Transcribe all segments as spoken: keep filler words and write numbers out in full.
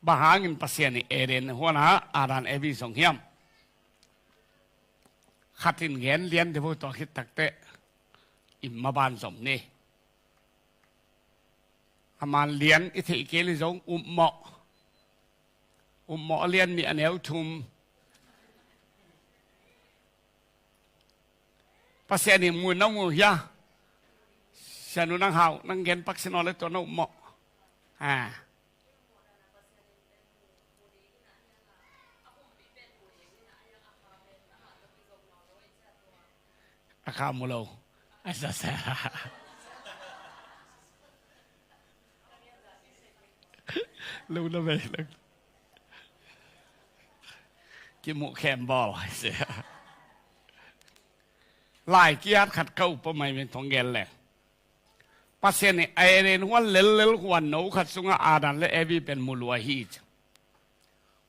Bang hangin Pasian in Eden huanah Adam Evi zong hiam? Khat in gen lian deuh tua khit takteh i maban zom ni. A man lian i theih kei leh zong upmawh. Upmawh a lian nih a neu thum. Pasian in mu na mu hia? Sianu nang hau, nang gen pak sin aw le tua na upmawh. Ah. A kha mu lo. A sa sa. Lo na vei lo. Kimuh khem bawl. Lai kiat khat ka upa mai min thong gen leng. Pasian in Eden huan lellel huan no khat sungah Adam le Evi pen mu lua hi ci.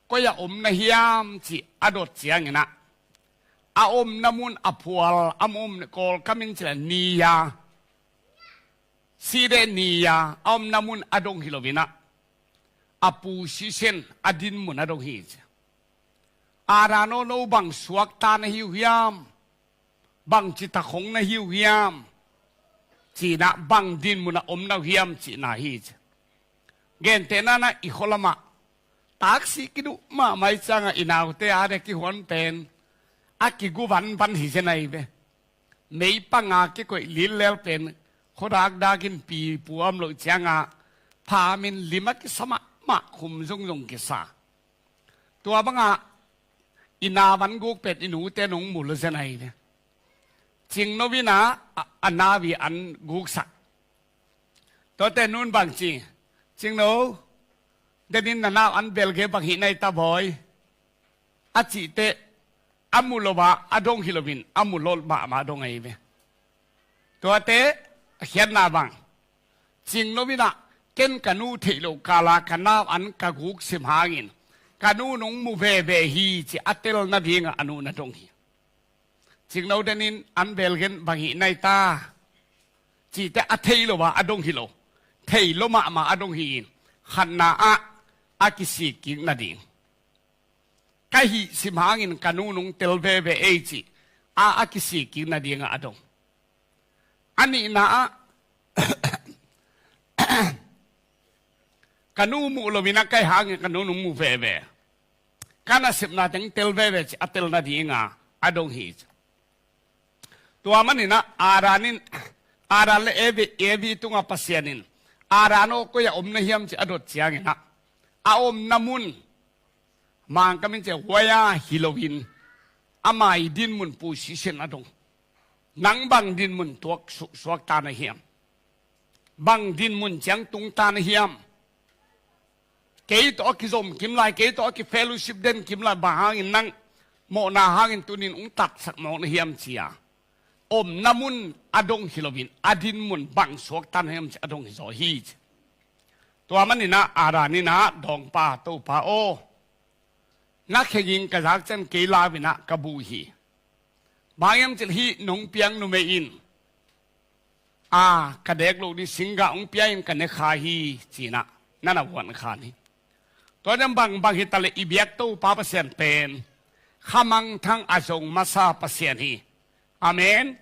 Koi a om na hiam ci a dot cianginah a omna mun a phual a om kawl kamin ci la ni a side ni a a omna mun a dong hi loinah a pu sisen a din mun a dong hi ci. Adam aw, no bang suakta na hi uh hiam? Bang citakhong na hi uh hiam? Cinah bang din munah om na uh hiam cihna hi ci. Gentehna nah i khualamah taksi kiduh mahmah i ciangah i naute a dek kihuan pen a kigu vanvan hi zen ahi ve. Meipanga kikoih lillel pen khuadakdakin pipuam loh ciangah phamin lim a kisa mahmah khum zongzong kisa. Tua bangah i na van guk pen i nute nong mu lo zen ahi ve. Cingno inah a, a nau i an guksak. Tuate nun bang ci, Cingno, denin na nau an belge bang hih nai ta bawi a cihteh a mu lo a a dong hi loin a mu lo mahmah a dong ahi ve. Tuate a khiatna bang, Cingno inah ken ka nu theih loh kala ka nau an ka guk sim hangin ka nu nong mu veve hi ci a tel nadingah a nu na dong hi. Cingno denin an belgen bang hih nai ta cihteh a thei lo a a dong hi lo, thei lo mahmah a dong hi in khatna ah a kisik kik nading. Ka hih sim hangin ka nu nong tel veve ei ci a a kisik kik nadingah a dong. A nihna ah ka nu muh loinah ka hih hangin ka nu nong mu veve. Ka nasepna teng tel veve ci a tel nadinga a dong hi ci. Tua maninah Adam in, Adam le Evi, Evi tungah Pasian in Adam aw koi a om na hiam ci a dot cianginah a omna mun Mangkam in ci a huai a hi loin ama i din mun pu sisen a dong. Nang bang din mun tuak su-, suakta na hiam? Bang din mun ciang tungta na hiam? Kei tawh a kizom kim lai, kei tawh a kifellowship den kim lai, bang hangin nang mawhna hangin tunin ung tatsak mawk na hiam ci a omna mun a dong hi loin a din mun bang suakta na hiam ci a dong hi zaw hi ci. Tua maninah Adam inah Dawngpa Topa aw, na khengin ka zak ciang kei lau inah ka bu hi. Bang hiam cih leh hih nong piang numei in a ka dek loh ding singgah hong pia in ka ne kha hi cinah na na vuan khan hi. Tua dan bangbang hi taleh i biak Topa Pasian pen khamangthang a zong masa Pasian hi. Amen.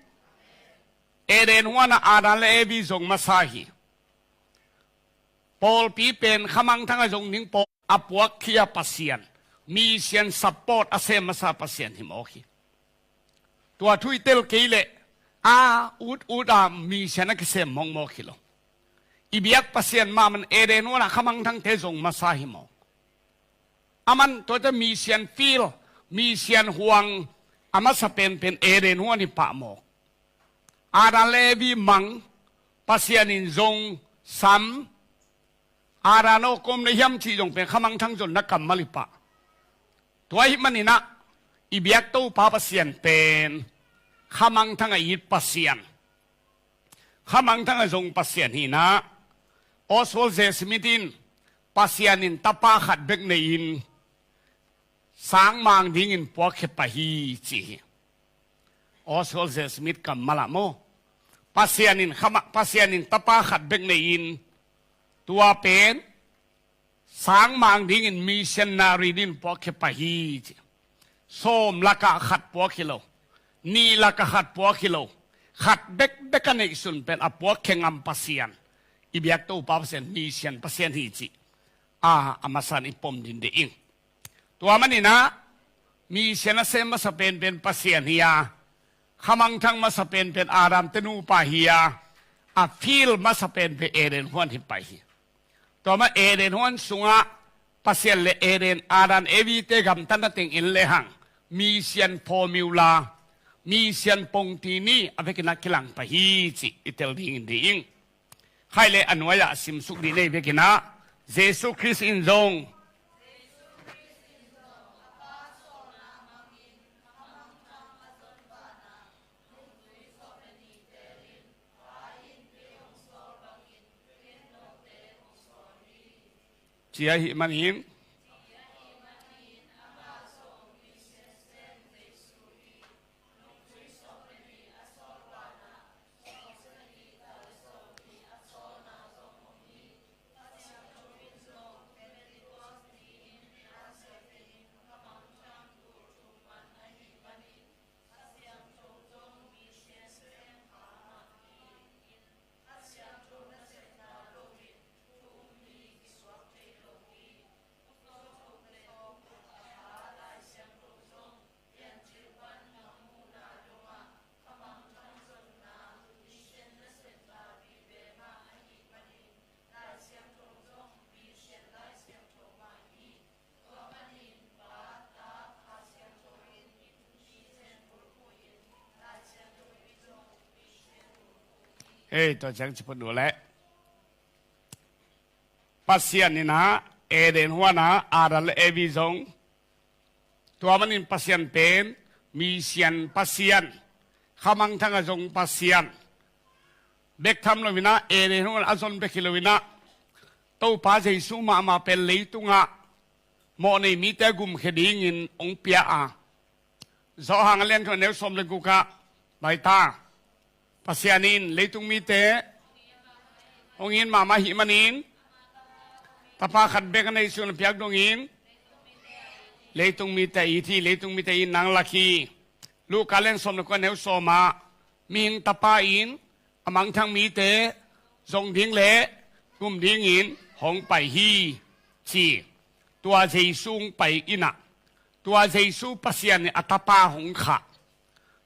Eden huanah Adam le Evi zong masa hi. Pawlpi pen khamangthang a zong ding pawl a puakkhia Pasian, mission support a sem masa Pasian hi mawk hi. Tua thu i tel kei leh a ut ut a mission a kisem mawkmawk hi lo. I biak Pasian mahmah in Eden huanah khamangthangte zong masa hi mawk. Aman tuate mission field, mission huang a masa penpen Eden huan hi pah mawk. Adam le Evi mang, Pasian in zong sam, Adam aw koi a om na hiam cih zong pen khamangthang zonna kammal hi pah. Tua ahih maninah i biak Topa Pasian pen khamangthang a it Pasian, khamangthang a zong Pasian hinah Oswald J. Smith in Pasian in tapa khat bek nei-in sangmang dingin puakkhia pah hi ci hi. Oswald J. Smith kammal ah maw, Pasian in khama, Pasian in tapa khat bek nei-in tua pen sangmang dingin missionary dingin puak khia pah hi ci. Sawm lakah khat puak hi lo, nih lakah khat puak hi lo, khat bekbek a neihsun pen a puak khia ngam Pasian, i biak Topa Pasian, mission Pasian hi ci. A, a masan i pom ding ding ing. Tua maninah mission a sem masa penpen Pasian hi a, khamangthang masa penpen Adam te nupa hi a, a field masa penpen Eden huan hi pai hi. Tua mah Eden huan sungah Pasian le Eden, Adam, Evi te gamtatna teng en lehang mission formula, mission pongtini a vekinah kilang pah hi cih i tel dingin ding ing. Khaih le a nuai-ah simsuk dih nei vekinah Jesu Khrist in zong ci ahih manin Hei, tua ciang ci phut uh leh Pasian inah Eden huanah Adam le Evi zong, tua manin Pasian pen mission Pasian, khamangthang a zong Pasian bek tham loinah, Eden huan a zon bek hi loinah, Topa Jesu mahmah pen leitungah mawhnei mite gumkhia dingin hong pia a, Zawhang a lian thum a neu sawm le gukah baita, Pasian in leitung mite hong it mahmah ahih manin Tapa khat bek a neisun a piak dongin leitung mite a it hi, leitung mite a it nang lak hi. Luka lian sawm le kua neu sawmah mihing Tapa in a mangthang mite zong ding le gum dingin hong pai hi ci. Tua Jesu hong pai inah, tua Jesu Pasian in a Tapa hong khah.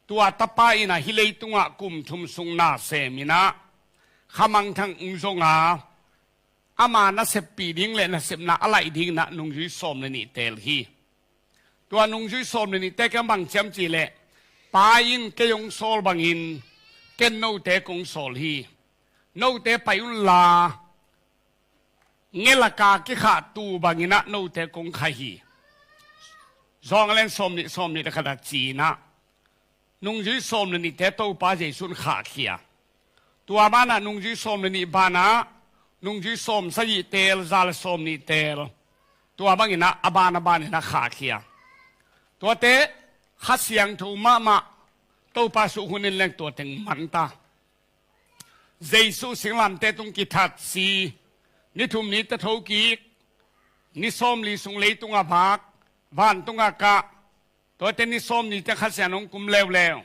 Tua Tapa inah hih leitungah kum thum sung na sem inah khamangthang hong zong a, ama naseppih ding le nasepna a laih dinginah nungzui sawm le nih teel hi. Tua nungzui sawm le nihte kiang bang ciam cihleh, Pa in kei hong sawl bangin ken note kong sawl hi. Note pai unla ngelaka kikhah tuu banginah note kong khah hi. Zawhang a lian sawm nih, sawm nih le khat a ci inah nungzui sawm le nihte Topa Jesu in khahkhia. Tua banah nungzui sawm le nih banah nungzui sawm sagih teel, za le sawm nih teel. Tua banginah a ban a baninah khahkhia. Tuate Kha Siangtho mahmah Topa suh hun in leng tua teng manta. Jesu singlamte tung kithat si, ni thum ni ta thokik, ni sawmli sung leitungah vak, vantungah kah, tuate ni sawmli te Kha Siangtho hong kum leuleu,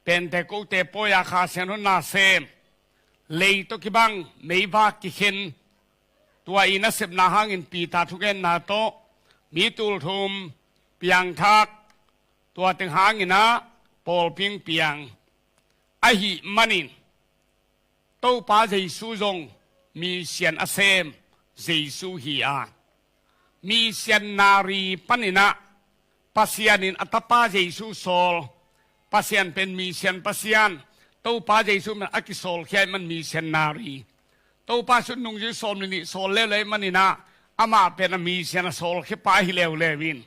Pentekote pawi-a Kha Siangtho na sem, lei tawh kibang meivak kikhen, tua i nasepna hangin Peter thugenna tawh mi tul thum piangthak, tua teng hanginah pawlpi hong piang. Ahih manin Topa Jesu zong mission a sem Jesu hi a, missionary paninah Pasian in a Tapa Jesu sawl. Pasian pen mission Pasian, Topa Jesu pen a kisawlkhia ahih man missionary. Topa Jesu nungzui sawm le nih sawl leuleu ahih maninah amah pen a mission a sawlkhia pa hi leuleu in,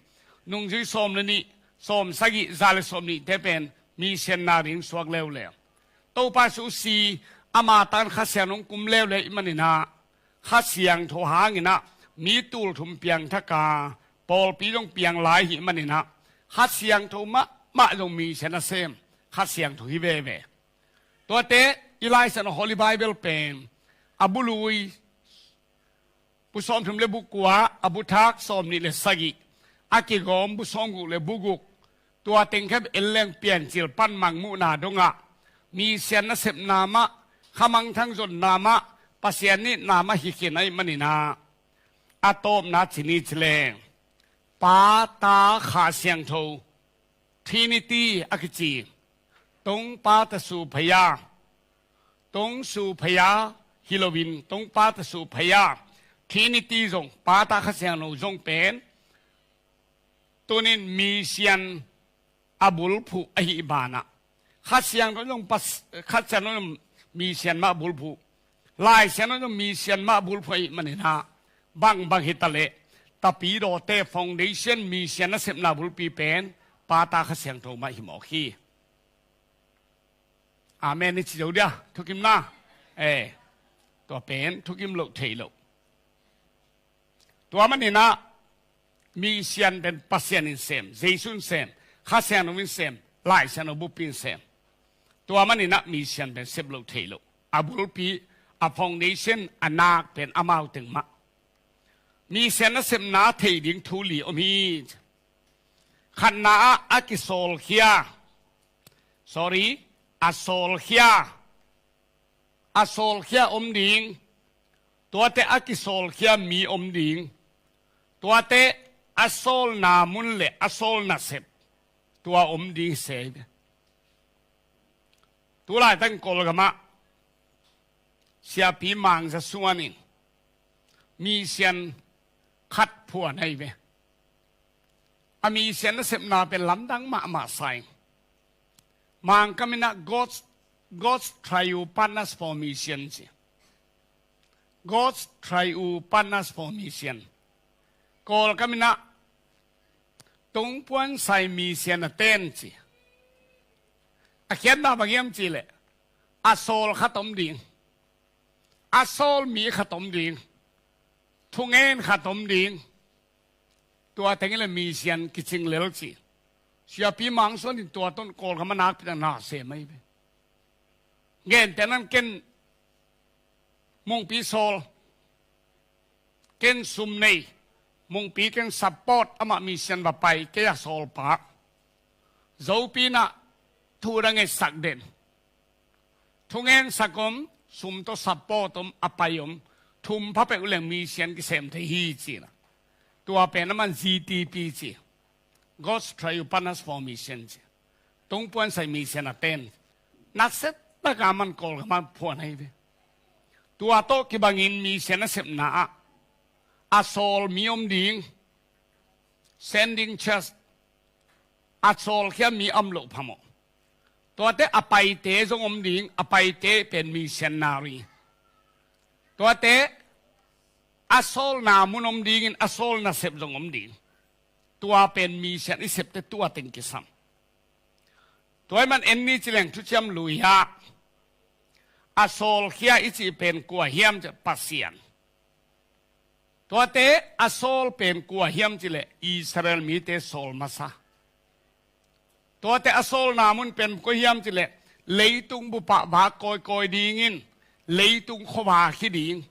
nungzui sawm le nih, sawm sagih, za le sawm nihte pen missionary in suak leuleu. Topa Jesu si, ama tan Kha Siangtho hong kum leuleu ahih maninah Kha Siangtho hanginah mi tul thum piangthak a, pawlpi zong piang lai ahih maninah Kha Siangtho mahmah zong mission a sem Kha Siangtho hi veve. Tuate i Lai Siangtho Holy Bible pen a bului bu sawmthum le bu kua, a bu thak sawmnih le sagih, a kigawm bu sawmguk le bu guk, tua teng khempeuh en leng Piancil pan Mangmuhna dongah misian nasepna mah, khamangthang zonna mah, Pasian nitna mah hi khin ahih manin ah, a tawpna ci ni ci leng, Pa, Ta, Kha Siangtho, Trinity a kici, Tongpa ta su phaya, Tong su phaya hi loin Tongpa ta su phaya, Trinity zong, Pa, Ta, Kha Siangtho zong pen tunin misian a bulphuh ahih banah, Kha Siangtho zong pas-, Kha Siangtho zong misian mah bulphuh, Lai Siangtho zong misian mah bulphuh ahih manin ah, bangbang hi ta leh, Tapidawte foundation misian nasepna bulpi pen Pa, Ta, Kha Siangtho mah hi mawk hi. Amen i ci zo dia, thukim na. Eh, tua pen thukim loh thei lo. Tua manin ah misian pen Pasian in sem, Jesu in sem, Kha Siangtho in sem, Lai Siangtho bupi in sem. Tua manin ah misian pen sep loh thei lo. A bulpi, a foundation, a nak pen amau teng mah. Misian nasepna thei ding thu li om hi. Khatna ah a kisawlkhia, sorry, a sawlkhia, a sawlkhia om ding. Tuate a kisawlkhia mi om ding. Tuate a sawlna mun le a sawlna sep, tua om ding hi se hi ve. Tulaitang Kawlgamah Siapi Mang Za Suan in misian khat phuan ahi ve. A misian nasepna pen lamdang mahmah sa ing. Mangkam in ah God's, God's Trio Partners for Mission ci. God's Trio Partners for Mission. Kawlkam in ah Tungpuan Sai Misian a ten ci. A khiatna bang hiam cih leh, a sawl khat om ding, a sawl mi khat om ding, thungen khat om ding. Tua teng hi leh misian kicing lel ci. Siapi Mang Suan in tua tawh Kawlgam a nakpi tak na sem ahi ve. Gentehna in ken Mungpi sawl, ken sum nei, Mungpi ken support, amah misian va pai, kei a sawlpa. Zopi in ah thu dang ei sak den. Thungen sak om, sum tawh support om, a pai om, thum pha peuh leng misian kisem thei hi ci in ah. Tua pen a man G T P ci. God's Trio Partners for Mission ci. Tungpuan Sai Misian a ten. Nakse taka man Kawlgam ah phuan ahi ve. Tua tawh kibangin misian nasepna ah a sawl mi om ding, sending church, a sawlkhia mi om loh phamawh. Tuate a paite zong om ding, a paite pen missionary. Tuate a sawlna mun om dingin a sawlna sep zong om ding. Tua pen misian i septe tua teng kisam. Tua ahih man en ni ci leng Thuciam Lui ah a sawlkhia i cih pen kua hiam cih leh Pasian. Tuate a sawl pen kua hiam cih leh Israel mite sawl masa. Tuate a sawlna mun pen kua hiam cih leh leitung bup ah vak kawikawi dingin leitung khuavak hi ding.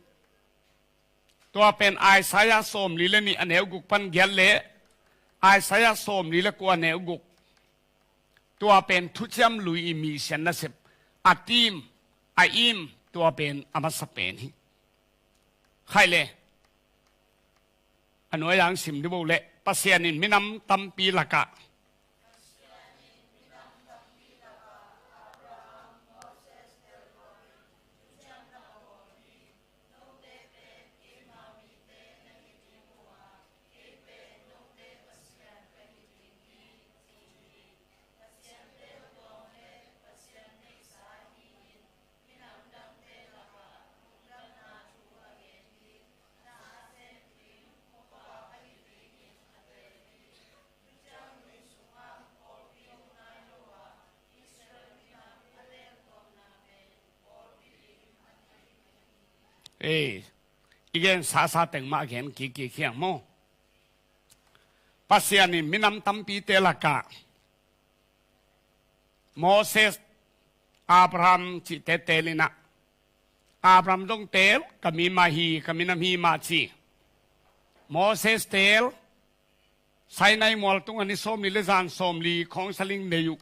Tua pen Isaiah sawmli le nih a neu guk pan giat le Isaiah sawmli le kua a neu guk. Tua pen Thuciam Lui i misian nasep, a theme, a aim, tua pen a masa pen hi. Khaih le, a nuai-ah sim dih bo leh, Pasian in minam tampi lakah Ei, i gen sasa teng mah a gen kik kik hiang maw? Pasian in minam tampite lakah Moses, Abraham cihte teel in ah, Abraham zong teel, ka mi mah hi, ka minam hi mah ci. Moses teel, Sinai mual tungah ni sawmli le zan sawmli khawngsaling nei uh.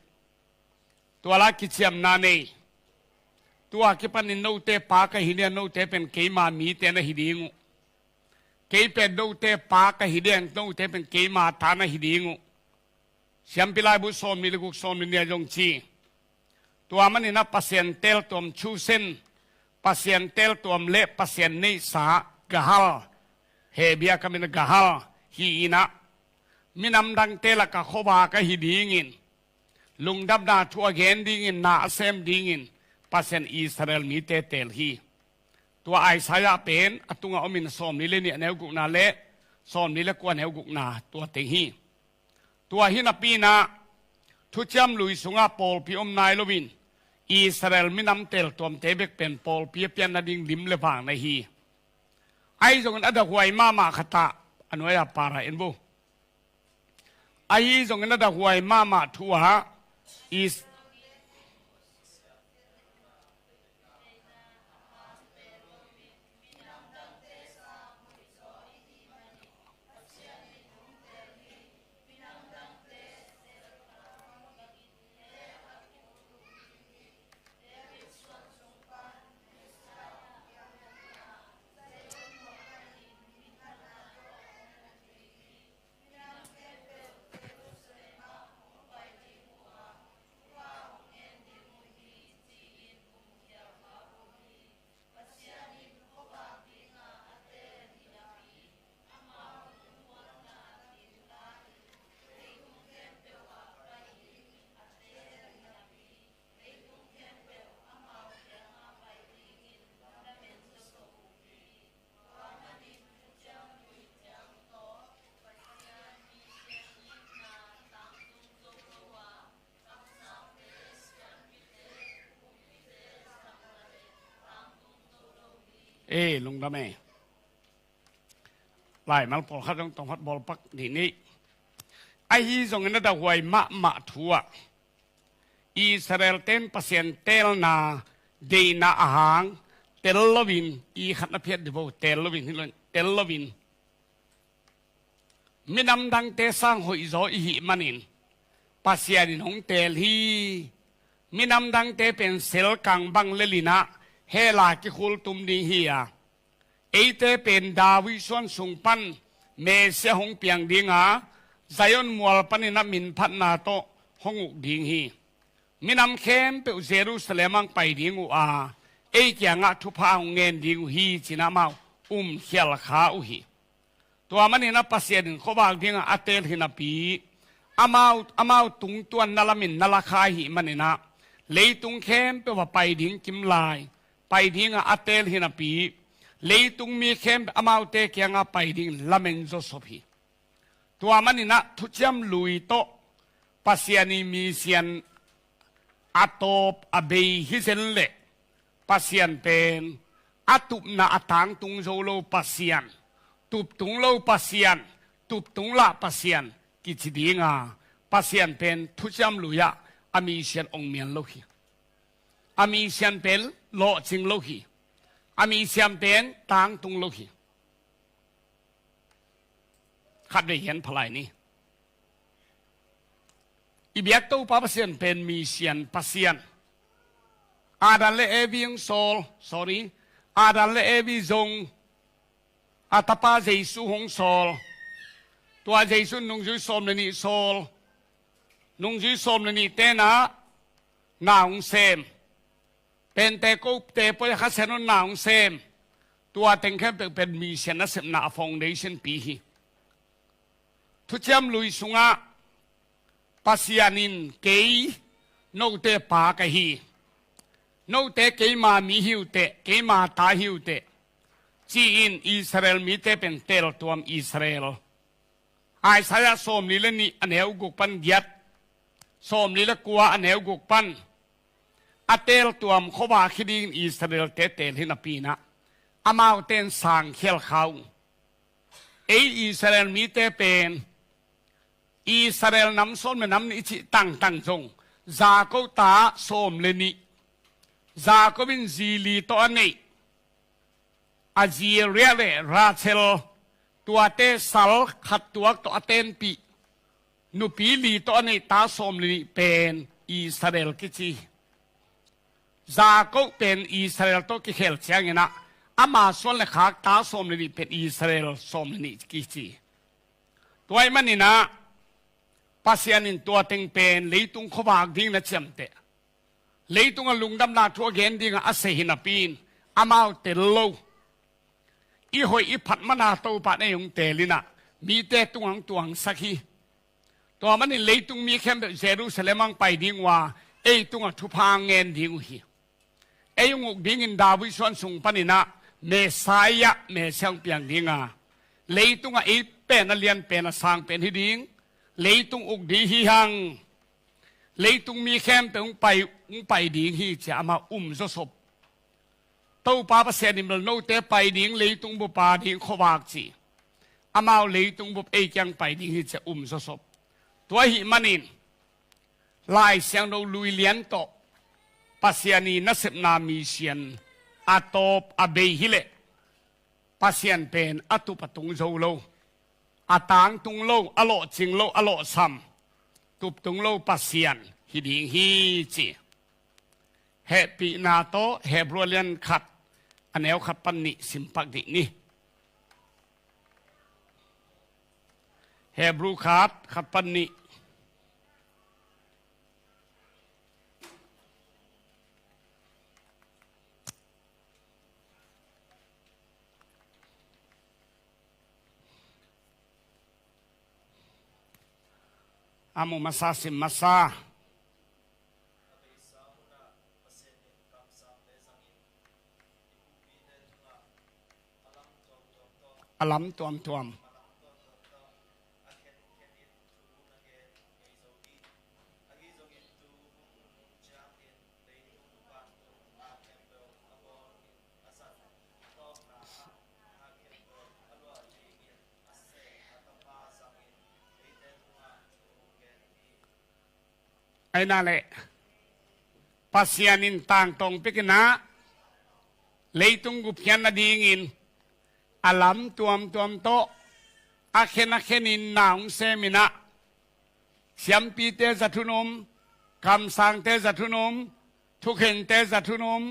Tua la kiciamna nei. Tua kipanin note pa ka hi dia, note pen keima mite na hi ding uh. Kei pen note pa ka hi dia, note pen keima ta na hi ding uh. Siampi Laibu sawmli le guk sawmli nih ah zong ci. Tua maninah Pasian teeltuam, thusen, Pasian teeltuam le Pasian neihsa, gahal, Hebia ka minah gahal hi inah, minam dangte lakah khuavak a hi dingin, lungdamna thu a gen dingin, na a sem dingin Pasian Israel mite teel hi. Tua Isaiah pen a tungah omin sawmli le nih a neu gukna le sawmli le kua a neu gukna tua teng hi. Tua hi napi inah Thuciam Lui sungah pawlpi om nai loin Israel minam teeltuamte bek pen pawlpi a pian nading lim le vang na hi. Ahi zongin a dahhuai mahmah khatah a nuai-a para en vo. Ahi zongin a dahhuai mahmah thu ah Is- Ei, lungdam ei. Laimal pawlkhat zong tawmkhat bawlpak nih nih. Ahi zongin a dahhuai mahmah thu ah Israel ten Pasian teelna deihna a hang tel loin, i khat na phiat dih vo, tel loin, hi loin, tel loin minam dangte sang hoihzaw i hih manin Pasian in hong teel hi. Minam dangte pen sel kang bang le linah hell ah kikhul tum ding hi a, eite pen David suan sung pan Messiah hong piang ding a, Zion mual paninah minphatna tawh hong uk ding hi. Minam khempeuh Jerusalem ah pai ding uh a, ei kiangah thupha hong ngen ding uh hi, ci-in amau um khial kha uh hi. Tua maninah Pasian in khuavak dingah a teel hi napi, amau, amau tungtuanna lamin na la kha ahih maninah leitung khempeuh ah pai ding kimlai, pai dingah a teel hi napi, leitung mi khempeuh amaute kiangah pai ding lamen zawsop hi. Tua maninah Thuciam Lui tawh Pasian i misian a tawp a bei hi zen leh Pasian pen a tupna a tangtung zo lo Pasian, tup tung lo Pasian, tup tung lah Pasian kici dinga, Pasian pen Thuciam Lui ah a misian ong mian lo hi. A misian pen lawhcing lo hi. A misian pen tangtung lo hi. Khatvei hian phalai ni. I biak Topa Pasian pen misian Pasian. Adam le Evi hong sawl, sorry, Adam le Evi zong a tapa Jesu hong sawl. Tua Jesu nungzui sawm le nih sawl. Nungzui sawm le nih tenah na hong sem. Pentecost te poi a khasia nunna hong sem. Tua teng khempeuh pen misian nasepna a foundation pi hi. Thuciam Lui sungah Pasian in kei note pa ka hi, note keima mi hi uh teh, keima ta hi uh teh, ci-in Israel mite pen teeltuam Israel. Isaiah sawmli le nih a neu guk pan giat, sawmli le kua a neu guk pan a teeltuam khuavak hi dingin Israel-te teel hi napi inah amaute in sang khial kha uh. Ei Israel mite pen Israel nam sawm le nam nih cih tangtang zong Jacob ta sawm le nih, Jacob in zi li tawh a neih, a zi Leah le Rachel, Tuate sal khat tuak tawh a tenpih nupi li tawh a neih ta sawm le nih pen Israel kici hi. Jakob pen Israel tawh kikhel ciangin ah ama suan le khak ta sawm le nih pen Israel sawm le nih kici hi. Tua ahih manin ah Pasian in tua teng pen leitung khuavak ding na ciamteh, leitung a lungdamna thu a gen dingah a sia hi napi in amau tel lo. I hoih i phat mana Topa in ei hong tel in ah mite tungah hong tuangsak hi. Tua manin leitung mi khempeuh Jerusalem ah hong pai ding uh a, ei tungah thupha hong ngen ding uh hi. Ei hong uk dingin David suan sung panin ah Messiah, Messiah hong piang ding a, leitungah ei pen a lian pen a sang pen hi ding. Leitung uk ding hi hang. Leitung mi khempeuh hong pai, hong pai ding hi ci-a amau um zawsop. Topa Pasian in bel note pai ding leitung bup a ding khuavak ci. Amau leitung bup ei kiang pai ding hi ci-a um zawsop. Tua ahih manin Lai Siangtho Lui Lian tawh Pasian i nasepna mission a tawp a bei hileh Pasian pen a tup a tung zo lo, a tangtung lo, a lawhcing lo, a lawhsam, tup tung lo Pasian hi ding hi ci. Hehpihna tawh Hebrew a lian khat, a neu khat pan nih simpak dih ni. Hebrew khat, khat pan nih. A mu masa, sim masa. A lam tuamtuam. Aina le Pasian in tangtawng pekin ah leitung gupkhiat nadingin a lam tuamtuam tawh a khen a khenin na hong semin ah, siampite zat hun om, kamsangte zat hun om, thukhente zat hun om,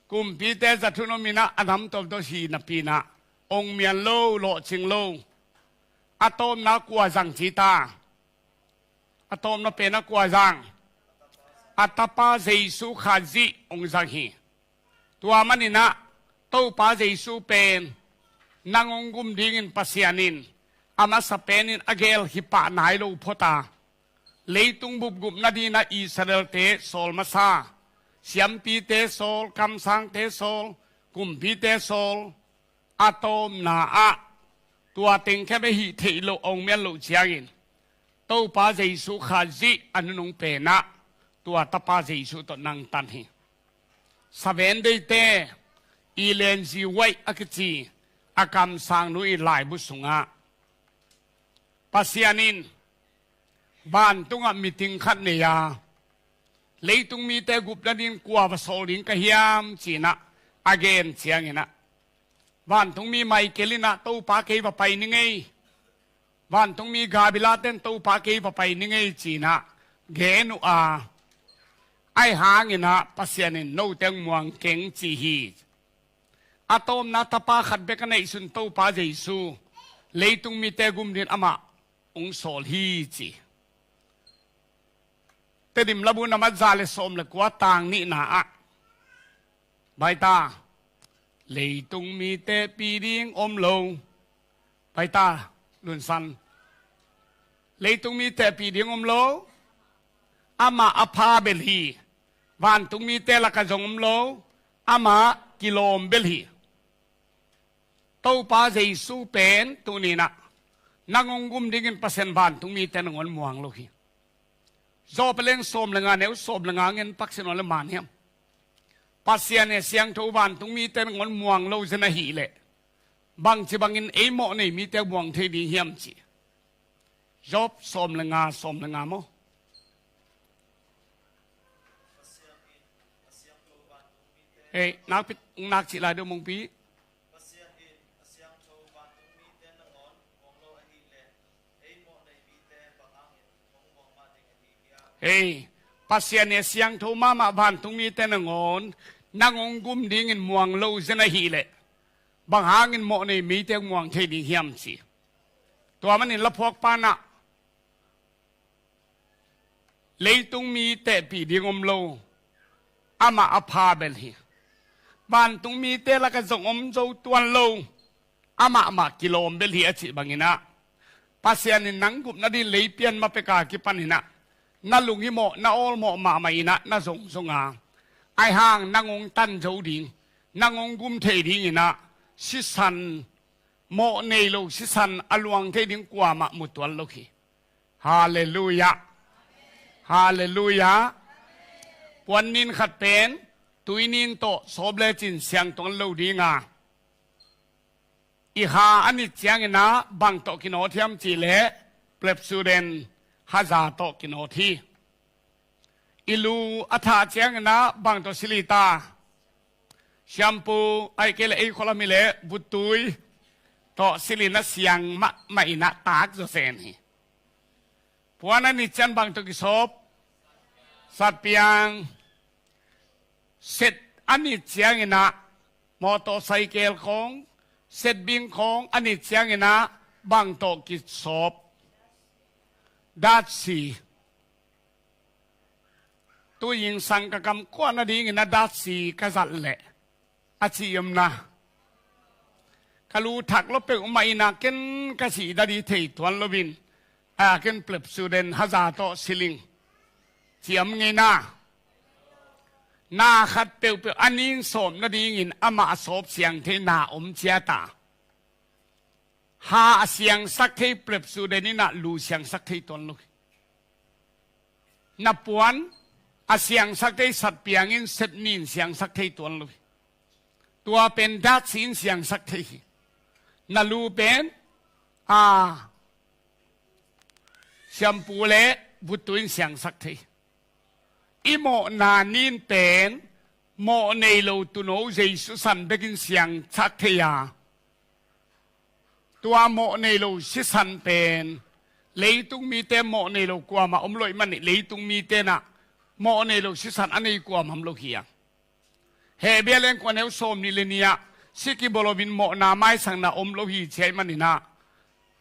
kumpite zat hun om in ah a lam tuamtuam hi napi in ah ong mian lo, lawhcing lo. A tawpna kua zang ci ta? A tawpna pen a kua zang? A tapa Jesu Khazih ong zang hi. Tua manin ah Topa Jesu pen nang ong gum dingin Pasian in a masa penin a gel hi pah nai lo phot a, leitung bup gup nadingin ah Israelte sawl masa, siampite sawl, kamsangte sawl, kumpite sawl, a tawpna ah tua teng khempeuh hih theih loh a ong mian loh ciangin Topa Jesu Khazih a nunung pen ah tua tapa Jesu tawh nang tan hi. Seventh Day-te Ellen G. White a kici a kamsangnu i laibu sungah Pasian in vantungah meeting khat nei a, leitung mite gup nadingin kua va sawl ding ka hiam ci-in ah a gen ciangin ah, vantungmi Michael in ah Topa kei va pai ning ei, vantungmi Gabriel ten Topa kei va pai ning ei ci-in ah gen uh a, ahi hangin ah Pasian in note ong muang keng ci hi. A tawpna tapa khat bek a neihsun Topa Jesu leitung mite gum dingin amah ong sawl hi ci. Tedim labu na mat za le sawm le kua tang nihna ah, baita, leitung mite pi ding om lo. Baita, lunsan. Leitung mite pi ding om lo. Amah a pha bel hi. Vantung mite lakah zong om lo. Amah kilawm bel hi. Topa Jesu pen tuni-in ah nang ong gum dingin Pasian vantung mite nangawn muang lo hi. Job a lian sawm le nga, neu sawm le nga ngen pak sin aw le man hiam? Pasian a siangtho vantung mite nangawn muang lo zen ahih leh bangci bangin ei mawh nei mite muang thei ding hiam ci. Job sawm le nga, sawm le nga maw? Hei, nakpi, nak cih lai deuh mungpi. Pasian in a siangtho vantung mite nangawn Hei, Pasian i a siangtho mahmah vantung mite nangawn nang hong gum dingin muang lo zen ahih leh, bang hangin mawh nei mite hong muang thei ding hiam ci. Tua manin laphuak panah leitung mi tehpih ding om lo, amah a pha bel hi. Vantung mite lakah zong om zo tuan lo, amah mah kilawm bel hi a cih banginah, Pasian in nang gupna ding lei pian ma peka kipaninah na lungimawh, na awlmawh mahmah inah na zongzong a, aihang nang hong tan zo ding, nang hong gum thei dinginah sisan, mawh nei lo sisan a luang thei ding kuamah mu tuan lo hi. Halleluiah. Halleluiah. Puan nin khat pen tui nin tawh sawp lecin siang tuan lo dinga, i ha a nit cianginah bang tawh kinawt hiam cihleh Pepsodent haza tawh kinawt hi. I lu a thah cianginah bang tawh silita? Shampoo, ahih kei leh ei khualam hileh vuttui tawh silin a siang mahmah inah tak zawzen hi. Puan a nit ciang bang tawh kisawp? Satpiang. Set a nit cianginah motorcycle khawng, setbing khawng a nit cianginah bang tawh kisawp? Datsi. Tuingsang ka kam kuah nadingin a datsi ka zat leh a ci omna, ka lu thak lo peuhmah inah ken ka sih dadi thei tuan loin, a ken Pepsodent haza tawh siling ci om ngei na. Na khat peuhpeuh a ning sawp nadingin amah a sawp siang thei na om ciata. Ha a siangsak thei Pepsodent inah lu siangsak thei tuan lo hi. Na puan a siangsak thei satpiang in setnin siangsak thei tuan lo hi. Tua pen datsi in siangsak thei hi. Na lu pen a shampoo le vuttui in siangsak thei. I mawhna nin pen mawh nei lo tuuno Jesu san bekin siangsak thei a, tua mawh nei lo sisan pen leitung mite mawh nei lo kuamah om lo ahih manin leitung mite nah mawh nei lo sisan a nei kuamah om lo hi a. Hebru a lian kua neu sawm nih le nih ah si kibawl loin mawhna maisakna om lo hi ci ahih maninah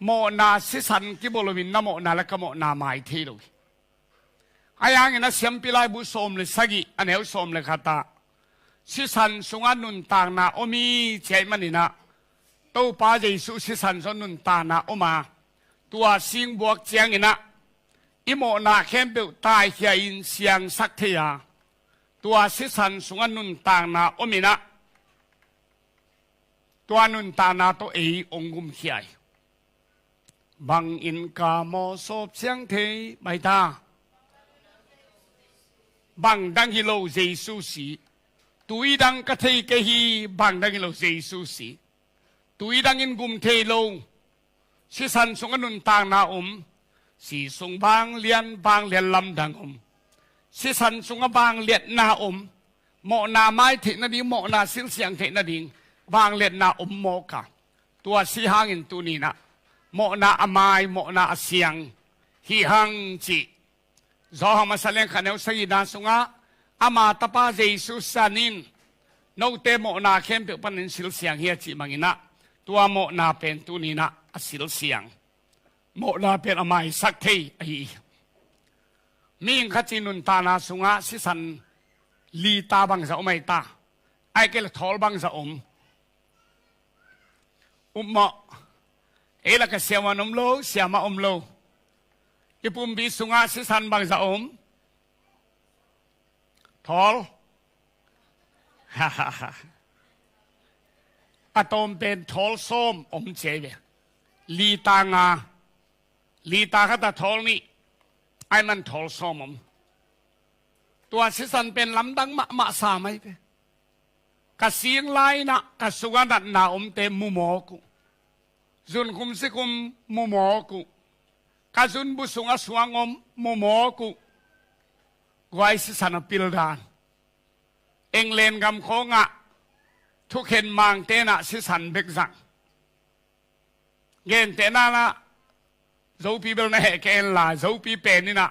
mawhna sisan kibawl loin na mawhna le ka mawhna mai thei lo hi. Ahi hangin a Siampi Laibu sawm le sagih a neu sawm le khat ah sisan sungah nuntakna om hi ci ahih maninah Topa Jesu sisan sungah nuntakna om a, tua singbuak cianginah i mawhna khempeuh taikhia in siangsak thei a, tua sisan sungah nuntakna om inah tua nuntakna tawh ei hong gumkhia hi. Bangin ka mawh sawp siang thei mai ta? Bang dang hi lo Jesu si. Tui dang ka thei kei hi, bang dang hi lo Jesu si. Tui dangin gum thei lo. Sisan sungah nuntakna om. Si sung vanglian vanglian lamdang om. Sisan sungah vangliatna om. Mawhna mai theih nading, mawhna silsiang theih nading vangliatna om mawk a, tua si hangin tuninah mawhna a mai, mawhna a siang hi hang cih Johan masa lian khat neu sagihna sungah ama tapa Jesu san in note mawhna khempeuh panin silsiang hi a cih banginah tua mawhna pen tuninah a silsiang, mawhna pen a maisak thei ahi hi. Mihing khat ci nuntakna sungah sisan lita bangzah om ahi ta? Ahih kei leh thawl bangzah om? Upmawh. Ei lakah siaman om lo, siamah om lo. I pumpi sungah sisan bangzah om? Thawl. A tawm pen thawl sawm om ci ahi ve. Lita nga, lita khat ah thawl nih, ahih man thawl sawm om. Tua sisan pen lamdang mahmah sam ahi ve. Ka sing lai-inah ka sungah natna omte mu mawk uh. Zunkhum sikhum mu mawk uh. Ka zunbu sungah suang om mu mawk uh. Guai sisan a pildan. England gam khawngah thukhen mangte nah sisan bek zang. Gentehna nah Zopi bel na heh kei en la, Zopi pen inah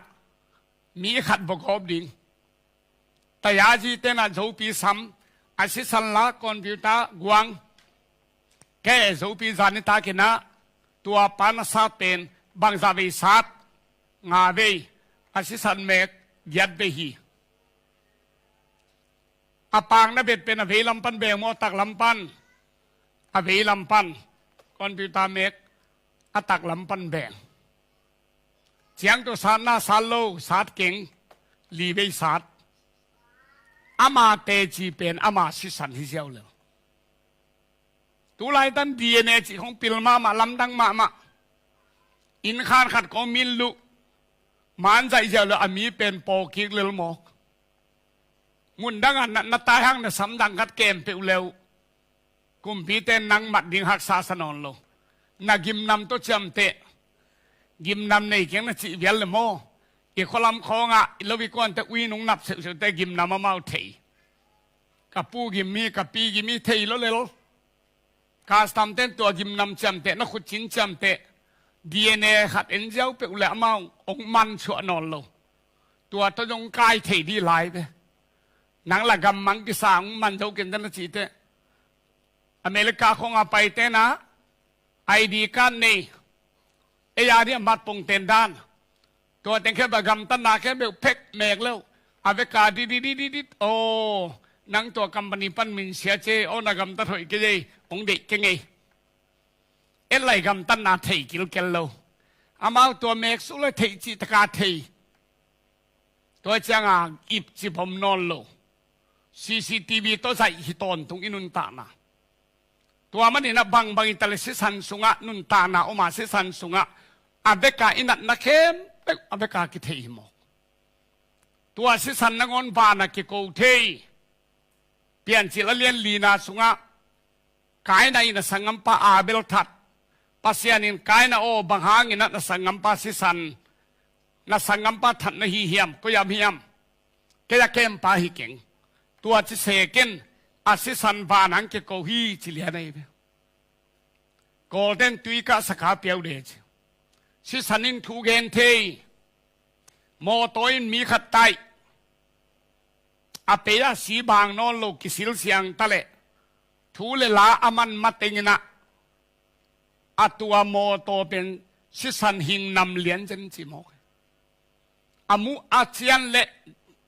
Mi khat bawgawp ding. Tayazi tenah zopi sam, a sisan la computer guang. Kei zopi zani takinah tua pa na sat pen bangza vei sat, nga vei, a sisan mek giat vei hi. A pang na bet pen a vei lam pan beng maw, a tak lam pan? A vei lam pan. Computer mek a tak lam pan beng. Ciang tu sat na sat lo, sat keng, li vei sat. Ama teci pen ama sisan hi ziau lel. Tulai tan D N A cih khong pil mahmah, lamdang mahmah. Inn khan khat kong min luh, man zaih ziau lel a mi pen pawkik lel mawk. Mun dangah na, na tai hang na sam dang khat kem peuh leuh. Kumpite nang mat ding haksa sa nawn lo. Na gimnam tawh ciamteh. Gimnam nei keng na cih vial le maw? I khualam khawngah i lo i kuante ui nung nap seuhseuhte gimnam amau thei. Ka pu gim hi, ka pi gim hi thei lo lel. Custom ten tua gimnam ciamteh, na khut cin ciamteh. D N A khat en ziau peuh le amau ong man suah nawn lo. Tua tawh zong kai thei dih lai ve. Nang la gammang kisa ong man zo kente na cihte. America khawngah paite na I D card nei. Ei a dih a mat pongten dan. Tua teng khempeuh a gamtatna khempeuh phek mek leuh. A veka dit dit dit dit dit. Aw, nang tua company pan min sia ce. Aw, na gamtat hoih kei ei. Ong deih kei ngei. En lai gamtatna thei kilkel lo. Amau tua mek suk le thei cih taka thei. Tua cianga ip cibom nawn lo. C C T V tawh zaih hi tawntung i nuntakna. Tua maninah bangbang i tale sisan sungah nuntakna oma sisan sungah a veka i natna khempeuh a veka kithei hi mawk. Tua sisan nangawn vana kiko thei. Piancil a lian lina sungah Kaina in a sanggampa Abel that. Pasian in Kaina aw, bang hangin a na sanggampa sisan, na sanggampa that na hi hiam, koi am hiam? Kei a kempa hi keng. Tua ci sekin a sisan van hang kiko hi ci lian ahi ve. Kawlten tui kah saka piau de ci. Sisan in thu gen thei. Mawtaw in mi khat taih. A pei a si bang nawn lo kisil siang ta leh thu le la a man matenginah a tua mawtaw pen sisan hing nam lian cen ci mawk. A muh a cian le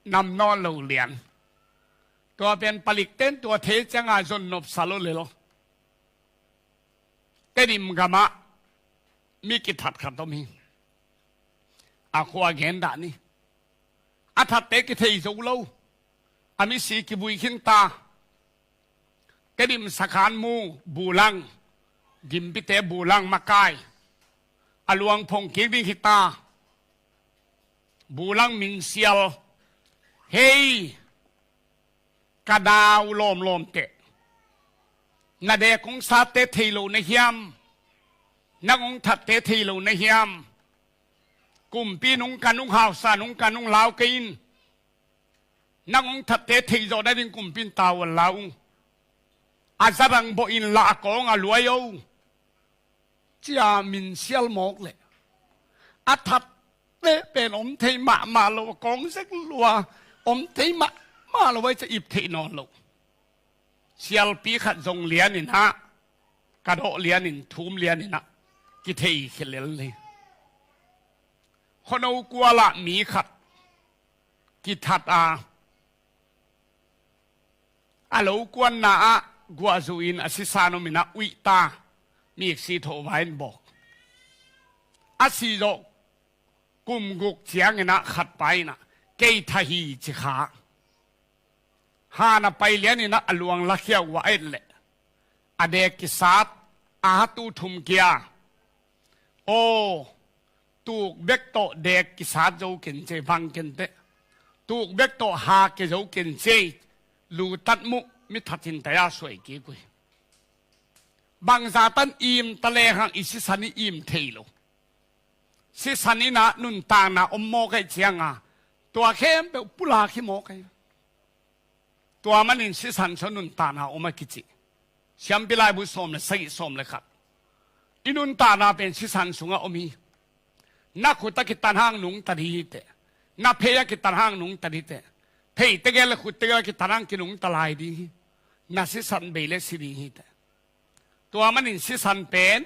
nam nawn lo lian. Tua pen palikten tua thei cianga zon nopsa lo le lo. Tedim gamah mi kithat khat om hi. A khua gen dah ni. A thatte kithei zo lo. A misi kivui khinta. Tedim sakhan mu bulang. Gimpite bulang makai. A luang phong kik ding hita. Bulang minsial. Hei. Ka nau lawmlawmte. Na dek hong satte thei lo na hiam? Nang hong thatte thei lo na hiam? Kumpi nung ka nung hausa nung ka nung lau kei in. Nang hong thatte thei zawh nading kumpi in tau a lau. A zadang bawh in lah a kawng a luai o. Cia minsial mawk leh a thatte pen om thei mahmah lo, a kawng zek lua om thei mahmah lo ai cia ip theih nawn lo. Sialpi khat zong lianinah ka dawh lianin thum lianinah kithei khilel hi. Khuano kualah mi khat kithat a, a lo kuanna ah guahzu in a sisan om inah uihta miksi thawhva in bawk. A sihzawh kum guk cianginah khatpa inah kei tha hi ci kha. Han a pai lianinah a luang lakhiau a et leh a dek kisat a hatu thum kia. Aw, tuk bek tawh dek kisat zo ken cei vang kenteh. Tuk bek tawh ha ke zo ken cei. Lutat muh mi thatin taya suai kik uh hi. Bangza tan im ta lehang i sisan i im thei lo. Sisan inah nuntakna om mawk aih cianga tua khempeuh pulak hi mawk aih. Tua manin sisan saw nuntakna om a kici. Siampi laibu sawm le sagih sawm le khat. I nuntakna pen sisan sungah om hi. Na khut a kitan hang nungta dih hi teh. Na phei a kitan hang nungta ding teh. Phei tegel le khut tegel a kitan hang kinungta lai ding hi. Na sisan bei le si ding hi teh. Tua manin sisan pen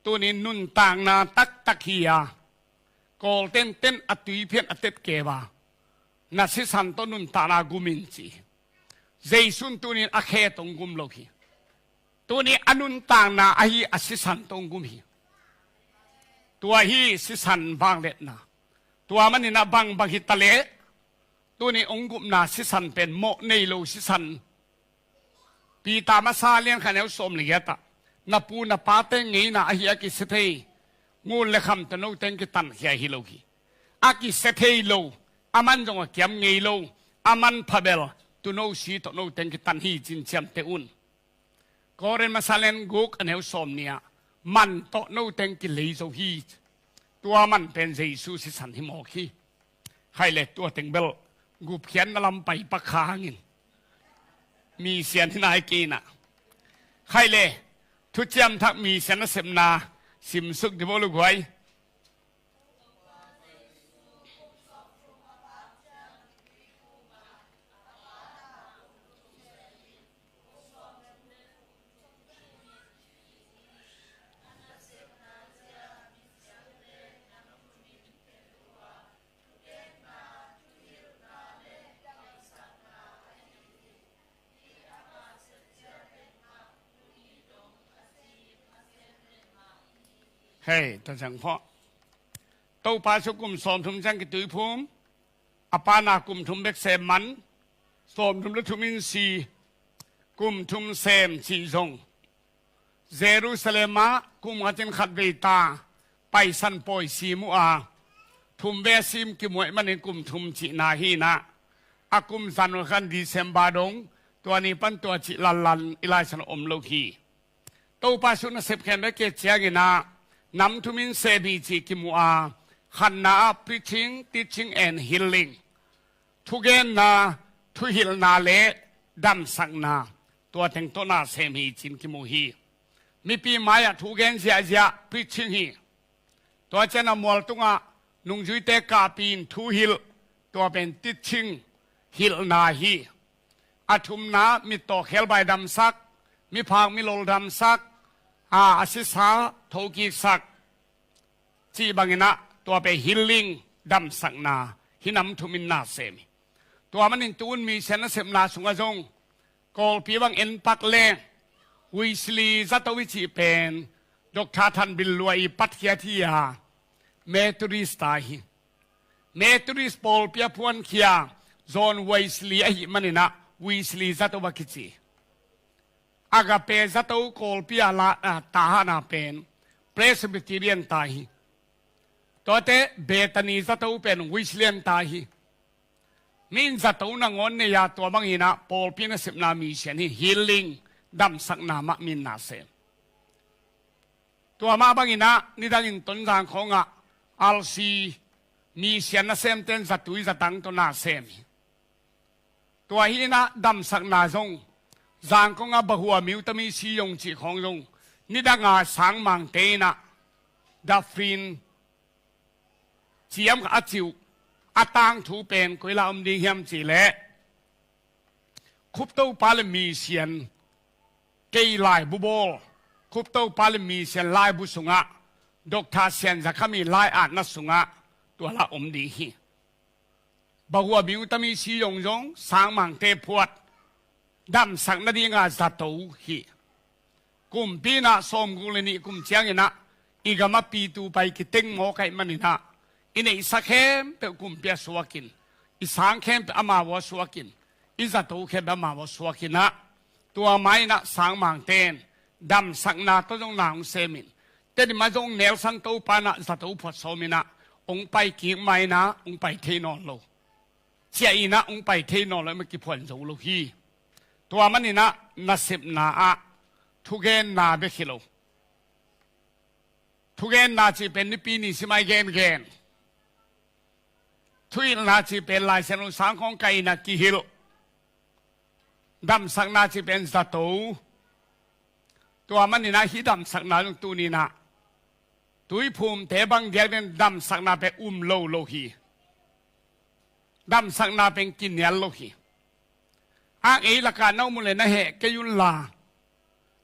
tunin nuntakna taktak hi a, Kawl tenten a tui phian a tet keu a, na sisan tawh nuntakna gum in ci hi. Jesu in tunin a khe tawh hong gum lo hi. Tunin a nuntakna ahi a sisan tawh hong gum hi. Tua hi sisan vangliatna. Tua manin a bangbang hi ta leh, tunin hong gupna sisan pen mawh nei lo sisan. Peter masa lian khat neu sawm le giat ah, na pu na pate ngeina ahi a kisia thei ngun le kham tawh note hong kitankhia hi lo hi. A kisia thei lo, a man zong a kiam ngei lo, a manpha bel tuuno si tawh note hong kitan hi ci-in ciamteh un. Korin masa lian guk a neu sawm nih ah, man tawh note hong kilei zo hi. Tua man pen Jesu sisan hi mawk hi. Khaih le tua teng bel gupkhiatna lam pai pak kha hangin, mission hi nai kei in ah. Khaih le thuciam thak mission nasepna simsuk dih bo, luguai. Hei, ta ciang phawh. Topa Jesu kum sawmthum ciang kituiphum, a pana kum thum bek sem man, sawmthum le thum in si, kum thum sem cih zong, Jerusalem ah kum khatin khatvei ta paisan pawi sim uh a, thum vei a sim kimuah manin kum thum cihna hi in ah, a kum January khan December dong, tua ni pan tua cih lanlan i Lai Siangtho om lo hi. Topa Jesu nasep khempeuh a kiat ciangin ah, nam thum in sem hi cih kimu a, khatna ah preaching, teaching and healing. Thugenna, thuhilhna le damsakna, tua teng tawh na sem hi ci-in kimu hi. Mipi mai-ah thugen ziahziah preaching hi. Tua ciangin a mual tungah nungzuite kahpih in thuhilh, tua pen teaching, hilhna hi. A thumna mittaw khebai damsak, miphak milol damsak, a, a sisa thokiksak, cih bangin ah tua pen healing, damsakna hi, nam thum in na sem hi. Tua manin tu-in mission nasepna sungah zong Kawlpi bang en pak leng, Wesley zato i cih pen Doctor Than Bing Lua i patkhiat hi a, Methodist ta hi. Methodist pawlpi a phuankhia John Wesley ahih manin ah Wesley zato a kici. Agape zato Kawlpi a la, a, tahana pen Presbyterian ta hi. Tuate Bethany zato pen Wesleyan ta hi. Mi in zato nangawn nei a, tua bangin ah pawlpi nasepna mission hi, healing, damsakna mah mi in na sem. Tua mah bangin ah nidangin Tonzang khawngah R C mission nasemte in zatui zatang tawh na sem hi. Tua hi in ah damsakna zong, Zangkong ah Bahua Myu Tami Siyong cih khawng zong, nidang a sangmangte in ah dafrin ciam kha a cih uh, a tangthu pen koi la om ding hiam cih leh, Khup Topa le Misian, kei laibu bawl, Khup Topa le Misian laibu sungah, Doctor Sian Za Kham i lai-atna sungah tua la om ding hi. Bahua Myu Tami Siyong zong sangmangte phuat, damsak nadinga zato hi. Kumpi in ah sawmguk le nih kum ciangin ah i gam a pitu pai kiteng mawk ahih manin ah, i neihsa khempeuh kumpi a suakin, i sang khempeuh amau a suakin, i zato khempeuh amau a suakin ah, tua mah in ah sangmangte in damsakna tawh zong na hong semin, Tedim ah zong Nelson Topa in ah zato phuat sawmin ah hong pai kik mah in ah hong pai thei nawn lo. Ciah in ah hong pai thei nawn lo, mah kiphuan zo lo hi. Tua manin ah nasepna ah thugenna bek hi lo. Thugenna cih pen nipi ni sim a i gengen. Thuhilhna cih pen Lai Siangtho sangkhawng kaihna kihilh. Damsakna cih pen zato. Tua manin ah hih damsakna zong tuni in ah tuiphumte bang diakdiakin damsakna pen um lo lo hi. Damsakna pen kinial lo hi. Ang ei lakah na om uh leh na heh kei un la,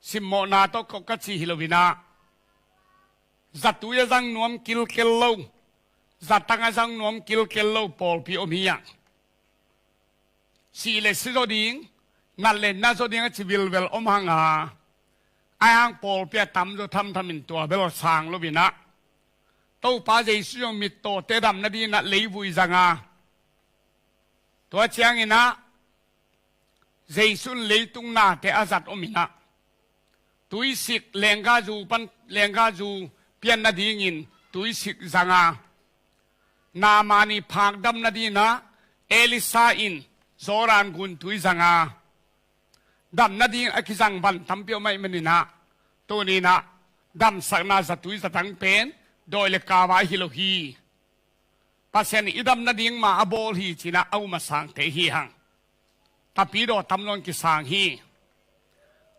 simmawhna tawh kok ka ci hi lo in ah, zatui a zang nuam kilkel lo, zatang a zang nuam kilkel lo pawlpi om hi hang. Sih le si zaw ding, nat le na zaw ding a ci vilvel om hang a, ahi hang pawlpi a tamzaw thamtham in tua bel sang lo in ah, Topa Jesu zong mittawte dam nading in ah leivui zang a, tua ciangin ah Jesu in leitung nate a zat om in ah, tuisik lenggahzu pan, lenggahzu pian nadingin tuisik zang a, Naaman i phak dam nading in ah Elisha in Jordan gun tui zang a, dam nading a kizang van tampi om ahih manin ah, tuni in ah damsakna zatui zatang pen dawi le kau a hi lo hi. Pasian in i dam nading mah a bawl hi ci-in ah a um a sangte hi hang. Tapidaw tam nawn kisang hi.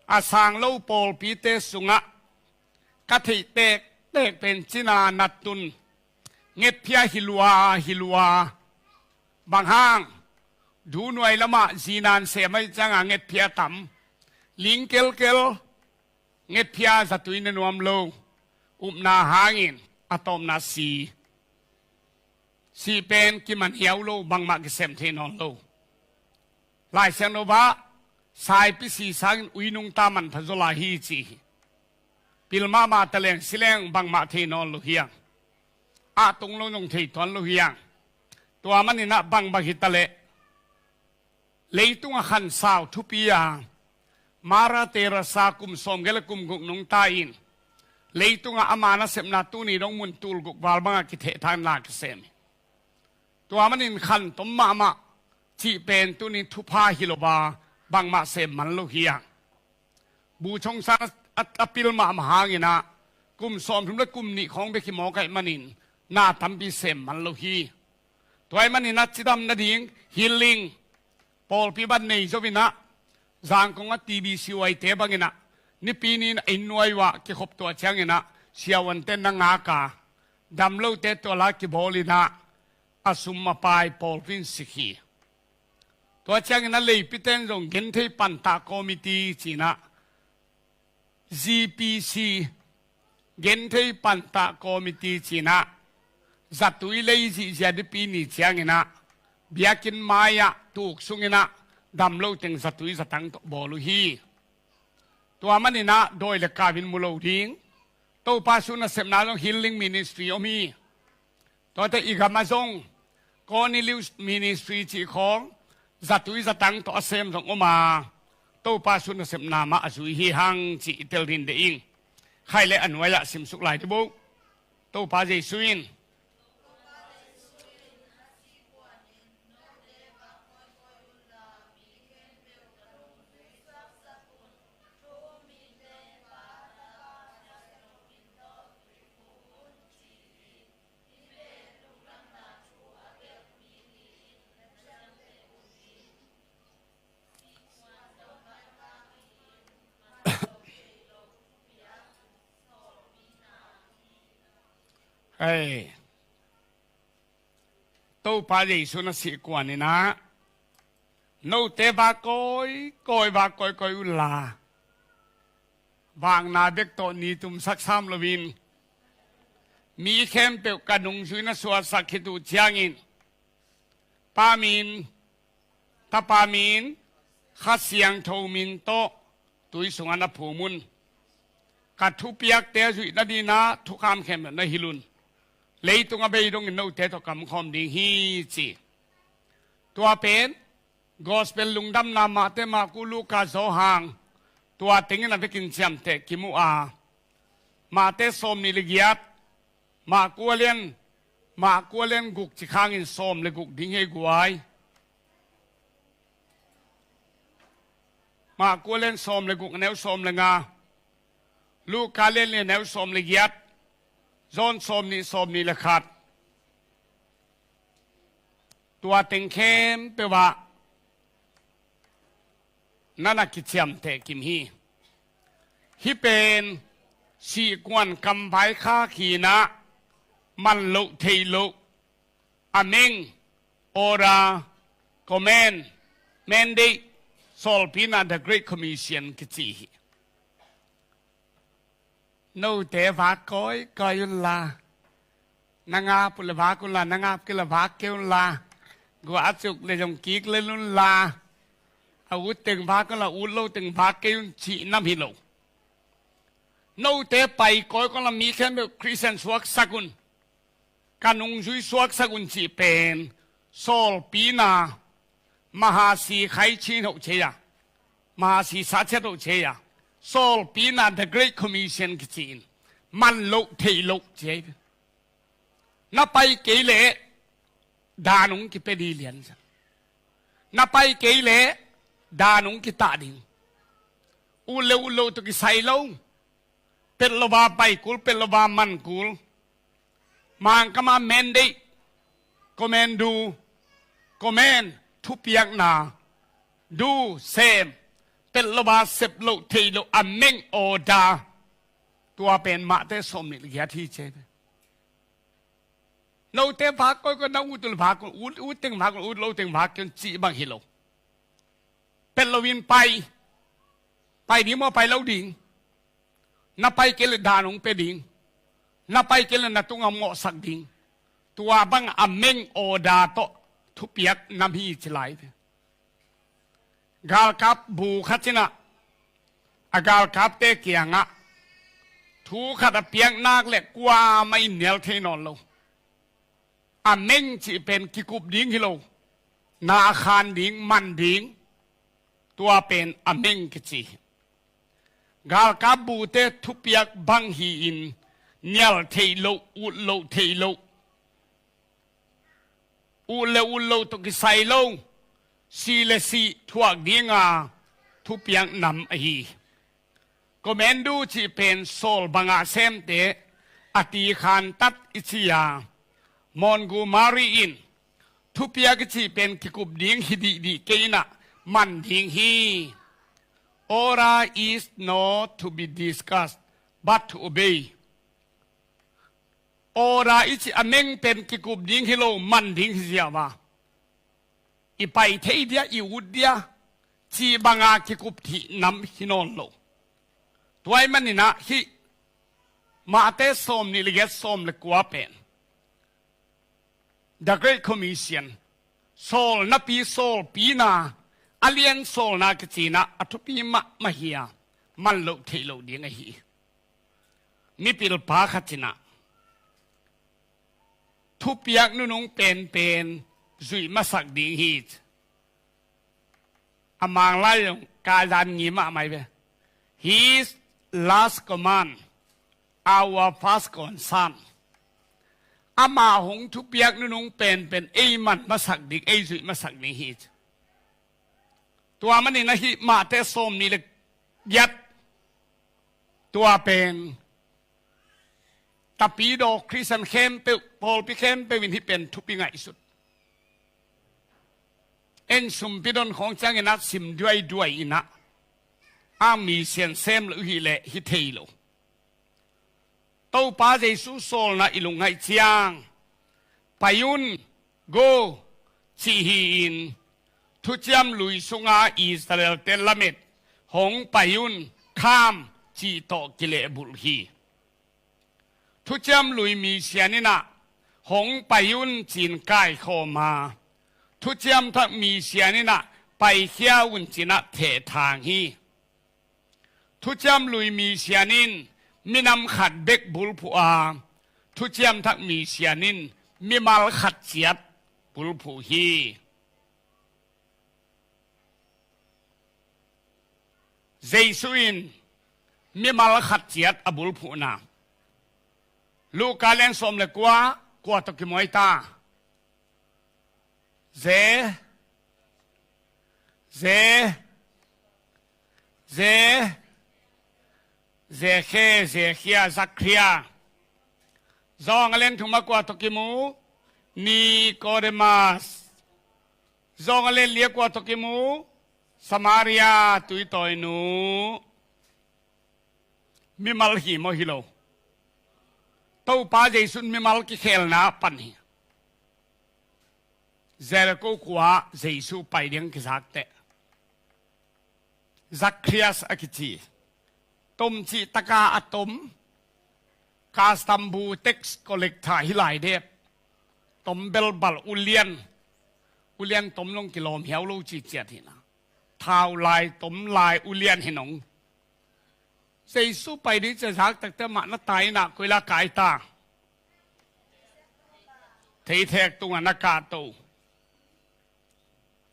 A sang lo pawlpite sungah ka theih tektek pen cina nattun, ngetphia hi lua hi lua. Bang hang? Dunuai lamah zinan sem ahih ciangin ngetphia tam. Ling kelkel, ngetphia, zatui ne nuam lo, upna hangin a tawpna si. Sih pen kiman hiau lo, bangmah kisem thei nawn lo. Lai Siangtho ah saipi si sangin ui nungta manpha zaw lai hi ci hi. Pil mahmah ta leng si leng bangmah thei nawn lo hi hang. A tung lo zong thei tuan lo hi hang. Tua manin ah bangbang hi ta leh, leitung a khansau thupi a, Mother Teresa kum sawmgiat le kum guk nungta in, leitung a ama nasepna tuni dong mun tul guk val bangah kithehthang la kisem hi. Tua manin khantom mahmah cih pen tuni thupha hi lo a, bangmah sem man lo hi hang. Buchong sang a, a pil mahmah hangin ah kum sawmthum le kum nih khawng bek hi mawk ahih manin na tampi sem man lo hi. Tua ahih manin ah cidam nading healing pawlpi ban nei zo in ah, Zangkong a T B C Y te bangin ah Nipi ni in a inn nuai uh ah kikhop, tua ciangin ah siavuante na ngak a, dam lote tua la kibawl in ah, a sum a pai pawlpi in sik hi. Tua ciangin ah leipiten zong genthei pantah committee ci-in ah, G P C, genthei pantah committee ci-in ah, zatui lei zihziah Nipi ni ciangin ah biakinn mai-ah tuk sungin ah dam lo teng zatui zatang tawh bawl uh hi. Tua manin ah dawi le kau in mu lo ding. Topa Jesu nasepna zong healing ministry om hi. Tuate i gam ah zong Cornelius Ministry cih khawng zatui zatang tawh a sem zong om a, Topa Jesu nasepna mah a zui hi hang cih i tel ding deih ing. Khaih leh a nuai-ah simsuk lai dih bo. Topa Jesu in Hei, Topa Jesu na sih kuan in ah, note va kawikawi, va kawikawi unla, vakna bek tawh ni tumsak sam loin, mi khempeuh ka nungzui na suahsak khit uh ciangin, Pa min, Tapa min, Kha Siangtho min tawh tui sungah na phum un. Ka thupiakte a zuih nadingin ah thukham khempeuh na hilh un. Leitung a bei dongin note tawh ka om khawm ding hi ci. Tua pen Gospel lungdamna Mate, Marku, Luka, Johan, tua tengin a vekin ciamteh kimu a, Mate sawmnih le giat, Marku a lian, Marku a lian guk ci khangin sawm le guk ding hi ei guai. Marku a lian sawm le guk, a neu sawm le nga. Luka a lian li, a neu sawm le giat. Johan sawmnih, sawmnih le khat. Tua teng khempeuh ah na na kiciamteh kim hi. Hih pen sihkuan kamvai khak hi-in ah, man loh theih loh, a meng, Order, command, mandate, sawlpina, the Great Commission kici hi. Note vak kawikawi unla, na ngap uh le vak unla, na ngap kei le vak kei unla, guah a cuk le zong kik le unla, a ut teng vak unla, ut lo teng vak kei un cih nam hi lo. Note pai kawikawi unla, mi khempeuh Christian suaksak un, ka nungzui suaksak un cih pen sawlpina, Mahasi Khai Chin Ho Che a, Mahasi Sa Chet Ho Che a, sawlpina, the Great Commission kici in, man loh theih loh ci hi. Na pai kei leh dan hong kipia ding lian sa. Na pai kei leh dan hong kitah ding. Ut le ut lo tawh kisai lo. Pet lo va pai kul, pet lo va man kul. Mangkam ah mandate, command, do, command, thupiakna, do, sem, pet lo va sep loh theih loh, a meng, order. Tua pen Mate sawmnih le giat hi ci hi. Note vak kawikawi unla, na ut uh le vak un, ut, ut teng vak un, ut lo teng vak kei un cih bang hi lo. Pet lo in pai, pai ding maw, pai lo ding. Na pai kei le dan hong pia ding. Na pai kei le na tungah mawhsak ding. Tua bang a meng, order tawh thupiak nam hi ci lai ve. Galkap bu khat in ah, a galkapte kiangah thu khat a piak nak leh kuamah in nial thei nawn lo. A meng cih pen kikup ding hi lo. Na a khan ding, man ding. Tua pen a meng kici hi. Galkap bute thupiak bang hi-in nial theih loh, ut loh theih loh. Ut le ut lo tawh kisai lo, si le si thuak dinga thupiak nam ahi hi. Command, do cih pen sawl banga semte a tikhantat i ci a, Montgomery in thupiak i cih pen kikup ding hi dihdih kei in ah man ding hi. Order is not to be discussed, but to obey. Order i cih a meng pen kikup ding hi lo, man ding hi ziau a, i pai thei dia, i ut dia cih banga kikup theih nam hi nawn lo. Tua ahih manin ah hih Mate sawmnih le giat, sawm le kua pen The Great Commission, sawl napi, sawlpina, a lian sawlna kici in ah a thupi mahmah hi a, man loh theih loh ding ahi hi. Mipilpa khat in ah thupiak nunung penpen zuih masak ding hi ci. A Mang lai zong kaidan ngi mahmah hi ve. His last command, our first concern. Ama hong thupiak nunung penpen ei man masak ding, ei zuih masak ding hi ci. Tua manin ah hih Mate sawmnih le giat, tua pen tapidaw Khristian khempeuh, pawlpi khempeuh in hih pen thupi ngaihsut. En sumpi don khawng ciangin ah sim duaiduai in ah, a mi sian sem lo hi leh hi thei lo. Topa Jesu sawlna i lungngaih ciang, pai un, go, cih hi-in, thuciam lui sunga Israel-te lamet, hong pai un, come, cih tawh kilehbulh hi. Thuciam lui misian in ah hong pai un ci-in kaikhawm a, thuciam thak misian in ah paikhia un ci-in ah thehthang hi. Thuciam lui misian in minam khat bek bulphuh a, thuciam thak misian in mimal khat ciat bulphuh hi. Jesu in mimal khat ciat a bulphuhna. Luka lian sawm le kua, kua tawh kimuai ta? Ze, Ze, Ze, Zekhe, Zekhia, Zakhria. Zawng a lian thum ah kua tawh kimu? Nikodemas. Zawng a lian li ah kua tawh kimu? Samaria tuitawinu. Mimal hi maw, hi lo? Topa Jesu in mimal kikhelna pan hi. Jericho khua Jesu pai ding kizak teh, Zacchaeus a kici, tom cih taka a tom, custom bu, tax collector hi lai dep, tom belbal, ulian, ulian tom long kilawm hiau lo ci ciat hi na. Thau lai, tom lai, ulian hi nong. Jesu pai ding ci a zak takte mah na tai na, koi la kai ta? Theithek tungah na kahto.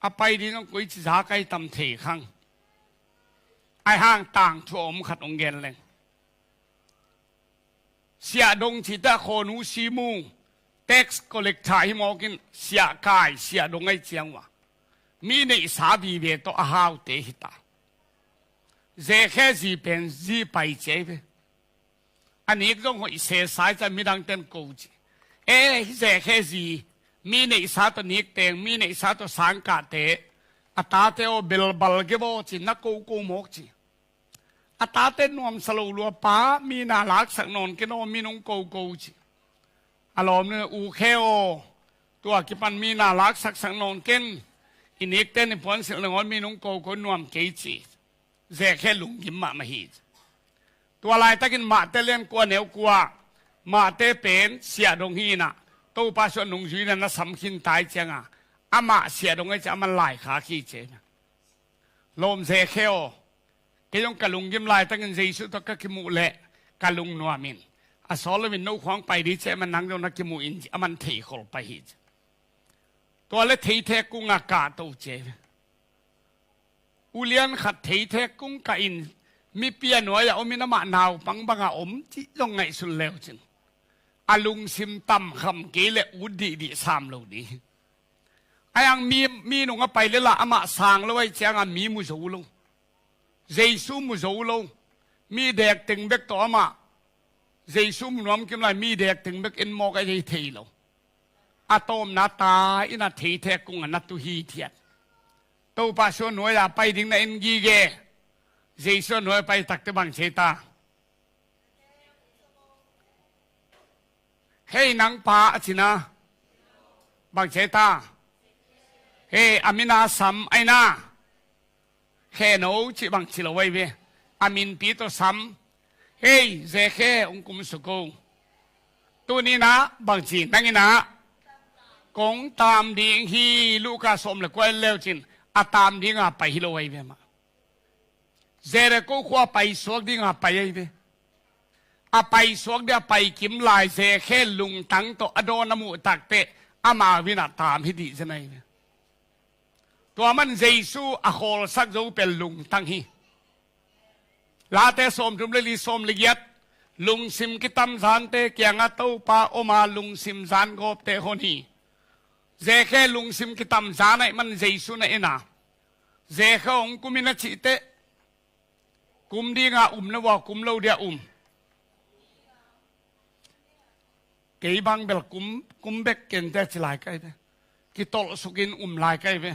A pai ding zong koi ci zak ai tam thei khang. Ai hang tangthu a om khat ong gen leng. Siahdong cite a khawnu simu, tax collector hi mawkin, siahkai, siahdong ai ciang uh a, mi neihsa vive tawh a haute hi ta. Zekhe zi pen zi pai ci ai ve. A nik zong hoih sesai ca midang ten ko ci. E, hi Zekhe zi, mi neihsa tawh nik teng, mi neihsa tawh sangkahte, a tate aw, belbal ge vaw ci, na koko mawk ci. A tate nuamsa lo lua, pa, mi na laksak nawn ken aw, mi nong koko ci. A lawm ni, u khe aw, tua kipan mi na laksaksak nawn ken, i nikte ni puansilh nangawn mi nong koko nuam kei ci. Zekhe lunggim mahmah hi. Tua laitakin Mate lian kua neu kua, Mate pen siahdong hi na, Topa suah nungzui na na sam khin tai cianga, amah siahdong ai ci, aman laikhak hi ci. Lawm Zekhe aw, kei zong ka lunggim laitakin Jesu tawh ka kimuh leh ka lungnuam in. A sawt loin no khuang pai ding ci, aman nang zong na kimuh in ci, aman theikhol pai hi ci. Tua le theithek kungah kahto ci. Ulian khat theithek kung kah in, mipi a nuai-ah om in amah naupang banga om cih zong ngaihsun leu cin, a lungsim tamkham kei le ut dihdih sam lo ding. Ai ang mi, mi nung a pai le lah amah sang lo ai cianga mi mu zo lo. Jesu mu zo lo. Mi dek teng bek tawh amah Jesu mu nuam kim lai, mi dek teng bek en mawk ai thei lo. A tawmna ta in a theithek kung a na tu hithiat. Topa suah nuai-a pai ding na en gige. Jesu a nuai pai takte bang ci ta? Hei nang pa, a ci na. Bang ci ta? Hei, a min a sam ai na. Khe no cih bang ci lo ai ve. A minpi tawh sam. Hei Zekhe, hong kumsuk o. Tuni na bang ci, nang in ah kong tam ding hi, Luka sawm le kua en leu cin, a tam dinga pai hi lo ai ve mah. Jericho khua pai suak dinga pai ai ve. A pai suak ding a pai kim lai, Zekhe lungtang tawh a dawn a muh takte, amau in ah tam hi dih zen ai ve. Tua man Jesu a khawlsak zo pen lungtang hi. Late sawmthum le li, sawm le giat, lungsim kitam zante kiangah Topa om a, lungsim zan gawpte hon hi. Zekhe lungsim kitam zan ai man Jesu na en a, Zekhe hong kum in a cih teh, kum dinga um na vua, kum lo dia um? Kei bang bel kum, kum bek ken teh ci lai kai ve. Kitolh sukin um lai kai ve.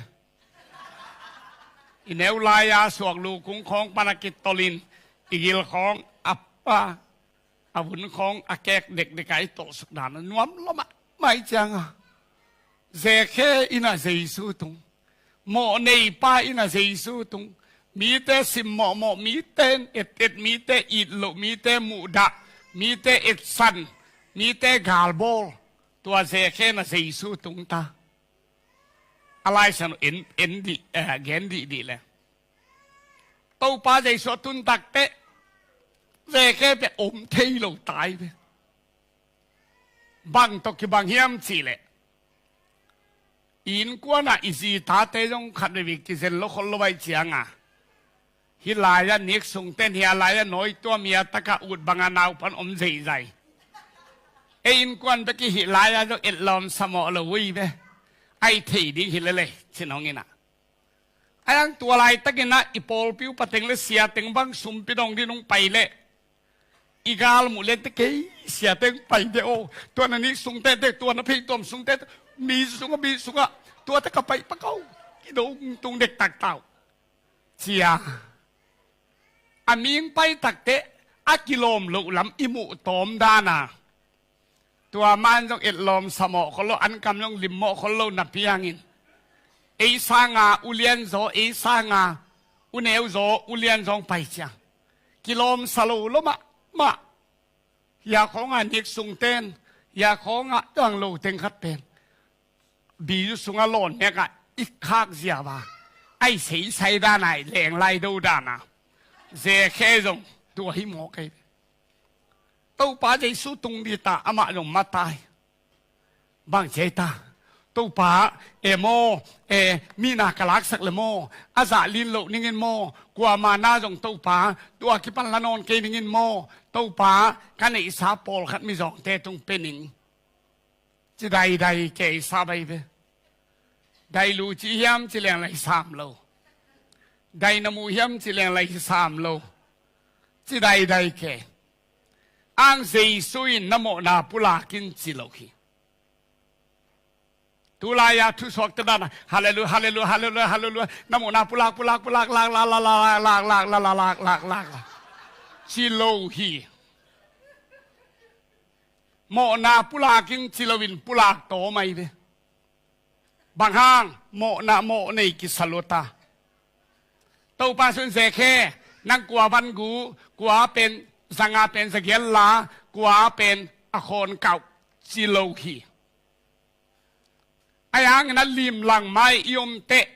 I neu lai-a suak lu kung khawng pana kitolhin, i gil khawng a pa, a vun khawng a kek dekdek a i tolh suk dan a nuam lua mahmah cianga, Zekhe in ah Jesu tung. Mawh nei pa in ah Jesu tung. Mite sim mawhmawh, mite etet, mite it loh, mite muhdah, mite etsan, mite galbawl. Tua Zekhe in ah Jesu tung ta. A laisian en, en dih, eh, gen dihdih le, Topa Jesu a tun takteh Zekhe pen om thei lo tai ve. Bang tawh kibang hiam cihleh, i innkuanah i zi tate zong khat veivei kizen lo khol lo ai cianga, hih lai-ah nik sungten hih lai-ah nawi tuam hih a takah ut banga naupan om zeizai. Ei innkuan bek i hih lai-ah zong etlawm samawh lo ui ve. Ai thei ding hi lele cin hong inah. Ai ang tua laitakinah i pawlpi uh pateng le siateng bang sumpi dong ding nung pai leh, i galmuh lente kei siateng pai de aw. Tua na nik sungtente, tua na pheituam sungtente, mi sungah, mi sungah, tuate ka pai pakau. Kidong tung dektak tau cia. A ming pai takte a kilawm loh lam i muh tawm dana, Tua man zong etlawm samawh khol lo, ankam zong limmawh khol lo napi hangin, ei sanga ulian zaw, ei sanga uneu zaw, ulian zong pai ciang kilawmsa lo lo mahmah. Hia khawngah nik sungten, hia khawngah tuang lo teng khat pen bizu sungah lawn nekah i khak ziau a, ai seisai dana, i leng lai do dana, Zekhe zong tua hi mawk ei. Topa Jesu tung dita amah zong mata hi. Bang ci ei ta? Topa, e maw, e, mi na ka laksak le maw, a zah lin loh ningin maw, kuama na zong Topa, tua kipan la nawn kei ningin maw, Topa, ka neihsa pawlkhat mizawngte tung pe ning. Ci daidai kei sa bai ve. Dailu ci hiam ci leng lai sam lo. Dainamu hiam ci leng lai sam lo. Ci daidai kei. Ang Jesu in na mawhna pulak in ci lo hi. Tulai-a thusuak te dana, hallelujah, hallelujah, hallelujah, hallelujah. Na mawhna pulak, pulak, pulak, lak, lak, lak, lak, lak, lak, lak, lak, lak, lak, lak. Ci lo hi. Mawhna pulak in ci loin pulak tawm ai ve. Bang hang? Mawhna mawh nei kisa lo ta. Topa sun Zekhe, nang kua van gu, kua pen zanga pen zagial la, kua pen a khawn kauh ci lo hi. Ai hangin a limlang mai i om teh,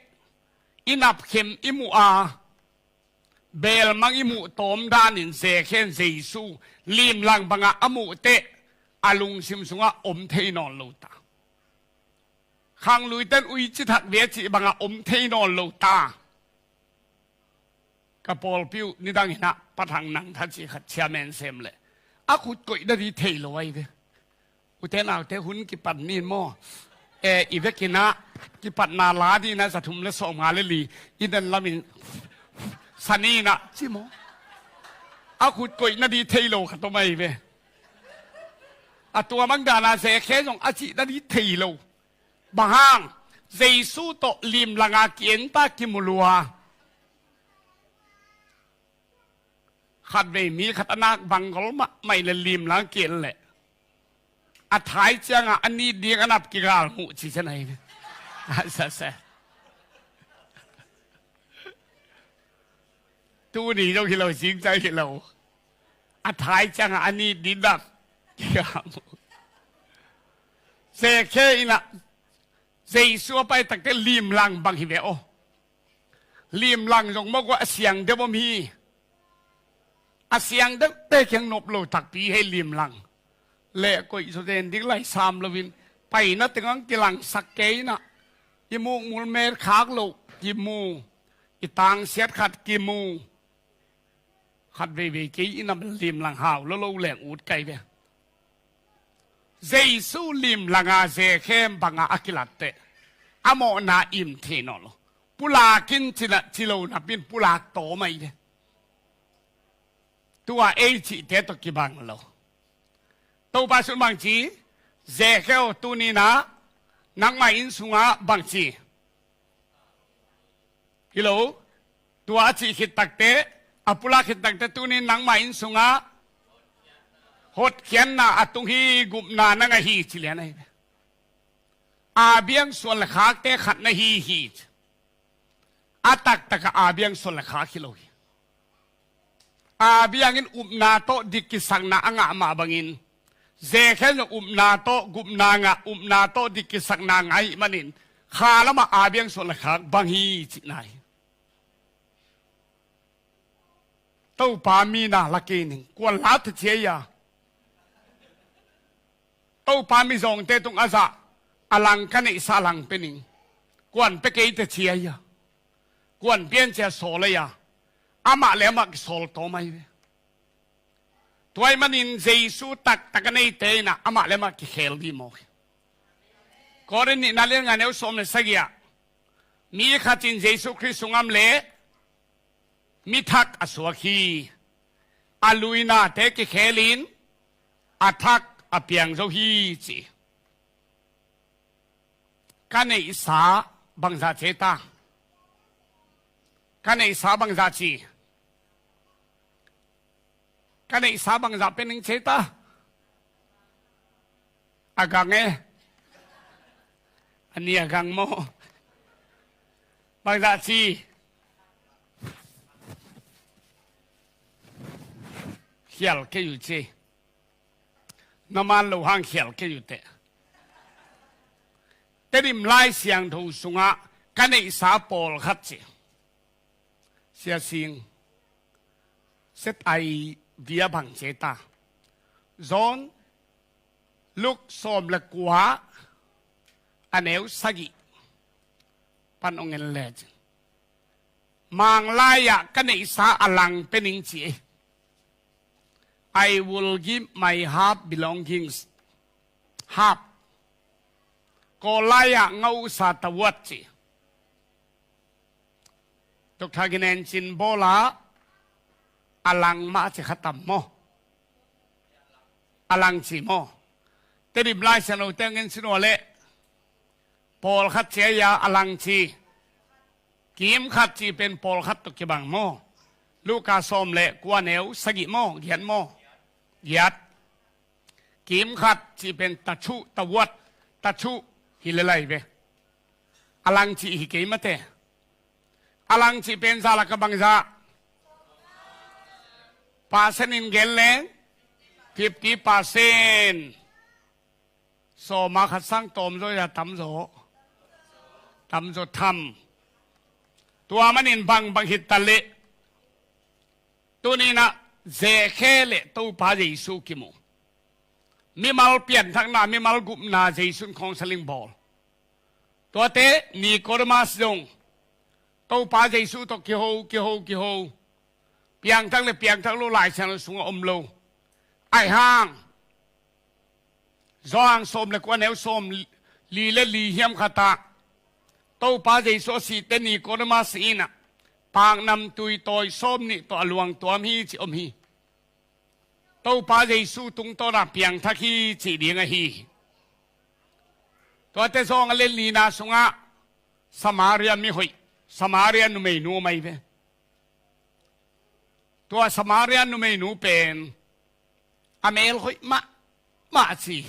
i napkhem i muh a, belmang i muh tawm danin Zekhen Jesu limlang bangah a muh teh, a lungsim sungah om thei nawn lo ta. Khangluiten ui ci thak ve cih bangah om thei nawn lo ta. Ka pawlpi uh nidang hinah pathang nang tha ci khat chairman sem leh a khut koih na di thei lo ai ve. Ute naute hun kipat nin maw? E, i vekinah kipatna la dinah za thum le sawmnga le li i den lamin saninah ci maw? A khut koih na di thei lo khat om ai ve. A tua mang dana Zekhe zong a cih na di thei lo. Bang hang? Jesu tawh limlanga ki-en ta, kimu lua. Khatvei mi khat a nak bang gol mahmah le limlang ki-en leh a thai ciangah a nit ding a nap kigal muh ci cian ahi. Sasa. Tuni zong hi lo, zingcai hi lo. A thai ciangah a nit ding nap kigal muh. Zekhe inah Jesu a pai takte limlang bang hi ve aw. Limlang zong mawk uh a siang deuh om hi. A siang deuhte kiang nop lo takpi hei limlang. Leh koih zaw den ding lai sam loin paina tengah kilangsak kei inah i mukmul met khak loh kimu, i tangsiat khat kimu. Khat veivei kei i nam limlang hau lo lo leng ut kai ve. Jesu limlanga Zekhe banga a kilatteh a mawhna im thei nawn lo. Pulakin cina ci lo napin pulak tawm ai ve. Tua ei cihte tawh kibang lo. Topa sun bang ci? Zekhe aw, tuninah nangmah inn sungah bang ci? Hi lo. Tua a cih khit takte, a pulak khit takte, tunin nangmah inn sungah hotkhiatna a tung hi, gupna na ngah hi ci lian ahi ve. A biang suan le khakte khat na hi hi. A taktakah a biang suan le khak hi lo hi. A biangin upna tawh dik kisakna a ngah mah bangin Zekhen zong upna tawh gupna ngah, upna tawh dik kisakna ngah ahih manin kha lamah a biang suan le khak bang hi cihna hi. Topa mi na la kei ning, kuan la ta cia ia. Topa mizawngte tung a zah a lang ka neihsa a lang pe ning. Kuan pe kei ta cia ia. Kuan pian cia sawl a ia. Amah le amah kisawl tawm ahi ve. Tua ahih manin Jesu taktak a neite inah amah le amah kikhel dih mawk hi. Korin nihna lian nga neu sawm le sagih ah mi khat in Jesu Khrist sungah om leh mi thak a suak hi. A luinate kikhelin a thak a piang zo hi ci. Ka neihsa bangzah ci ei ta? Ka neihsa bangzah ci? Ka neihsa bangzah pe ning ci ei ta? A gang e. A ni a gang maw? Bangzah ci? Khial kei uh ci. Na man lo hang khial kei uh teh. Tedim Lai Siangtho sungah ka neihsa pawlkhat ci. Sia Sing, set ai via bang ce ta. John, Luke sawm le kua, a neu sagih pan ong en le cin. Manglai-ah ka neihsa a lang pe ning ci e. I will give my half belongings. Half. Kawllai-ah ngausa tawat ci. Doctor Ginen cin bawla a lang mah ci khatam maw? A lang ci maw? Tedim Lai Siangtho teng in cin ua leh. Pawlkhat ci a, a lang ci. Kim khat ci pen pawlkhat tawh kibang maw? Luka sawm le kua neu sagih maw? Giat maw? Giat. Kim khat ci pen tachuh, tawat, tachuh hi le lai ve. A lang ci hi kei mate. A lang ci pen za laka bangzah? Percent in gen leng fifty percent. Sawma khat sang tawm zaw ya tam zaw? Tam zaw tham. Tua manin bangbang hi ta leh. Tuninah Zekhe le Topa Jesu kimu. Mimal pianthakna, mimal gupna Jesu'n khawngsaling bawl. Tuate Nikodemas zong Topa Jesu tawh kiho, kiho, kiho. Piangthak le piangthak lo Lai Siangtho sungah om lo. Aihang Johan sawm le kua neu sawm li le li hiam khatah Topa Jesu a sihte Nikodemas inah paknamtui tawi sawm nih tawh a luang tuam hi ci om hi. Topa Jesu tungtawnah piangthak hi cih ding ahi hi. Tuate zawng a le lina sungah Samaria mihoih, Samaria numeinu om ahi ve. Tua Samaria numeinu pen a mel hoih mahmah ci.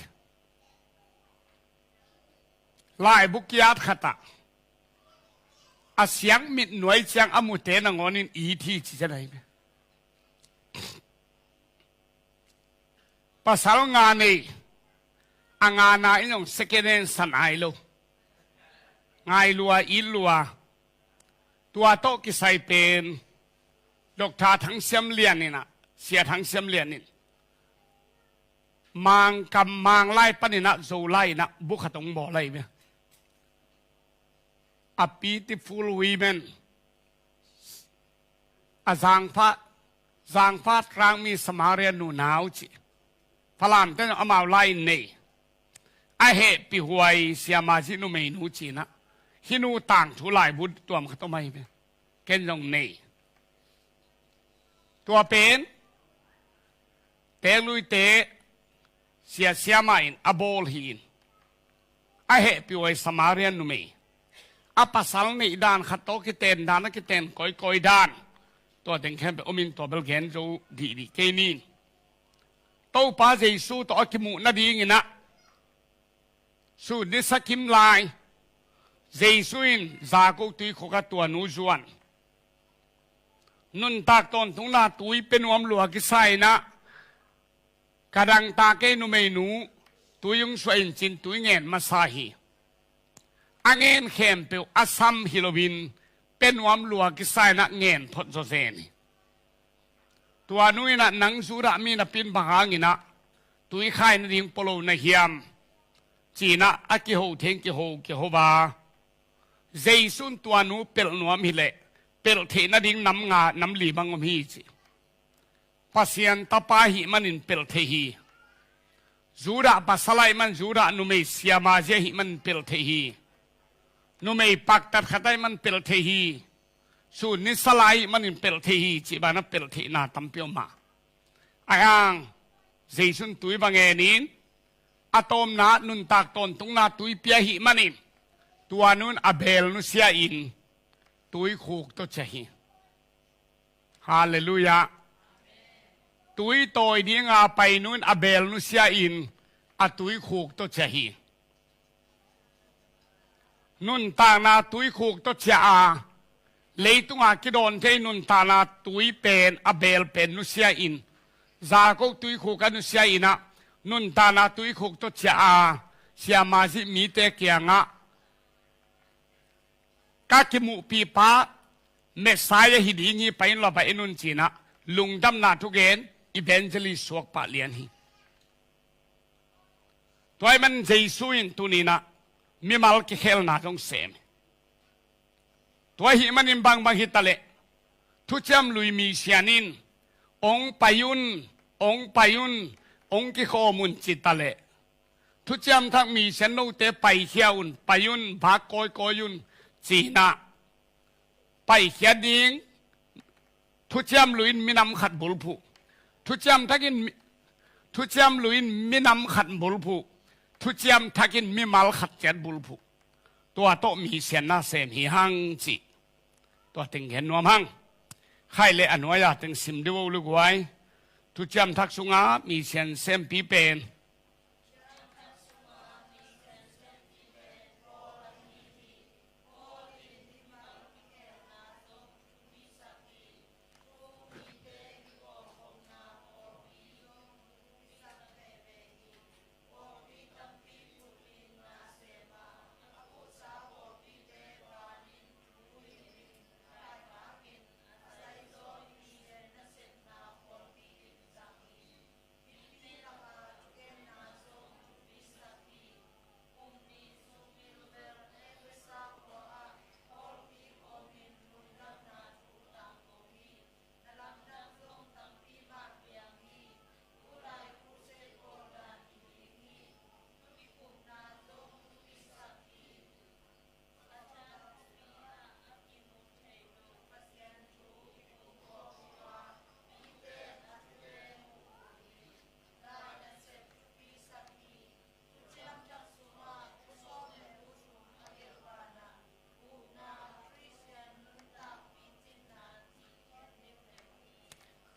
Laibu kiat khatah a siang mit nuai ciang a mute nangawnin it hi ci zen ahi ve. Pasal nga nei, a ngana in zong second hand sa nai lo. Ngai lua, it lua. Tua tawh kisai pen Doctor Thang Siam Lian inah, Sia Thang Siam Lian in Mangkam Manglai paninah Zolai inah bu khat ong bawl ahi ve. A beautiful women. A zangfa, zangfa tlangmi Samaria nunau ci. Falamte amau lai in nei. A hehpihhuai siamazi numeinu cinah. Hih nu tangthu laibu tuam khat om ahi ve. Ken zong nei. Tua pen Teekluite sia siama in a bawl hi in. A hehpihhuai Samaria numei. A pasal neih dan khat tawh kiten dan a kiten kawikawi dan. Tua teng khempeuh omin tua bel gen zo dihdih kei nin. Topa Jesu tawh a kimuh nadinginah sun ni sakim lai Jesu in Zako tuikhuk ah tua nu zuan. Nuntak tawntungna tui pia nuam lua kisa inah ka dangtak kei numeinu tui ung suah in cin tui ngen masa hi. A ngen khempeuh a sam hi loin pia nuam lua kisa inah ngen phot zawzen hi. Tua nu inah nang Judah mi napi in bang hanginah tui khai nading pua lo na hiam? Cinah a kiho theng kiho kiho va. Jesu in tua nu pelh nuam hileh pelh theih nading nam nga nam li bang om hi ci. Pasian tapa ahih manin pelh thei hi. Judah pasal ahih man Judah numei siamazia ahih manin pelh thei hi. Numei paktat khat ahih man pelh thei hi. Sun ni sala ahih manin pelh thei hi cih banah pelh theihna tampi om a. Ahi hang Jesu in tui va ngenin a tawmna nuntak tawntungna tui pia ahih manin tua nu in a beel nusia in tuikhuk tawh ciah hi. Halleluiah. Tui tawi dinga pai nu in a beel nusia in a tuikhuk tawh ciah hi. Nuntakna tuikhuk tawh ciah a, leitunga kidawn thei nuntakna tui pen a beel pen nusia in, Jakob tuikhuk a nusia in ah, nuntakna tuikhuk tawh ciah a, siamah zih mite kiangah ka kimuhpihpa Messiah hi ding hi, pai in lawpa en un ci-in ah lungdamna thugen evangelist suak pah lian hi. Tua ahih man Jesu in tuni-in ah mimal kikhelna zong sem hi. Tua ahih manin bangbang hi taleh, thuciam lui misian in, ong pai un, ong pai un, ong kikhawm un ci taleh, thuciam thak misian note paikhia un, pai un, vak kawikawi un ci-in ah, paikhiat ding, thuciam lui in minam khat bulphuh. Thuciam thak in mi-, thuciam lui in minam khat bulphuh. Thuciam thak in mimal khat ciat bulphuh. Tua tawh misianna sem hi hang cih tua teng gen nuam hang. Khaih leh a nuai-a teng sim dih vo leh guai. Thuciam thak sungah misian sempi pen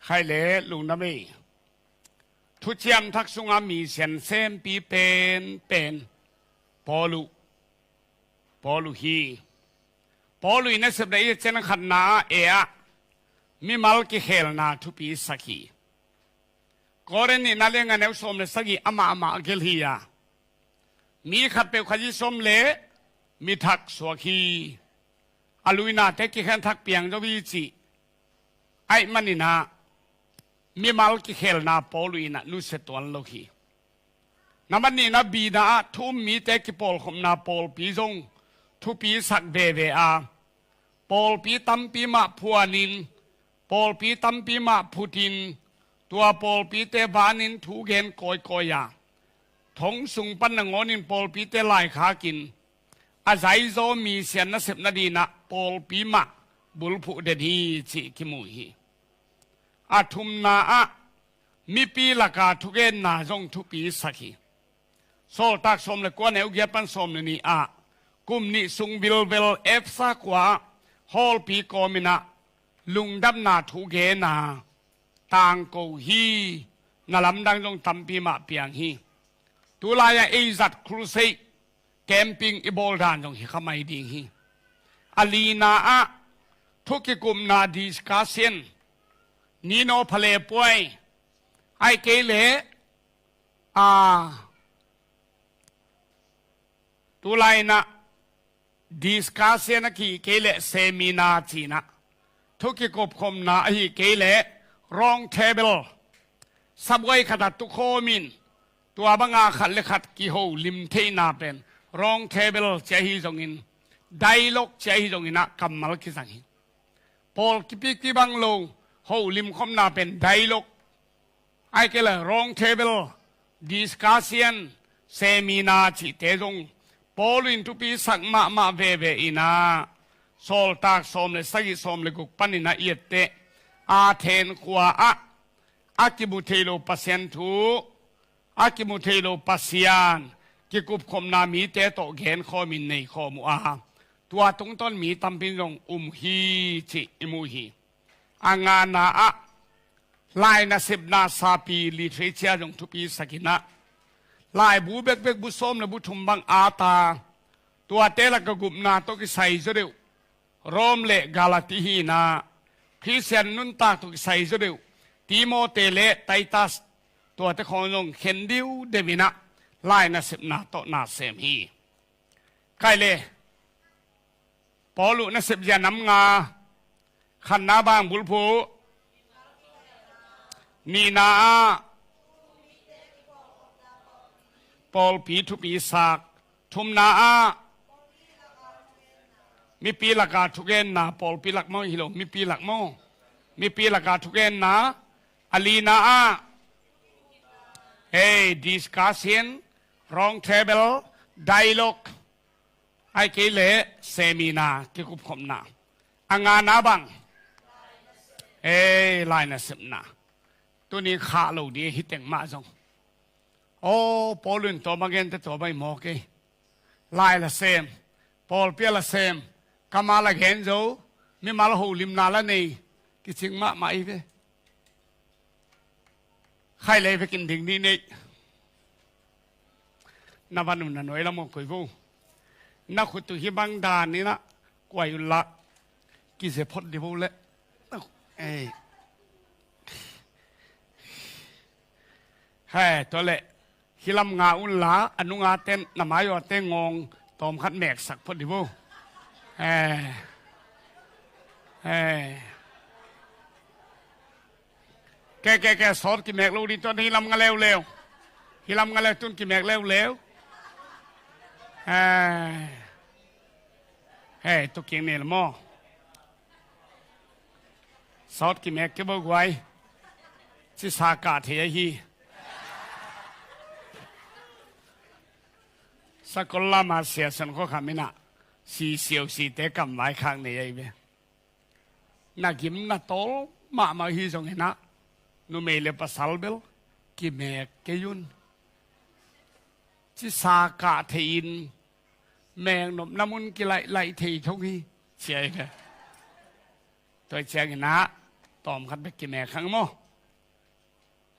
Khaih leh lungdam ei. Thuciam thak sungah misian sempi pen pen Paulu, Paulu hi. Paulu in a sep leh i cen khatna ah e ah mimal kikhelna thupi sak hi. Korin nihna leh nga neu sawm leh sagih amah amah a gelh hi a, mi khatpeuh Khazih sawm leh mi thak suak hi. A luinate kikhen thak piang zo hi cih. Ahih manin ah mimal kikhelna Paulu in ah nusia tuan lo hi. Nambat nihna, bina ah thu um mite kipawlkhopna pawlpi zong thupi sak veve a, pawlpi tampi mah phuanin, pawlpi tampi mah phutin, tua pawlpite vanin thu gen kawikawi a, thong sung pan nangawnin pawlpite laikhakin, a zaizaw misian nasep nadingin ah pawlpi mah bulphuh den hi cih kimu hi. A thumna ah mipi laka thugenna zong thupi sak hi. Sawltak sawm leh kua, neu giat pan sawm leh nih ah, kum nih sung vilvel Efesa khua ah hawlpi kawmin ah lungdamna thu gen a, tangko hi. Na lamdang zong tampi mah piang hi. Tulai-ah ei zat crusade, camping i bawl dan zong hi kha mai ding hi. A lina ah thu kikupna discussion, nino phale puai, ahih kei leh a, tulai-in ah discussion ahih kei leh seminar ci-in ah, thu kikupkhopna ahih kei leh round table, sabuai khat ah tukhawmin, tua banga khat leh khat kiholim theihna pen round table ci ahi zongin, dialogue ci ahi zongin ah kammal kizang hi. Pawl kipikpi bang lo holimkhopna pen dialogue, ahih kei leh round table, discussion, seminar cihte zong Paulu in thupi sak mahmah veve in ah, Sawltak sawm leh sagih, sawm leh guk panin ah i et teh, Athen khua ah a kimu thei lo Pasian thu, a kimu thei lo Pasian kikupkhopna mite tawh genkhawmin neikhawm uh a, tua tungtawn mi tampi in zong um hi cih i mu hi. A ngana ah, lai nasepna sapi literature zong thupi sak in ah, Laibu bekbek bu sawm le bu thum bang a ta, tuate laka gupna tawh kisai zaw deuh Rom le Galati hi inah, Khristian nuntak tawh kisai zaw deuh Timote le Titus, tuate khawng zong khen diu deuh inah lai nasepna tawh na sem hi. Khai le, Paul uh nasep zia nam nga, khatna bang bulphuh, nihna ah pawlpi thupi sak, thumna ah mipi laka thugenna, pawlpi lak maw hi lo, mipi lak maw, mipi laka thugenna, a lina ah, hey, discussion, round table, dialogue, ai kei le semina, kikupkhopna. A ngana bang, ei, lai nasepna. Tuni khah lo ding hi teng mah zong. Aw, Paul in tua bang gente tua bang i mawk ei. Lai la sem, pawlpi a la sem, kama la gen zo, mimal holimna la nei, kicing mahmah i ve. Khai lei vekin ding ni nei. Na van un na nuai lam uh koi vo. Na khut uh hi bang dan inah kuai un la. Kize phot di vo le. Ei. He, tua le. Hi lam nga un la, a nunga ten, na mai aw te ngawng tawm khat meksak phot di vo. He. He. Ke, ke, ke, sawt kimek lo ding tuan hi lam nga leuleu. Hi lam nga leu tun kimek leuleu. He. He, tu king ni la maw. Sawt kimek ke bo guai. Ci sa kah thei ahi. Sakol lama sia san kho kha mina. Si siau si te kam vai khak nei ahi ve. Na gim na tol mahmah hi zong inah, numei le pasal bel kimek kei un. Ci sa kah thei in, mek nop na mun kilaih laih thei thong hi, cia hi ve. Tua ciang inah, tawm khat bek kimek khang maw.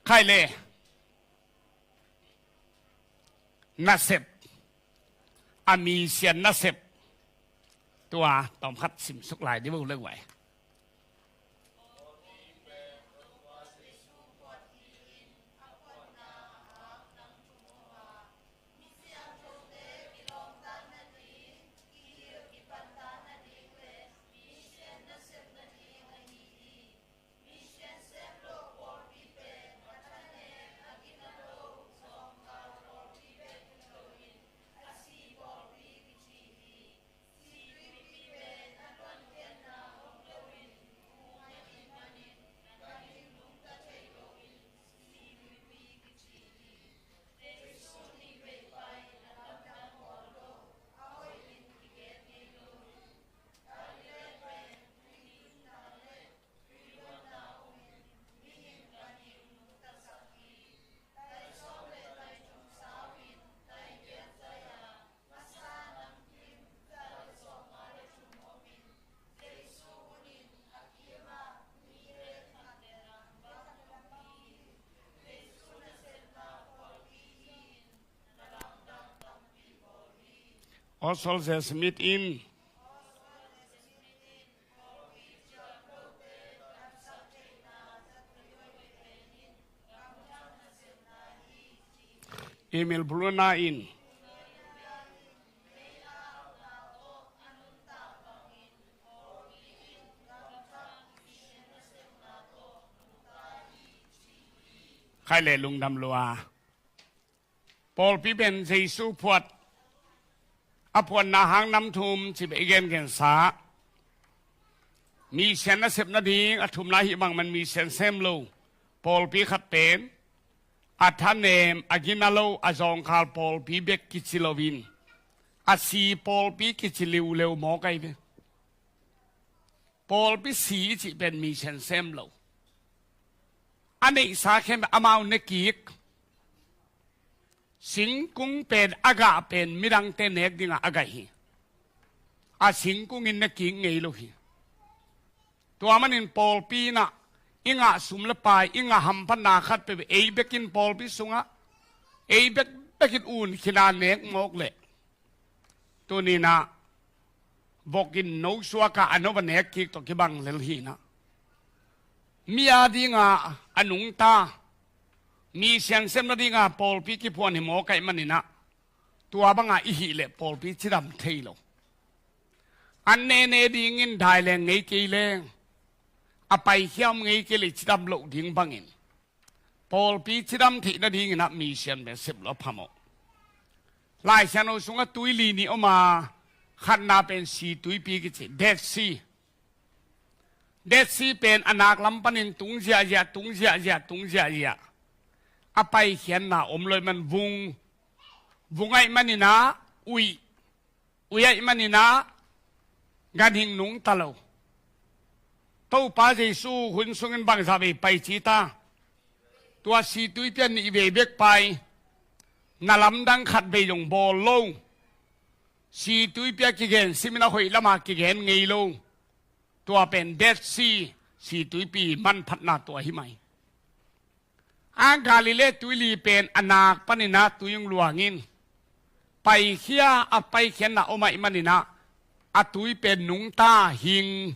Khai le. Nasep. A misian nasep. Tua tawm khat simsuk lai di bo le guai. Oswald Smith in. Emil Brunner in. Khai le lungdam lua. Pawlpi pen Jesu phuat, a phuatna hang nam thum ci beh i gengensa. Misian nasep nading a thumna hi bang man misian sem lo. Pawlpi khat pen a thanem, a gina lo, a zawngkhal pawlpi bek kici loin a si pawlpi kici liuleu mawk ahi ve. Pawlpi si i cih pen misian sem lo. A neihsa khempeuh amau ne kik. Singkung pen a gah pen midangte nek dingah a gaih hi. A singkung in ne kik ngei lo hi. Tua manin pawlpi inah i ngah sum le pai, i ngah hamphatna khat peuh ei bekin pawlpi sungah ei bek Bekin un khina nek mawk leh, tuninah vokin no suaka a no va nek kik tawh kibang lel hinah, mi a dinga a nungta, mi siansem nadinga pawlpi kiphuan hi mawk ahih maninah, tua banga i hih leh pawlpi cidam thei lo. An nene dingin dai leng ngei kei leng, a paikhia om ngei kei leh cidam loh ding bangin pawlpi cidam theih nadinginah mi sian pen sep lo a phamawh. Laisiangtho sungah tuili nih om a, khatna pen si tuipi kici, Dead Sea. Dead Sea pen a nak lam panin tung ziahziah, tung ziahziah, tung ziahziah. A paikhiatna om lo ahih man vung, vung ahih maninah uih, uih ahih maninah ganhing nungta lo. Topa Jesu hun sungin bangzah vei pai ci ta? Tua si tuipi ah nih vei bek pai. Na lamdang khat vei zong bawl lo. Si tuipi ah kigen simin a hoih lama kigen ngei lo. Tua pen Dead Sea, si tuipi manphatna tua hi mai. A Galilee tuili pen a nak paninah tui hong luangin, paikhia, a paikhiatna om ahih maninah a tui pen nungta, hing,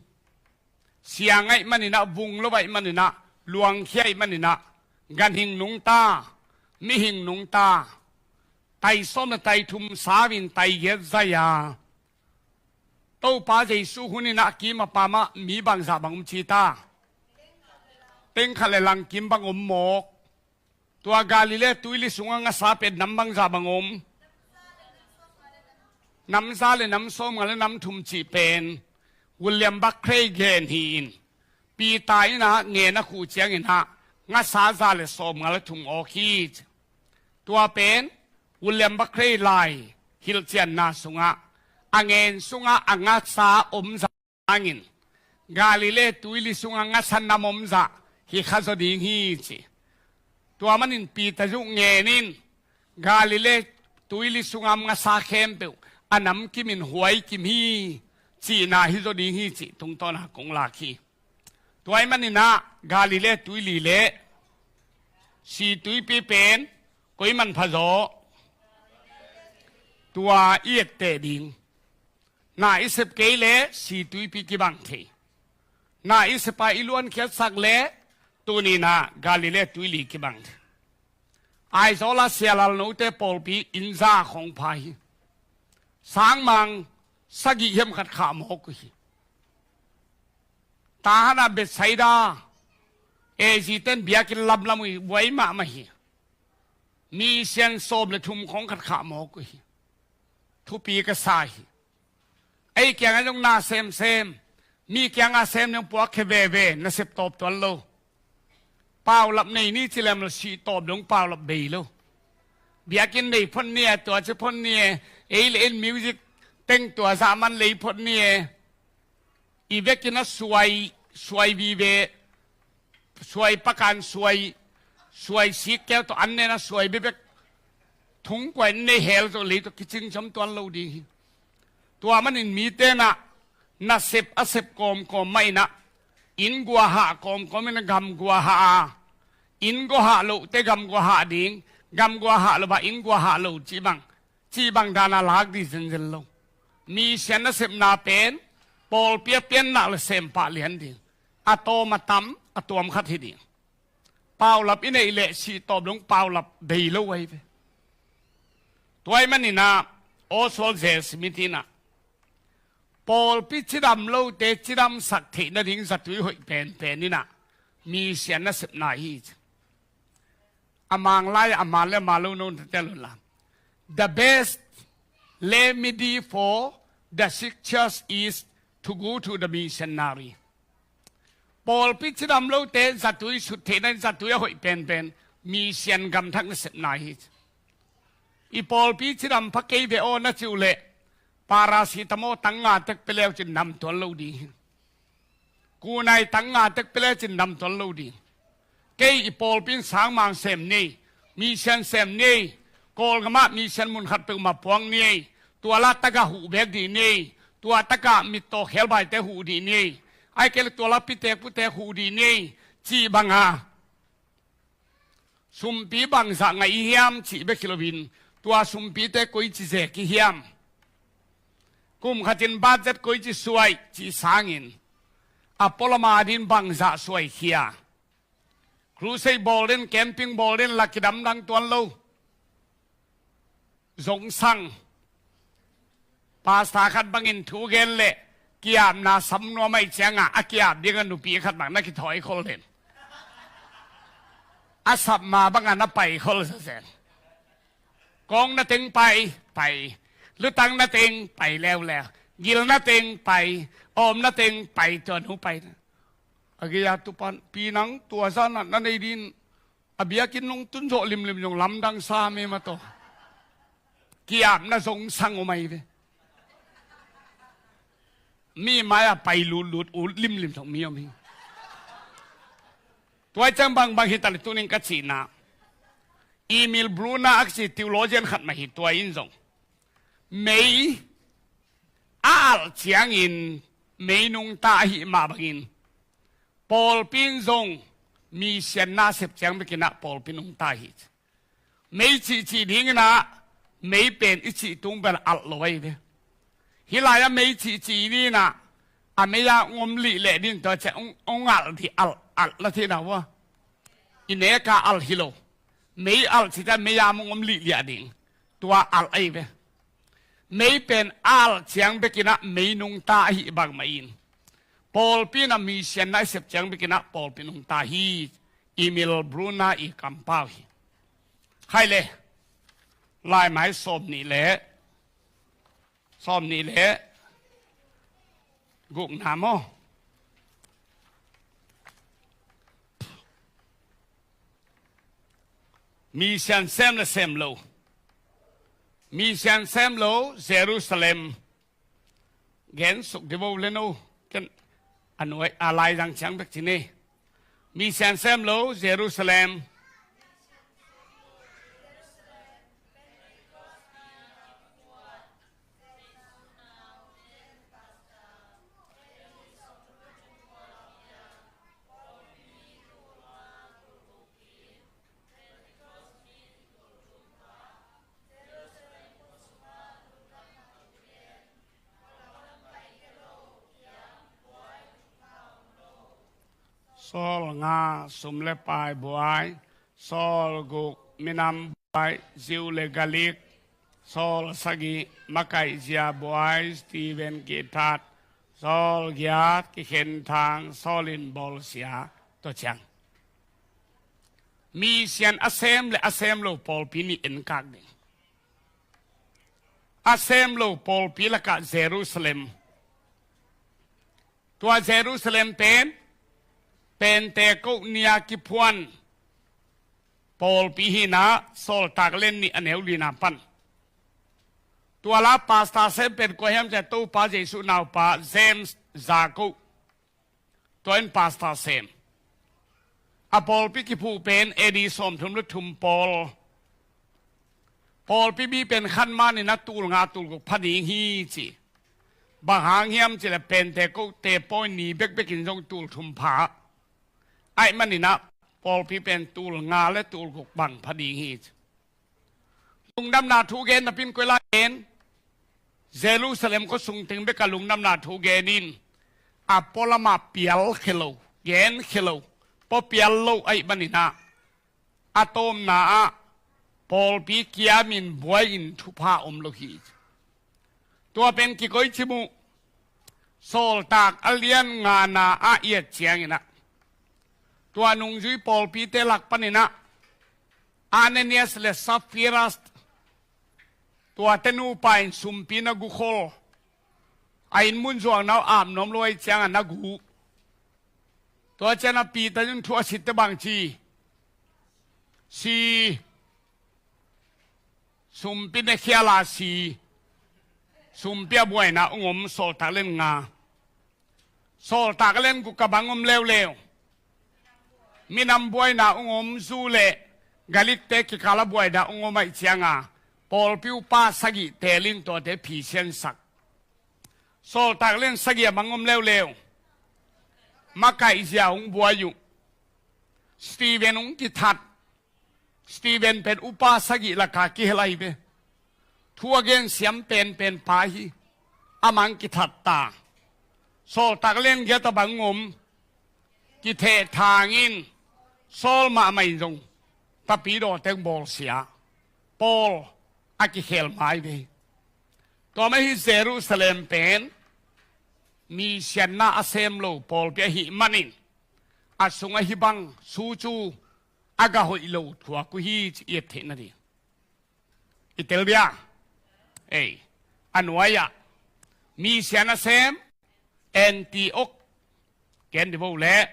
siang ahih maninah, vung lo ahih maninah, luangkhia ahih maninah, ganhing nungta, mihing nungta, tai sawm le tai thum sau-in tai giat zai a, Topa Jesu huninah a kim a pamah mi bangzah bang om ci ta? Teng khat le lang kim bang om mawk. Tua Galilee tuili sungah ngasa pen nam bangzah bang om? Nam za le nam sawmnga le nam thum cih pen William Barclay gen hi-in, Peter innah ngen a khuh cianginah ngasa za le sawmnga le thum awk hi. Tua pen William Barclay lai hilhcianna sungah a ngen sungah a ngasa om zah hangin Galilee tuili sungah ngasa nam om zah hi kha zaw ding hi ci. Tua manin Peter zuk ngenin Galilee tuili sungah ngasa khempeuh a namkimin huaikim hi cihna hi zaw ding hi cih tungtawna kong lak hi. Tua ahih maninah Galilee tuili le si tuipi pen koi manpha zaw? Tua i etteh ding. Na i sep kei leh si tuipi kibang thei. Na i sep a i luankhiatsak leh tuninah Galilee tuili kibang thei. Aizawl a Sia Lal Note pawlpi inn za khong pha hi. Sangmang sagih hiam khat khah mawk uh hi. Tahan a Bethsaida, A Z ten biakinn lamlam uh hi, buai mahmah hi. Mi sian sawm le thum khong khat khah mawk uh hi. Thupi ka sa hi. Ei kiangah zong na semsem, mi kiangah sem dong puakkhia veve, nasep tawp tuan lo. Paulap nei ni ci lem lo, sih tawp dong paulap bei lo. Biakinn nei phot ni e, tua ci phot ni e, ei le ei music teng tua zah man lei phot ni e. I vekin a suai, suai vive, suai pakan, suai, suai sikkeu tawh an nen a suai bebek. Thungkuai nei hel tawh lei tawh kicing ciam tuan lo ding hi. Tua manin mite nah nasep a sep kawmkawm mah inah, inn guahah kawmkawm inah gam guahah a, inn guahah lohte gam guahah ding, gam guahah lo bah inn guahah lo cih bang, cih bang dana lak dih zenzen lo. Misian nasepna pen pawlpi a piannak le sempah lian ding. A tawm a tam, a tuam khat hi ding. Paulap i neih leh sih tawp dong paulap bei lo ahi ve. Tua ahih maninah Oswald J. Smith inah pawlpi cidam lote cidamsak theih nading zatui hoih penpen inah misian nasepna hi ci. A Mang lai-ah a man le a man lo no na tel unla. The best remedy for the sick church is to go to the missionary. Pawlpi cidam lote zatui sut theihna in zatui a hoih penpen misian gamthak nasepna hi. I pawlpi cidam pha kei ve aw na ci uh leh paracetamol tang nga tek pia leu cin nam tuan lo ding hi. Kunai tang nga tek pia leu cin nam tuan lo ding. Kei i pawlpi in sangmang sem ni, misian sem ni, Kawlgamah misian mun khat peuhmah puak ni, tua la takah huh bek dih ni, tua takah mittaw khelbaite huh dih ni, ahih kei leh tua la pitek putek huh dih ni, cih banga sumpi bangzah ngaih i hiam cih bek hi loin, Tua sumpite koici zek i hiam? Kum khatin budget koici suai cih sangin a pualam a dingin bangzah suaikhia? Crusade bawl den, camping bawl den, la kidamdang tuan lo. Zongsang. Pastor khat bangin thu gen leh kiapna sam nuam ahih ciangah a kiap dingah nupi khat bang na kithawi khol den. A sap ma bangah na pai khol zazen. Kawng na teng pai, pai. Lutang na teng pai leuleu. Gil na teng pai, awm na teng pai, tua nu pai. A gei-a tupan, pi nang tua zah natna nei dingin a biakinn lungtun zawh limlim zong lamdang sa mei mah tawh. Kiapna zongsang om ahi ve. Mi mai-ah pai lutlut ut limlim zong mi om hi. Tua ciang bangbang hi ta leh tunin ka cihna, Emil Brunner a kici theologian khat mah hi, tua in zong mei a alh ciangin mei nungta ahih mah bangin pawlpi in zong mi sianna a sep ciang bekinah pawlpi nungta hi. Mei cihcih dinginah mei pen i cih tung pen alh lo ahi ve. Hih lai-ah mei cihcih dinginah a mei-a hong om lihleh ding tua ciah hong, hong alh dih, alh, alh na thei na hua. I neka alh hi lo. Mei alh cih ciah mei-a hong om lihliah ding. Tua alh ahi ve. Mei pen alh ciang bekinah mei nungta ahih bangmah in pawlpi in a mi sianna a sep ciang bekinah pawlpi nungta hi. Emil Brunner i kampau hi. Khai le, laimai sawm nih le, sawm nih le gukna maw? Mi sian sem le sem lo. Mi sian sem lo Jerusalem. Gen suk dih vo le no. Ken a nuai a laizang ciang bek ci ni. Mi sian sem lo Jerusalem. Sawl nga, sum le pai buai. Sawl guk, minam buai, Jew le Galik. Sawl sagih, makaihzia buai, Stephen kithat. Sawl giat, kikhen thang, Saul in bawlsia. Tua ciang mi sian a sem le a sem lo pawlpi nih enkak ding. A sem lo pawlpi lakah Jerusalem. Tua Jerusalem pen Pentecost ni-a kiphuan pawlpi hi-in ah, Sawltak Lian nih a neu lina pan. Tua la pastor sem pen kua hiam cih leh Topa Jesuh naupa James Jacob. Tua in pastor sem. A pawlpi kiphuh pen A D sawmthum le thum pawl. Pawlpi mi pen khan manin ah tul nga tul guk pha ding hi ci. Bang hang hiam cih leh Pentecost te pawi ni bekbek in zong tul thum pha. Ahih manin ah pawlpi pen tul nga le tul guk bang pha ding hi ci. Lungdamna thu gen napi-in koi lai gen? Jerusalem khuasung teng bek a lungdamna thu gen in, a pualam ah pial khia lo, gen khia lo, pua pial lo ahih manin ah, a tawpna ah pawlpi kiamin buai-in thupha om lo hi. Tua pen kikoih cim uh. Sawltak a lian ngana ah i et ciangin ah, tua nungzui pawlpite lak panin ah Ananias le Sapphira, tuate nupa in sumpi na gu khol. A inn mun zuakna uh ap nuam lo ahih ciangin na gu. Tua ciangin ah Peter in thu a sitte bang ci? Si. Sumpi ne khial a si. Sumpi a buaina hong om Sawltak Lian nga. Sawltak Lian guk a bang om leuleu? Minam buaina hong om, Jew le Galikte kikal a buaina hong om ahih ciangin, pawlpi upa sagih teel in tuate phisiansak. Sawltak Lian sagih a bang om leuleu? Makaihzia hong buai uh. Stephen hong kithat. Stephen pen upa sagih lakah kihel ahi ve. thu a gensiam penpen pa hi. Amah kithat ta. Sawltak liangiat a bang om, kithehthang in Saul mahmah in zong Tapidaw teng bawlsia, Paul a kikhel mai ve. Tua mah hi Jerusalem pen misianna a sem lo pawlpi ahih manin a sungah hih bang su cu a gah hoih lo thuak uh hi ci i et theihna ding. I tel dia? Ei, a nuai-ah misianna sem Antiok, ken di bo leh.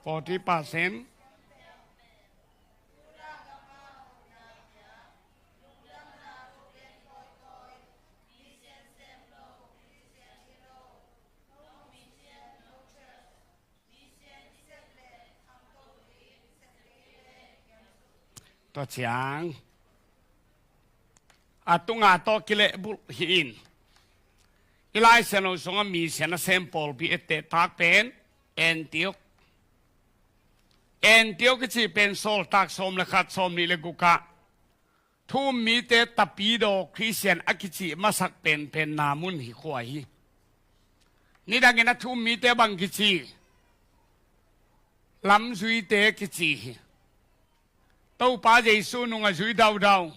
Forty percent. Tua ciang a tunga tawh kilehbulh hi-in i Lai Siangtho sungah misianna sem pawlpi etteh tak pen Antiok. Antiok i cih pen Sawltak sawm le khat, sawm nih le guk ah thu-um mite Tapidaw Khristian a kicih masak penpenna mun hi khua hi. Nidangin a thu-um mite bang kici? Lamzuite kici hi. Topa Jesu nung a zui daudau,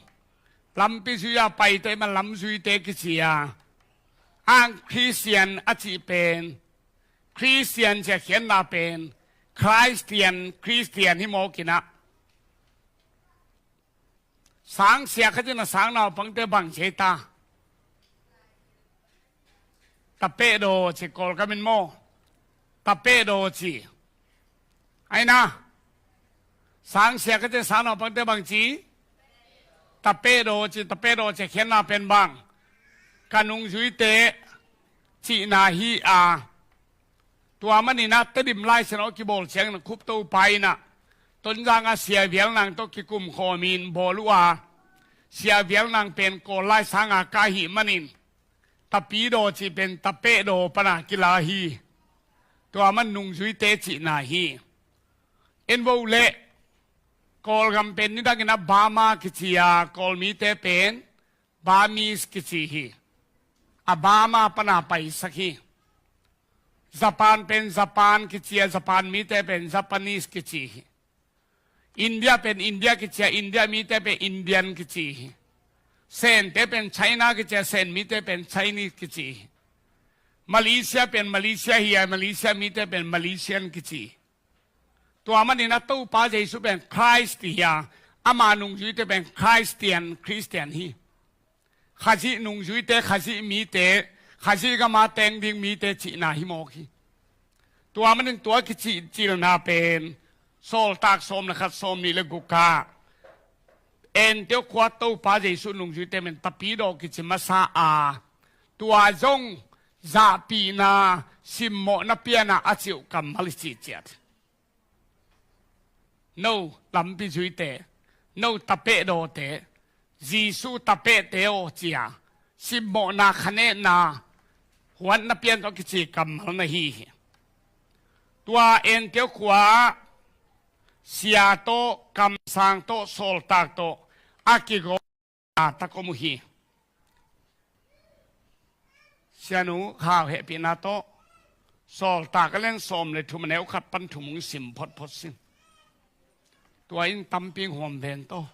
lampi zui-a paite man lamzuite kici a, ang Khristian a cih pen, Khristian ci a khiatna pen Christian, Khristian hi mawk in ah. Sangsia khat in a sang naupangte bang ci ei ta? Tapehdaw ci, Kawlgam in maw? Tapehdaw ci. Aina, sangsia khat in a sang naupangte bang ci? Tapehdaw ci, tapehdaw ci a khiatna pen bang? Ka nungzuite cihna hi a. Tua manin ah Tedim Lai Siangtho a kibawl ciangin ah Khup Topa in ah Tonzang ah Sia Vial Nang tawh kikum khawmin bawl uh a, Sia Vial Nang pen Kawl lai sanga kah ahih manin Tapidaw cih pen Tapehdaw pana kila hi. Tua man nungzuite cihna hi. En vo leh, Kawlgam pen nidangin ah Burma kici a, Kawl mite pen Burmese kici hi. A Burma pana paisak hi. Japan pen Japan kici a, Japan mite pen Japanese kici hi. India pen India kici a, India mite pen Indian kici hi. Sente pen China kici a, Sen mite pen Chinese kici hi. Malaysia pen Malaysia hi a, Malaysia mite pen Malaysian kici hi. Tua manin ah Topa Jesu pen Christ hi a, ama nungzuite pen Christian, Khristian hi. Khazih nungzuite, Khazih mite, Khazih gama teng ding mite cihna hi mawk hi. Tua manin tua kicihcilna pen Sawltak sawm le khat, sawm nih le guk ah Antiok khua Topa Jesu nungzuite pen Tapidaw kici masa a, tua zong zahpihna, simmawhna piana a cih uh kammal i cih ciat. No lampi zuite, no tapehdawte, Jesu tapehte aw ci a, simmawhna, khanetna, huatna pian tawh kici kammal na hi hi. Tua Antiok khua-ah sia tawh, kamsang tawh, sawltak tawh a kigaw a tak om uh hi. Sianu Khau hehpihna tawh Sawltak a lian sawm le thum, a neu khat pan thum hong sim photphot sin. Tua in tampi huam ven tawh.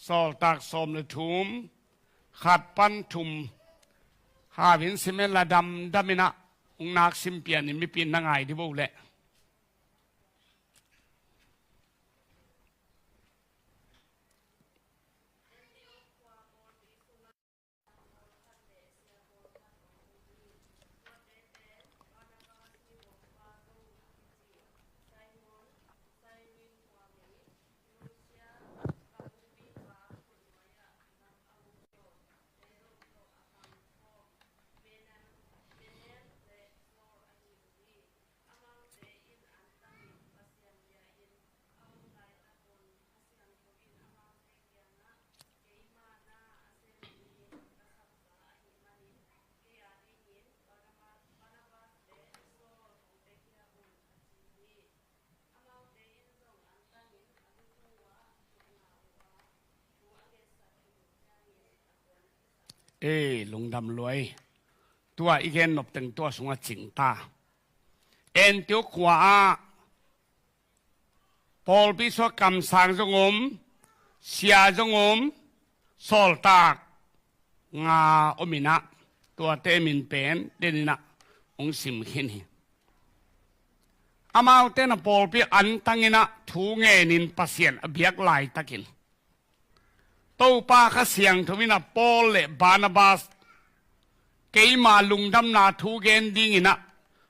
Sawltak sawm le thum, khat pan thum. Hau in sim hen la, damdam in ah hong nak sim pian in mipi in na ngai dih bo leh. Ei, lungdam luai. Tua i gen nop teng tua sungah cingta. Antiok khua-ah pawlpi sua kamsang zong om, sia zong om, sawltak nga om inah, tuate min pen deninah hong sim khin hi. Amaute na pawlpi antang inah thu ngenin Pasian a biak laitakin Topa Kha Siangtho inah Paul le Barnabas keima lungdamna thu gen dinginah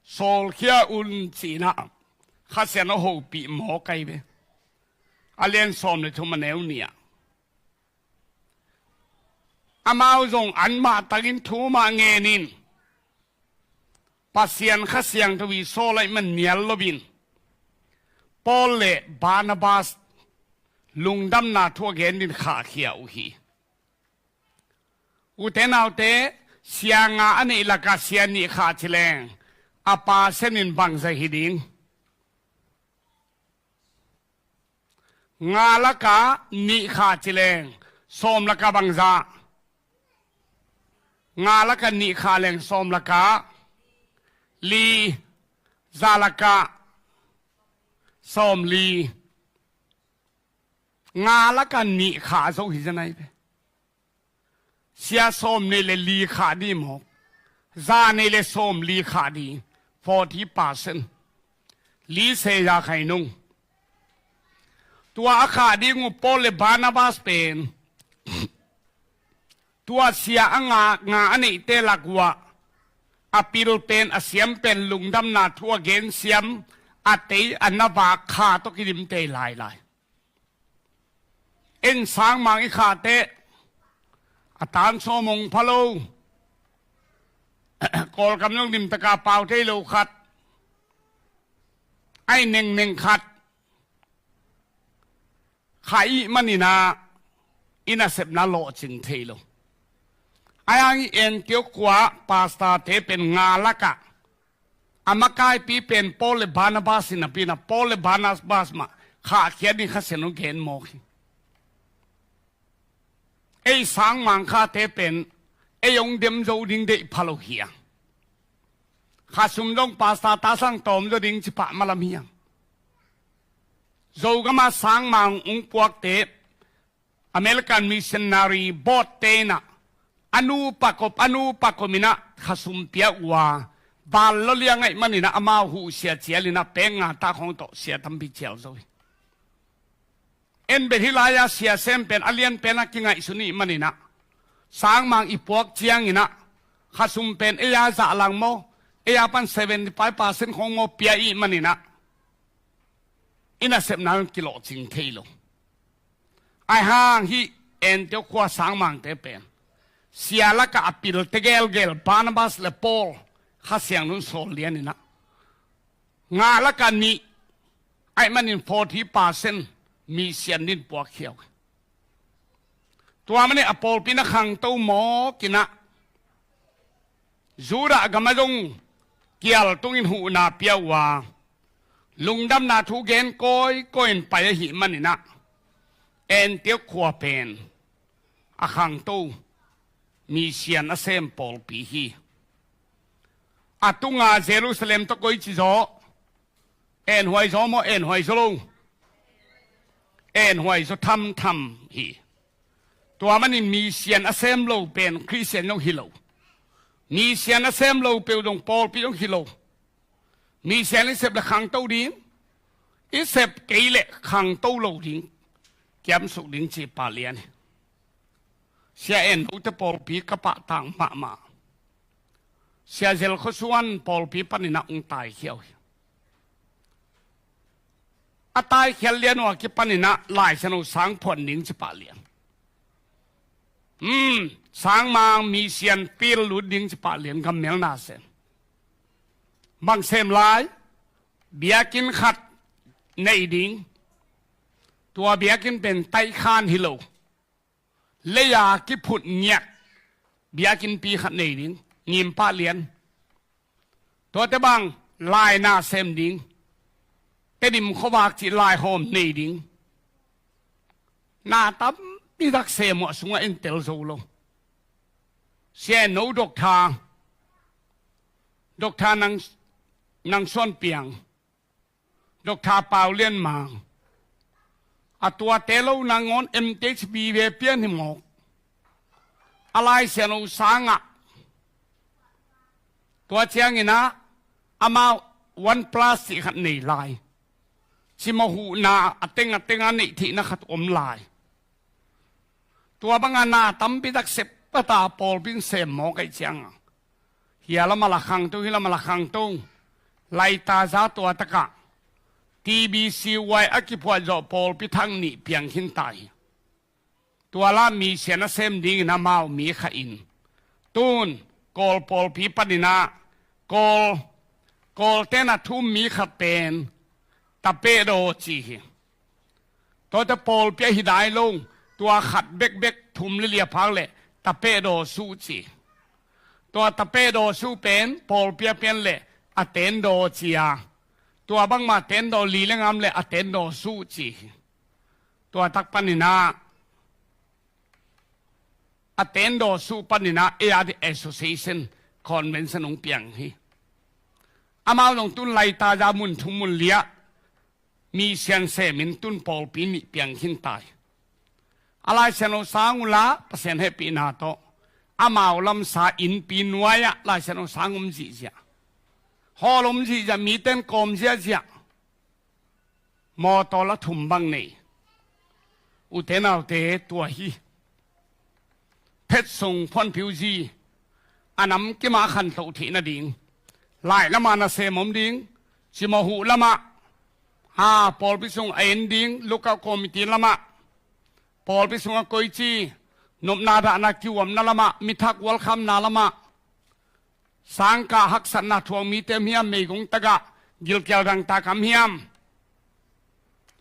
sawlkhia un cinah Kha Sian a hopih mawk ahi ve. A lian sawm le thum a neu nih ah amau zong anmah tangin thu mah ngenin Pasian Kha Siangtho i sawl ahih man nial loin Paul le Barnabas lungdamna thu a gen din khahkhia uh hi. Ute naute, sia nga a neih lakah sia nih khah ci leng a percent in bangzah hi ding? Nga lakah nih khah ci leng sawm lakah bangzah? Nga lakah nih khah leng sawm lakah li, za lakah sawm li. Nga lakah nih khah zo hi zen ahi ve. Sia sawm nei le li khah ding maw? Za nei le sawm li khah ding, forty percent. Li se ya khai nung. Tua a khah ding uh Paul le Barnabas pen tua sia a nga, nga a neihte lak uh ah a pil pen, a siam pen lungdamna thu a gen siam, a tei a na vak kha tawh kidim tei lailai. En sangmang i khahte a tan sawm hong pha lo. Kawlkam zong limtaka pau thei lo khat, ai nengneng khat kha ih maninah i nasepna lawhcing thei lo. Ai hang i Antiok khua pastorte pen nga lakah a makaipi pen Paul le Barnabas in a pina, Paul le Barnabas mah khahkhia ding Kha Siangtho gen mawk hi. Ei sangmang khate pen ei hong dem zo ding deih pha lo hi a. Khasum zong pastor ta sang tawm zo ding ci pah malam hi a. Zogama sangmang hong puakte American Missionary Board te inah a nupa kop, a nupa kop inah khasum pia uh a, val lo liang ahih maninah amau huh sia cial inah peng nga ta khong tawh sia tampi cial zo hi. En bet hih lai-a sia sem pen a lian pen a kingaihsun ih maninah sangmang i puak cianginah khasum pen ei a zahlang maw, ei a pan seventy five percent khong maw pia ih maninah i nasepna kilawhcing thei lo. Ai hang hih Antiok khua sangmangte pen sia lakah a pilte gelgel Barnabas le Paul Kha Siangtho in sawl lianinah nga lakah nih ahih manin forty percent mi sian din puakkhia uh. Tua manin a pawlpi na khangto mawk inah Judah gam ah zong kial tungin huhna pia uh a, lungdamna thu gen kawikawi in pai ahih maninah Antiok khua pen a khangto mi sian a sem pawlpi hi. A tunga Jerusalem tawh koici zaw? Enhuai zaw maw, enhuai zaw lo? Enhuai zaw thamtham hi. Tua manin mi sian a sem lo pen Khristian zong hi lo. Mi sian a sem lo peuh zong pawlpi zong hi lo. Mi sian i sep le khangto ding, i sep kei le khangto lo ding, kiamsuk ding ci pah lian hi. Sia En note pawlpi ka pahtang mahmah. Sia Zel Khua Suan pawlpi paninah hong taikhia uh hi. A taikhiat lian uh a kipaninah Lai Siangtho sang phuan ding ci pah lian. Um, sangmang mi sian pil lut ding ci pah lian, gammel na sem. Bang sem lai? Biakinn khat nei ding. Tua biakinn pen taikhan hi lo, lei-a kiphut ngiat biakinnpi khat nei ding, ngim pah lian. Tuate bang lai na sem ding, Tedim khuavak cih laihawm nei ding. Na tampi tak sem uh a sungah en tel zo lo. Sia no Doctor, Doctor Nang, Nang Suan Piang, Doctor Pau Lian Mang, a tuate lo nangawn M T H B ve pian hi mawk. A Lai Siangtho sangah tua ciangin ah amau one plus cih khat nei lai. Cimawh huhna a teng a teng a neih theihna khat om lai. Tua banga na tampi tak sep pata pawlpi in sem mawk ahih cianga, hia lamah la khangto, hi lamah la khangto, laitaza tua takah T B C Y a kiphuah zawh pawlpi thak nih piang khin ta hi. Tua la mission a sem dingin amau mi kha in, tun Kawl pawlpi panin ah Kawl, Kawlte'n a thum mi khat pen Tapehdaw ci hi. Tuate pawlpi ahi nai lo, tua khat bekbek thum le li a phak leh Tapehdaw Suh ci. Tua Tapehdaw Suh pen pawlpi a pian leh a Tendaw ci a, tua bangmah Tendaw li le ngam leh a Tendaw Suh ci hi. Tua tak panin ah a Tendaw Suh panin ah A R D Association Convention hong piang hi. Amau zong tun laitaza mun thum mun li ah mission semin tun pawlpi nih piang khin ta hi. A Lai Siangtho sang uh la Pasian hehpihna tawh amau lamsa innpi nuai-ah Lai Siangtho sang om zihziah, hall om zihziah, mite'n kawm ziahziah. Mawtaw la thum bang nei. Ute naute, tua hi. Phetsong Phuanphiuzi a namkim a khantoh theih nading, lai lamah nasem om ding, cimawh huh lamah, a pawlpi sung a en ding, lookout committee lamah, pawlpi sung a koici, nopna dahna kiuamna lamah, mithak welcome-na lamah, sangkah haksatna thuak mite om hiam, meigong tagah gilkial dangtak om hiam,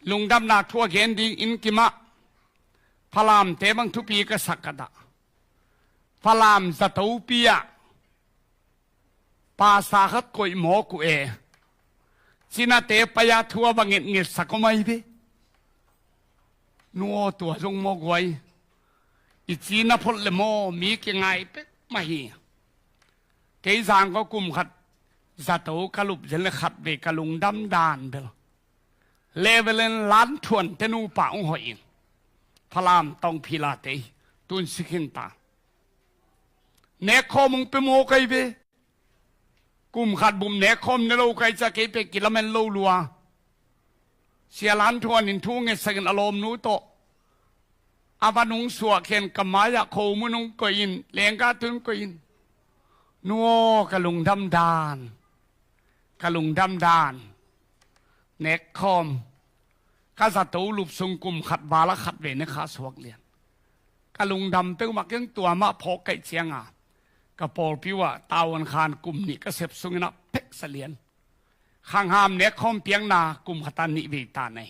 lungdamna thu a gen ding innkim ah Falamte bang thupi ka sak ka dah. Falam zatopi ah pasa khat koih mawk uh e. Cinate pai-a thu a va ngetngetsak om ahi ve. Nu aw, tua zong maw guai. I cina phot le maw mi kingai pek mah hi. Kei zangkua kum khat zato ka lup zen le khatvei ka lungdam dan bel Reverend Lan Thuan te nupa hong hoih in, Falam Tawngphila te hi, tun si khin ta. Nekkhawm hong pia maw kai ve. Kum khat bum nekkhawm ne lo kai cia, kei pek kilamen lo lua. Sia Lan Thuan in thu ngetsakin a lawmnu tawh a va nungsuah khen ka mai-ah khomun hong koih in, lengka tun koih in. Nu aw, ka lungdam dan. Ka lungdam dan. Nekkhawm. Ka zato lup sung kum khat val a khatvei ne kha suak lian. Ka lungdam peuhmah keng, tua mah phawk kaih cianga ka pawlpi uh ah tavuan khan kum nih ka sep sungin ah pheksa lian. Khangham nekkhawm piakna kum khata nih vei ta nei.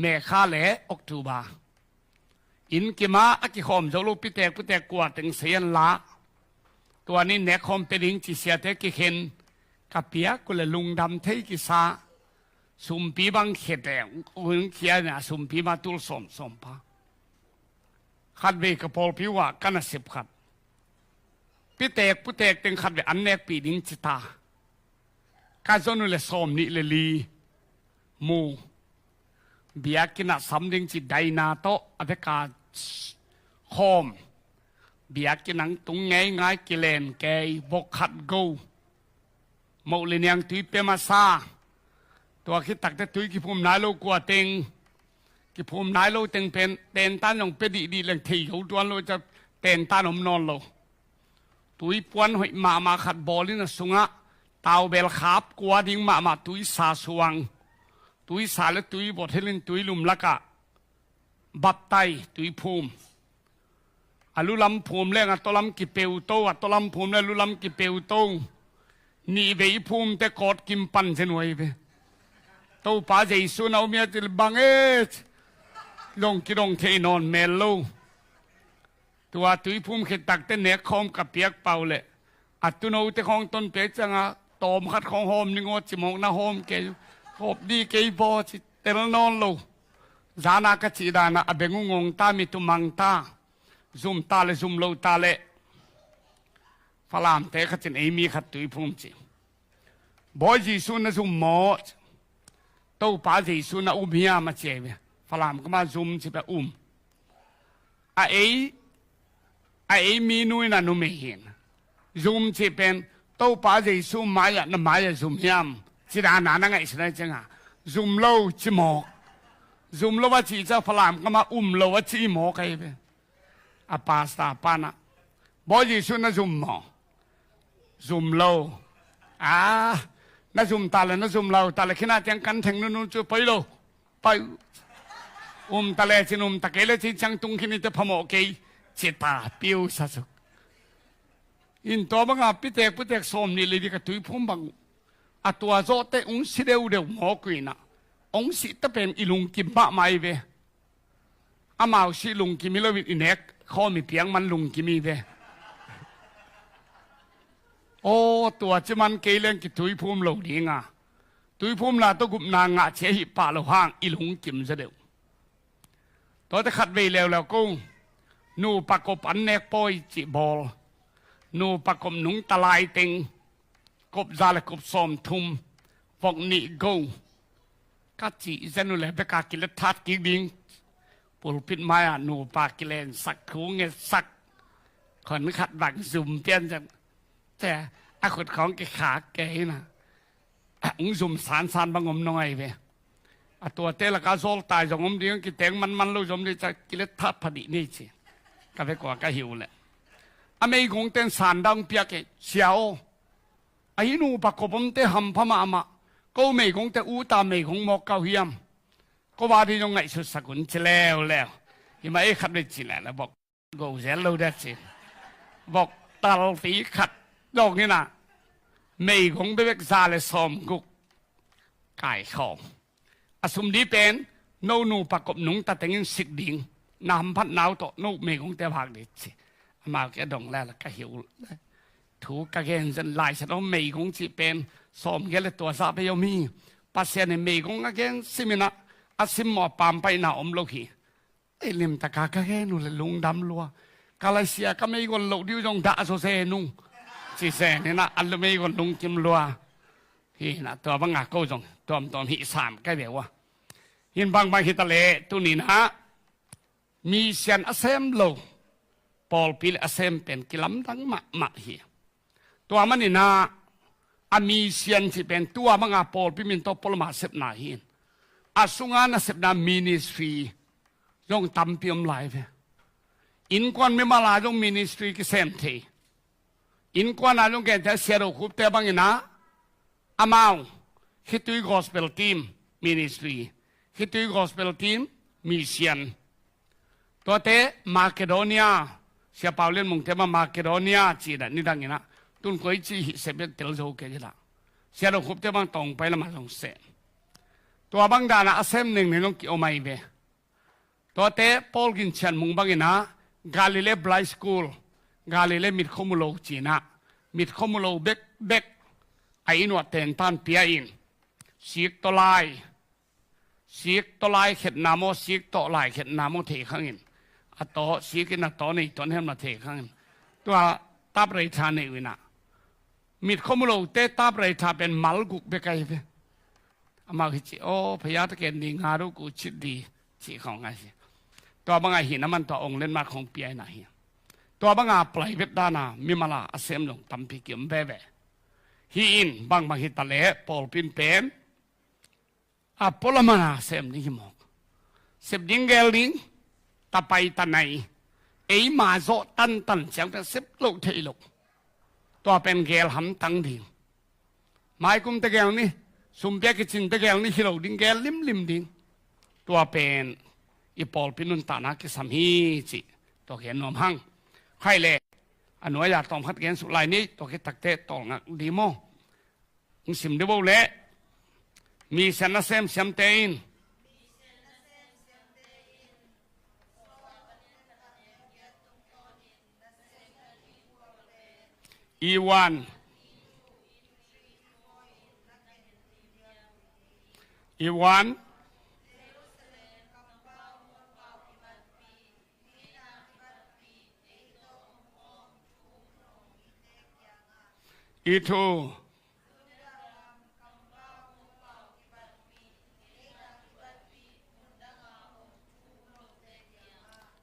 Mekha le October. Innkim ah a kikhawm zo lo pitek putek kua teng sei an la. Tua ni nekkhawm pia ding ci siate kikhen. Ka piak uh le lungdam thei kisa. Sumpi bang khete ung khia nia, sumpi ma tul sawmsawm pa. Khatvei ka pawlpi uh ah ka nasep khat. Pitek putek teng khatvei an nekpih ding ci ta. Ka zon uh le sawm nih le li mu. Biakinn ah sam ding ci daina tawh a veka khawm. Biakinn ang tung ngeingai kilen kei, vok khat go. Moh le niang tui pia masa. Tua khit takte tui kiphum nai lo kua teng. Kiphum nai lo teng pen tentan zong pia dihdih leng thei zo tuan lo, ca tentan om nawn lo. Tui puan hoih mahmah khat bawlin a sungah taubel khap kua ding mahmah tuisa suang. Tuisa le tui bawt hilin tui lum lakah baptai tui phum. A lulam phum leng a tawlam kipeuto, a tawlam phum le lulam kipeuto. Nih vei phumte kawt kim pan zen uh ahi ve. Topa Jesu na um ia cil bang e. Long kidong thei nawn mel lo. Tua tui phum khit takte nekkhawm ka piak pau le a tunote khawng ton pek cianga tawm khat khawng hawm ning aw, cimawkna hawm kei, hawp di kei baw ci tel nawn lo. Zana ka cih dana a beng uh ngong ta, mi tumang ta. Zum ta le zum lo ta le Falamte khat in ei mi khat Tuiphum ci. Bawi Jesu na zum maw? Topa Jesu na um hiam a ci ei ve. Falam kamah zum ci pia um. A ei a ei minu in a numei hin zum ci pen Topa Jesu mai-ah na mai-ah zum hiam? Ci dana na ngaihsun a cianga zum lo ci mawk. Zum lo a ci ca Falam kamah um lo a ci mawk ahi ve. A pasta pana Bawi Jesu na zum maw? Zum lo. A na zum ta le na zum lo ta le khina tiang kan theng nunu cu poi lo. Pai. Um ta le cin um ta kei le cin ciang tung khin i te phamawh kei. Ci ta piu sa suk. In tua banga pitek putek sawm nih le di ka Tuiphum bang uh. A tua zawh te ung si deuhdeuh mawk uh inah ong si ta pen i lungkim mahmah i ve. Amau si lungkim i lo in i nek khawm i piang man lungkim i ve. Aw tua ci man kei leng ki Tuiphum lo dinga Tuiphum la tawh gupna ngah cia hih pah lo hang i lungkim za deuh. Tuate khat vei leuleu ko nupa kop an nek pawi cih bawl. Nupa kop nungta lai teng kop za le kop sawm thum vok nih go. Ka cih zen uh le beka kilet that kik ding. Pulpit mai-ah nupa kilensak thu ngetsak khon khat bang zum pian zen. Te a khut khawng kikhak kei hina. Ung zum sansan bang om nong ai ve. A tuate laka zawltai zong om ding kiteng manman lo zom ding ca kilet that phadih nei ci. Ka vekua ka hi uh leh a meigong ten sanda ung piak e sia aw. Ahi nupa kop omte hampha mahmah. Ko meigongte uta meigong mawk kau hiam? Ko va ding zong ngaihsutsak un ci leuleu. Himah ei khat vei ci leuleu bok. Go zel lo dek ci. Vok talpi khat dong hina. Meigong bebek za le sawm guk. Kaikhawm a sum di pen no nupa kop nungta tengin sik ding. Na hamphat nau tawh no meigongte vak di ci. Amau kia dong lel ka hi uh. Thu ka gen zen lai sa dong meigong cih pen sawm gel le tua zah bei om hi. Pasian in meigong a gen siminah a sim maw a pampaihna om lo hi. Ei limtaka ka gen uh le lungdam lua. Kalaisia ka meigol loh diu zong dah zaw zen ung. Ci zen hinah a meigol lungkim lua. Hinah tua banga ko zong tuamtuam hih sam ka ve ua. Hin bangbang hita leh tuninah misian a sem lo pawlpi le a sem pen kilamdang mahmah hi. Tua maninah a misian cih pen tua banga pawlpi min tawh polama sepna hi. A sunga na sepna ministry zong tampi om lai ve. Innkuan mimala zong ministry kisem thei. Innkuana zong kente siado khupte banginah amau khitui gospel team ministry, khitui gospel team misian. Tuate Makedonia, Sia Pau Lian Mungte ma Makedonia cina nidanginah tun koi ci hih sep tel zo ke jila. Sia do khupte bang tawng pai lama zong se. Tua bang dana a sem neng ne long ki omai ve. Tuate Paul Gin Chian Mung banginah Galilee Blind School, Galilee mitkhomu lo cinah mitkhomu lo bekbek a inuah tengtan pia in sik tawlai sik tawlai khetna maw sik tawlai khetna maw thei khangin a taw sikin a taw nei tuan hemna thei khangin tua tap rei tha nei uinah mitkhomu lote tap rei tha pen mal guk bek ahi ve. Amau hi ci aw phaya ta ken ni nga do ku cit di ci khong ahi. Tua banga hi na man tua ong len mat khong piaina hi. Tua banga plai vet dana mimala a sem long tampi ki om veve. Hi in bangbang hi ta leh pawlpin pen a polamana sem ding hi mawk. Sep ding gel ding tapai tanai eima zawh tantan ciang pen sep loh theih loh. Tua pen gel hamtang ding. Maikum tegel ni sumpia kicin tegel ni hi lo ding gel limlim ding. Tua pen i pawlpi nuntakna kisam hi cih tua gen nuam hang. Khaih le a nuai-a tawmkhat gen suk lai ni tua kitakte tawlngak ding maw? Hong sim deuh bo leh misian a semsiamte in i wan i wan I thu.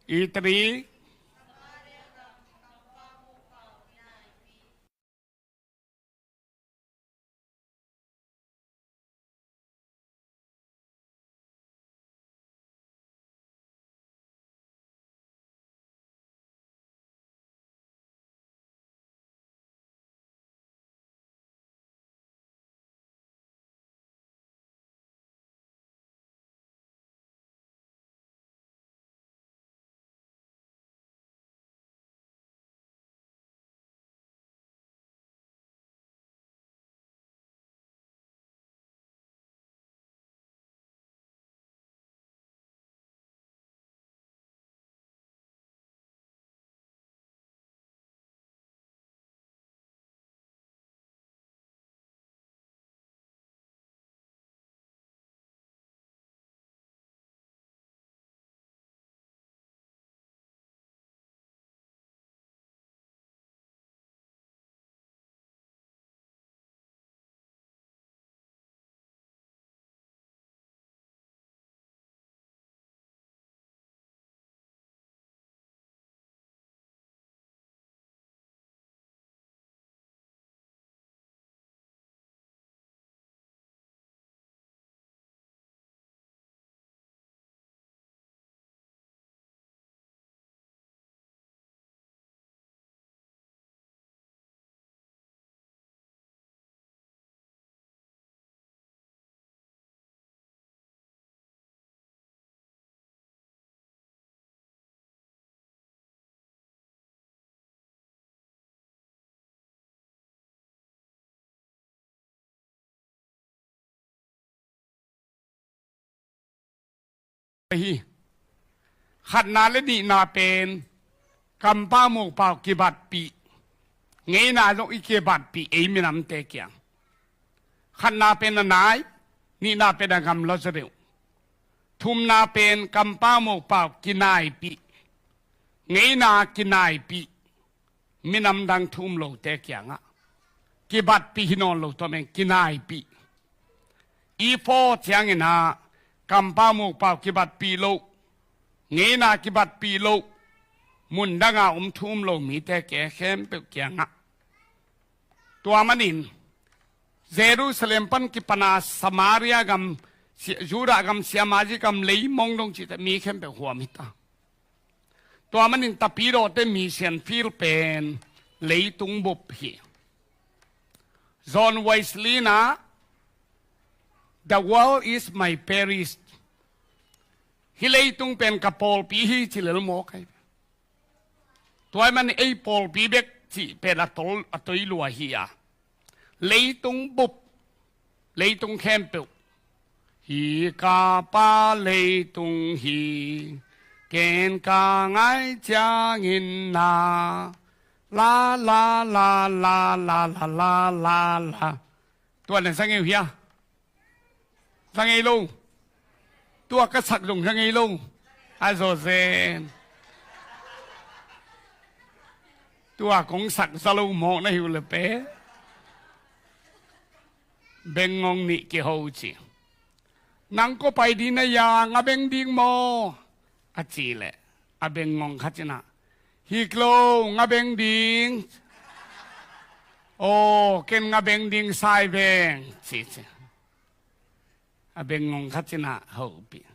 I tri. Hi. Khatna le nihna pen kampau mukpau kibatpih. Ngeina zong i kibatpih ei minamte kiang. Khatna pen a nai, nihna pen a gamla zaw deuh. Thumna pen kampau mukpau kinaipih. Ngeina kinaipih. Minam dang thu um lote kiangah kibatpih hi nawn lo, tua meng kinaipih. I four ciangin ah kampau mukpau kibatpih loh, ngeina kibatpih loh, mundanga om thu um lo mite ke khempeuh kiangah. Tua manin Jerusalem pan kipana Samaria gam, Judah gam, Samaria gam, leimong dong cihte mi khempeuh huam hita. Tua manin Tapidawte mission field pen leitung bup hi. John Wesley na, "The world is my parish." Hih leitung pen ka pawlpi hi ci lel mawk ai. Tua ahih manin ei pawlpi bek cih pen a tol, a toi lua hi a. Leitung bup, leitung khempeuh. Hih ka pa leitung hi, ken ka ngai ciangin na. La, la, la, la. Tua na sa ngei uh hia? Sa ngei lo. Tua ka sak zong sa ngei lo. A zawzen. Tua kong sak sa lo mawk na hi uh le pe. Bengngong nih kiho ci. Nang kua pai ding na hia, nga beng ding maw? A ci leh a bengngong khat in ah, hi klo, nga beng ding. Aw, ken nga beng ding, sai beng, ci ci. A bengngong khat in ah hopih.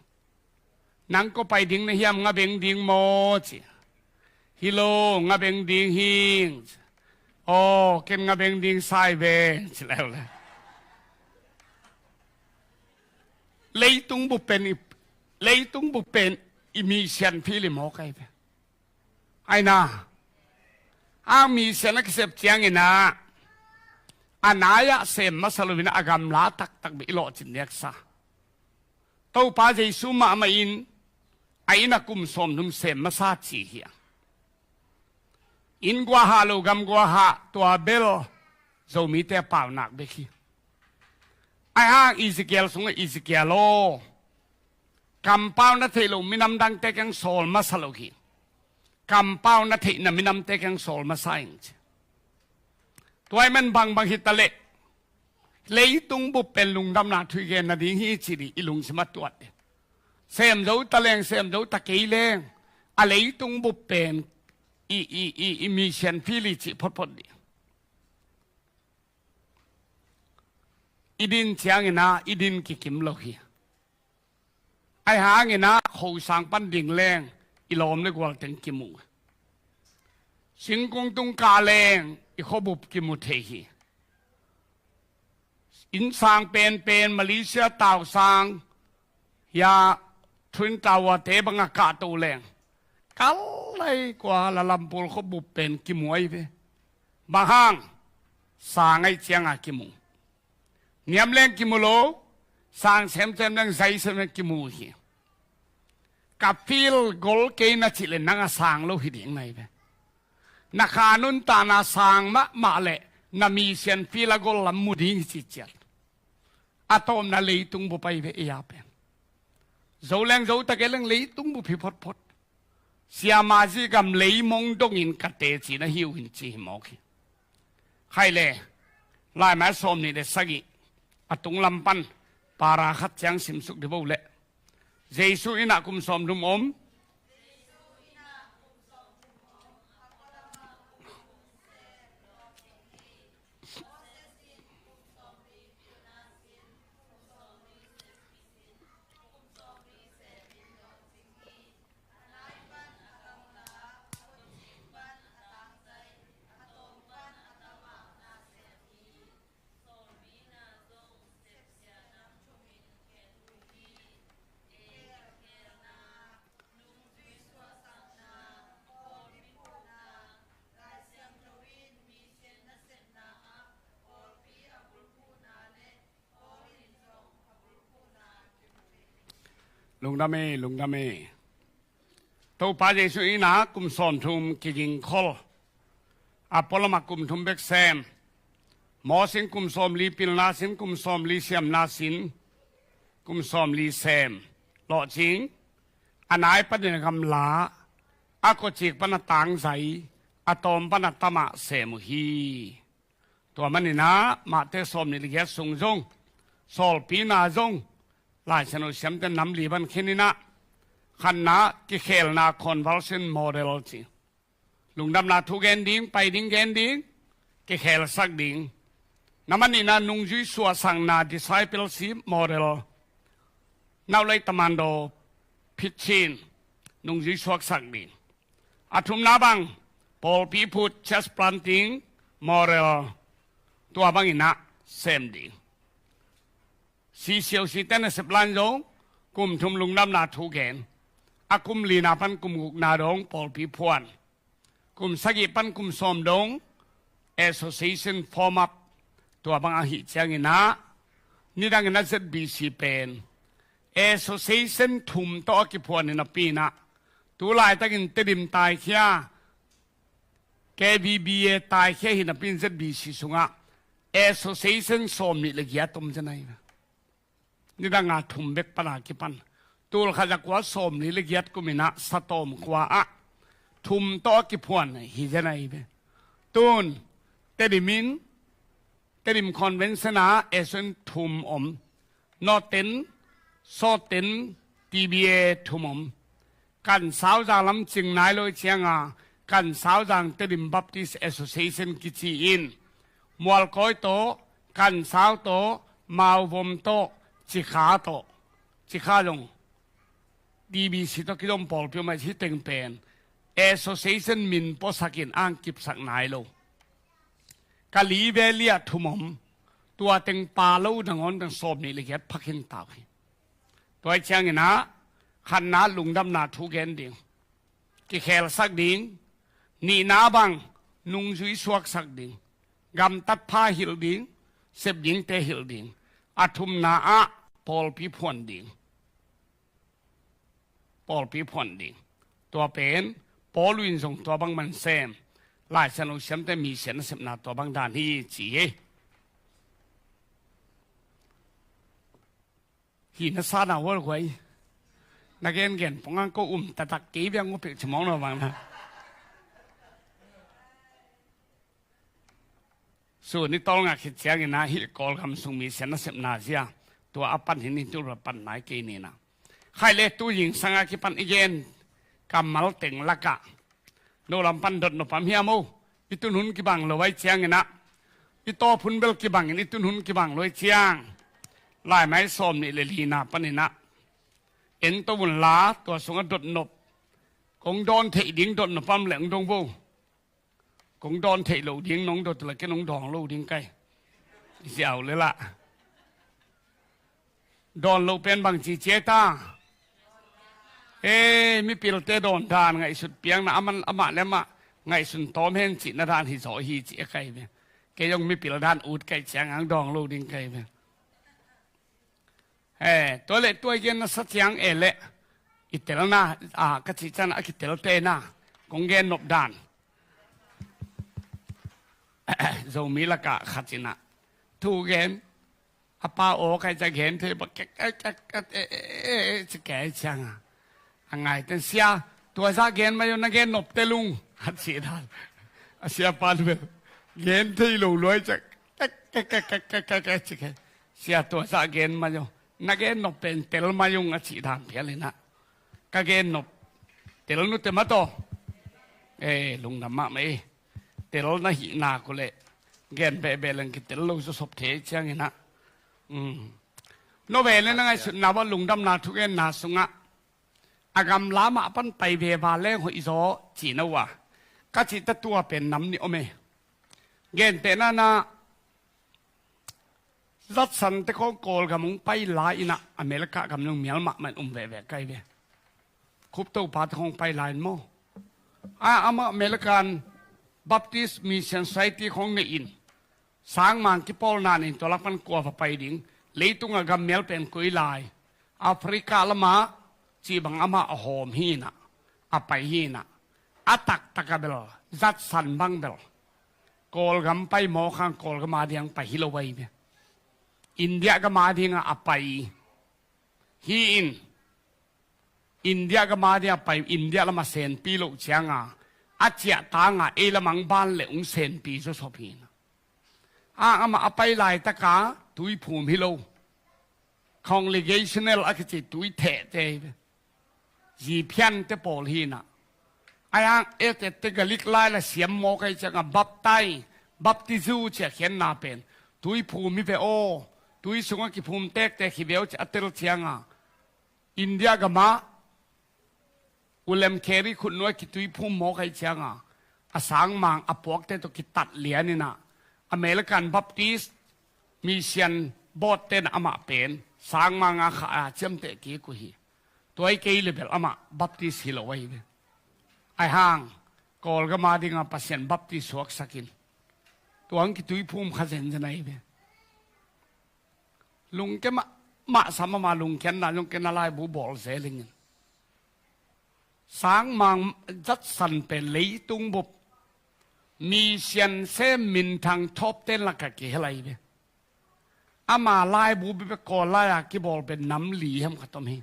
Nang kua pai ding na hiam, nga beng ding maw? Ci. Hi lo, nga beng ding hing. Aw, ken nga beng ding, sai beng, ci leuleu. Leitung bup pen i, leitung bup pen i mission field hi mawk ai ve. Ai na, a mission a kisep ciangin ah a nai-ah sem masa loin a gamla taktak bek i lawhcin neksa. Topa Jesu mahmah in a inn ah kum sawmthum sem masa ci hi a. Inn guahah lo, gam guahah, tua bel Zomite a paunak bek hi. Ahi hang Ezekiel sungah, Ezekiel aw, kampau na theih loh minam dangte kiang sawl masa lo hi. Kampau na theihna minamte kiang sawl masa in ci. Tua ahih man bangbang hi ta leh, leitung bup pen lungdamna thu i gen nading hi ci ding i lungsim a tuat ding. Sem zo ta leng, sem zo ta kei leng, a leitung bup pen i, i, i, i mission field hi cih photphot ding. I din ciangin ah i din kikim lo hi. Ahi hangin ah khosang pan ding leng i lawm le gual teng kimu. Singkung tung kah leng i khuabup kimu thei hi. Innsang penpen Malaysia tausang, ya, Twin Tower te bang a kahto leng, kal lai Kuala Lumpur khuabup pen kimu ahi ve. Bang hang? Sang ahih ciangin kimu. Niam leng kimu lo, sang semsem leng, zai semsem kimu hi. Ka field gol kei na cih leh nang a sang lo hi ding na hi ve. Na kha nuntakna sang mahmah leh na mission field a gol lam mu ding hi ci ciat. A tawpna leitung bup ahi ve, ei a pen. Zo leng zo ta kei leng leitung bup hi photphot. Siama Zi Kam Lei Mong dongin ka teci na hi uh in ci hi mawk hi. Khai le, Laimai sawmnih le sagih a tunglam pan para khat ciang simsuk dih bo leh. Jesu in ah kum sawmthum om. Lungdam e, lungdam e. Topa Jesu in ah kum sawmthum kigingkhol. A pualam ah kum thum bek sem. Mawh sin kum sawmli pilna sin, kum sawmli siamna sin, kum sawmli sem. Lawhcing, a nai panin a gamla, a kawcik pan a tangzai, a tawm pan a tamah sem uh hi. Tua manin ah Mate sawmnih le giat sung zong, sawlpina zong, Lai Siangtho siamte namli pan khen in ah, khatna kikhelna, conversion model ci. Lungdamna thu gen ding, pai ding gen ding, kikhelsak ding. Na manin ah nungzui suahsakna, discipleship model. Naulai tamando phitchin, nungzui suaksak ding. A thumna bang, pawlpi phut, church planting model. Tua bangin ah sem ding. Si siau si ten a sep lan zong, kum thum lungdamna thu gen. A kum lina pan kum gukna dong pawlpi phuan. Kum sagih pan kum sawm dong association form up. Tua bang ahih ciangin ah, nidangin ah Z B C pen association thum tawh a kiphuan hi napi in ah, tu laitakin Tedim taikhia, K B B A taikhia hi napi in Z B C sungah association sawmnih le giat om zen ahi. Nidang a thum bek pan a kipan. Tul khat za kua sawmli le giat kum in ah Satawm khua ah thum tawh a kiphuan hi zen ahi ve. Tun, Tedim in, Tedim Convention ah association thum om. Northern, Southern, T B A thum om. Kansauzang lam cing nai lo ciangin, Kansauzang Tedim Baptist Association kici in, Mualkawi tawh, Kansau tawh, Mauvom tawh, Cikha tawh, Cikha zong, D B C tawh kizom pawlpi om a, hih teng pen association min puasak in ang kipsak nai lo. Kalay Valley ah thum om, tua teng pha lo nangawn teng sawmnih le giat pha khin ta uh hi. Tua ahih ciangin ah, khatna lungdamna thu gen ding, kikhelsak ding, nihna bang nungzui suaksak ding, gamtat pha hilh ding, sep dingte hilh ding, a thumna ah pawlpi phuan ding. Pawlpi phuan ding. Tua pen, Paul in zong tua bang man sem. Lai Siangtho siamte mission a sepna tua bang dan hi ci hi. Hi na sa na hual huai. Na gen gen pong ang ko um taktak kei biang ngopek cimong na bang na. Sun i tawlngak khit ciangin ah hih Kawlgam sung Mission nasepna zia tua a pan hi ni, tu a pan nai kei ni na. Khaih le tu zingsang a kipan i gen kammal teng lakah no lam pan dot nop om hiam o? I tun hun kibang lo ahih ciangin ah, i tawp hun bel kibangin i tun hun kibang lo ahih ciang, Laimai sawmnih le lina panin ah en to un la, tua sungah dot nop, kong dawn theih ding dot nop om leh hong dong vo. Kong dawn theih loh ding nong dot leh ken hong dawn lo ding kai. Ziau le lah. Dawn loh pen bangci ci ei ta? Ee, mipilte dawn dan ngaihsut piakna, amah le amah ngaihsun tawm hen cihna dan hi zaw hi ci ei kai ve. Kei zong mipil dan ut kai ciang hong dawn lo ding kai ve. Ee, tua leh tua i gen na sa ciang e leh i telna, a, ka cih ciang a kitelte na kong gen nop dan. Zomi lakah khat in ah thu gen, a pa aw kai ca gen thei bak kek, e, e, e, e, e, ci kei ciang a, a ngaite in, "Sia, tua zah gen mai o, na gen nop tel ung," a cih dan. A siapa in bel gen thei lo lua ahih ciang, "Kek, kek, kek, kek, kek, kek," ci kei. "Sia, tua zah gen mai o, na gen nop pen tel mai ung," a cih dan phial in ah, ka gen nop tel nute mah tawh. Ee, lungdam mahmah ei. Tel na hih nak uh leh gen behbeh leng kitel lo zaw sop thei ciangin ah. Um. No ve le na ngaihsutna uah lungdamna thugenna sungah a gamla mah pan pai ve va leng hoih zaw cihna uh a, ka cih ta, tua pen nam nih om e. Gentehna in ah, Judson te khawng Kawlgam hong pai lai in ah, America gam in hong mial mahmah in um veve kai ve. Khup Topa te khawng pai lai in maw. A, amah American Baptist Mission Society khawng nei in, sangmang kipawlna nei in tua lak pan kua va pai ding, leitung a gam mial pen koi lai, Africa lamah cih bang amah a hawm hi in ah, a pai hi in ah, a taktak a bel, Judson bang bel Kawlgam pai mawk hang, Kawlgam a ding pai hi lo ahi ve. India gam a ding a a pai hi in, India gam a ding a pai, India lam a senpi loh ciang a, a ciah tang a ei lam hong ban leh hong senpi zaw sop hi in ah. A, amah a pai laitak a tuiphum hi lo, congregational a kici tui thehte hi ve. Zi phiante pawl hi in ah. Ahi hang etette Galik lai la siam mawk ahih ciang a baptai, baptizu ci a khiatna pen tuiphum hi ve aw, tui sungah kiphum tektek hi ve aw ci a tel ciang a, India gam ah U Lem Carey khutnuai kituiphum mawk ahih ciang a, a sangmang a puakte tawh kitat lian in ah, American Baptist Mission Board ten amah pen sangmang a kha a ciamteh kik uh hi. Tua hi kei leh bel amah Baptist hi lo ahi ve. Ahi hang Kawlgam a ding a Pasian Baptist suaksak in, tua hong kituiphum kha zenzen ahi ve. Lungke mahmah sam, amah lungkiatna zong ken a laibu bawl zel ing in. Sangmang Judson pen leitung bup mission sem minthang top ten lakah kihel ahi ve. Ama laibu bek Kawl lai a kibawl pen nam li hiam khat om hi.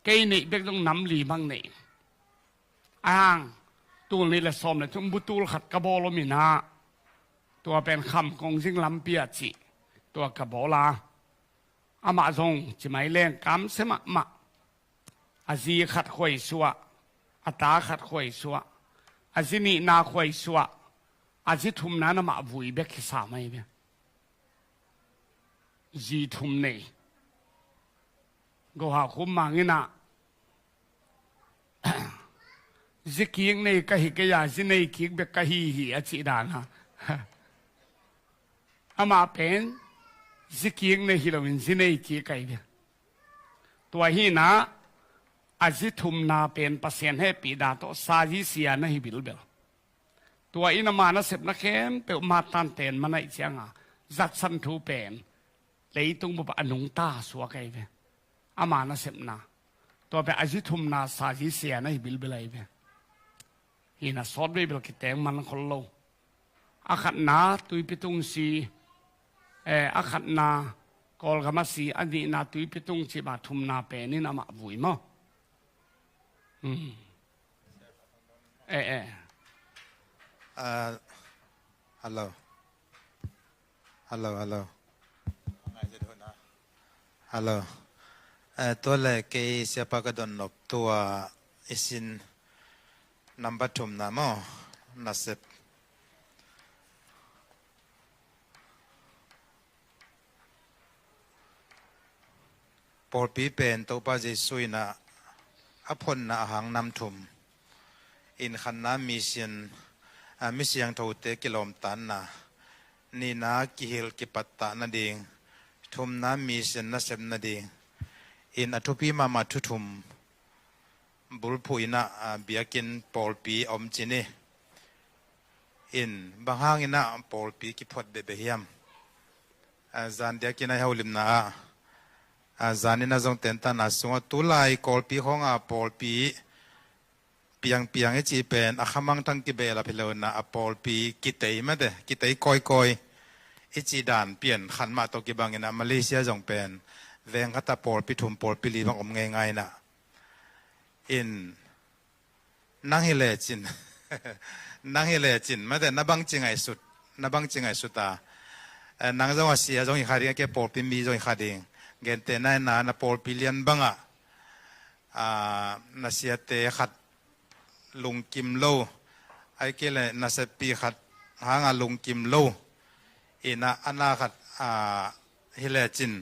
Kei neih bek zong nam li bang nei. Ahi hang tul nih le sawm le thum butul khat ka bawl om in ah, tua pen Kham Kong Zing lampi ah cih tua ka bawl a, amah zong ci mai leng kamsia mahmah. A zi khat khuai suah, a ta khat khuai suah, a zi nihna khuai suah, a zi thumna in amah vui bek hi sam ahi ve. Zi thum nei. Go Hau Khum Mang in ah, "Zi kik nei ka hi kei a, zi nei kik bek ka hi hi," a cih dan a. Amah pen zi kik nei hi loin zi nei kik ahi ve. Tua hi in ah, a zi thumna pen Pasian hehpihna tawh sa zi sia na hi bilbel. Tua in ama nasepna khempeuh mattan ten man ahih ciang a, Judson thu pen leitung bup ah a nungta suak ahi ve. Ama nasepna, tua pen a zi thumna sa zi sia na hi bilbel ahi ve. Hi in ah sawtvei bel kiteng man khol lo. A khatna Tuipi tung si, eh, a khatna Kawlgam a si, a nihna Tuipi tung cih bang, thumna pen in amah vui maw. Hmm. Eh, eh. Ah, hello. Hello, hello. Hello. Eh, tua le kei siapa ka don nop tua i sin number thumna maw, nasep. Pawlpi pen Topa Jesu in a, a phonna a hang nam thum. In khatna mission, a, mi siangthote kilawmtanna, nihna kihilh kipattah nading, thumna mission nasep nading. In a thupi mahmah thu thum bulphuh in a, a, biakinn pawlpi om ci ni. In bang hangin a pawlpi kiphuat behbeh hiam? A, zan diakin a i holimna ah, a, zan in a zong tentana sungah tulai Kawlpi khawng a pawlpi piangpiang i cih pen a khamangthang kibehlap hi lo in a, a pawlpi kitei mate, kitei kawikawi i cih dan pian khat mah tawh kibang in a, Malaysia zong pen veng khat a pawlpi thum pawlpi li bang om ngeingai in a. In nang hi lecin, nang hi lecin mate, na bangci ngaihsut, na bangci ngaihsut a, eh, nang zong a sia zong hi kha ding, a ke pawlpi mi zong hi kha ding. Gentehna in a, na pawlpi lian bangah, a, na siate khat lungkim lo, ahih kei leh naseppi khat hangah lungkim lo in a, a na khat, a, hi lecin,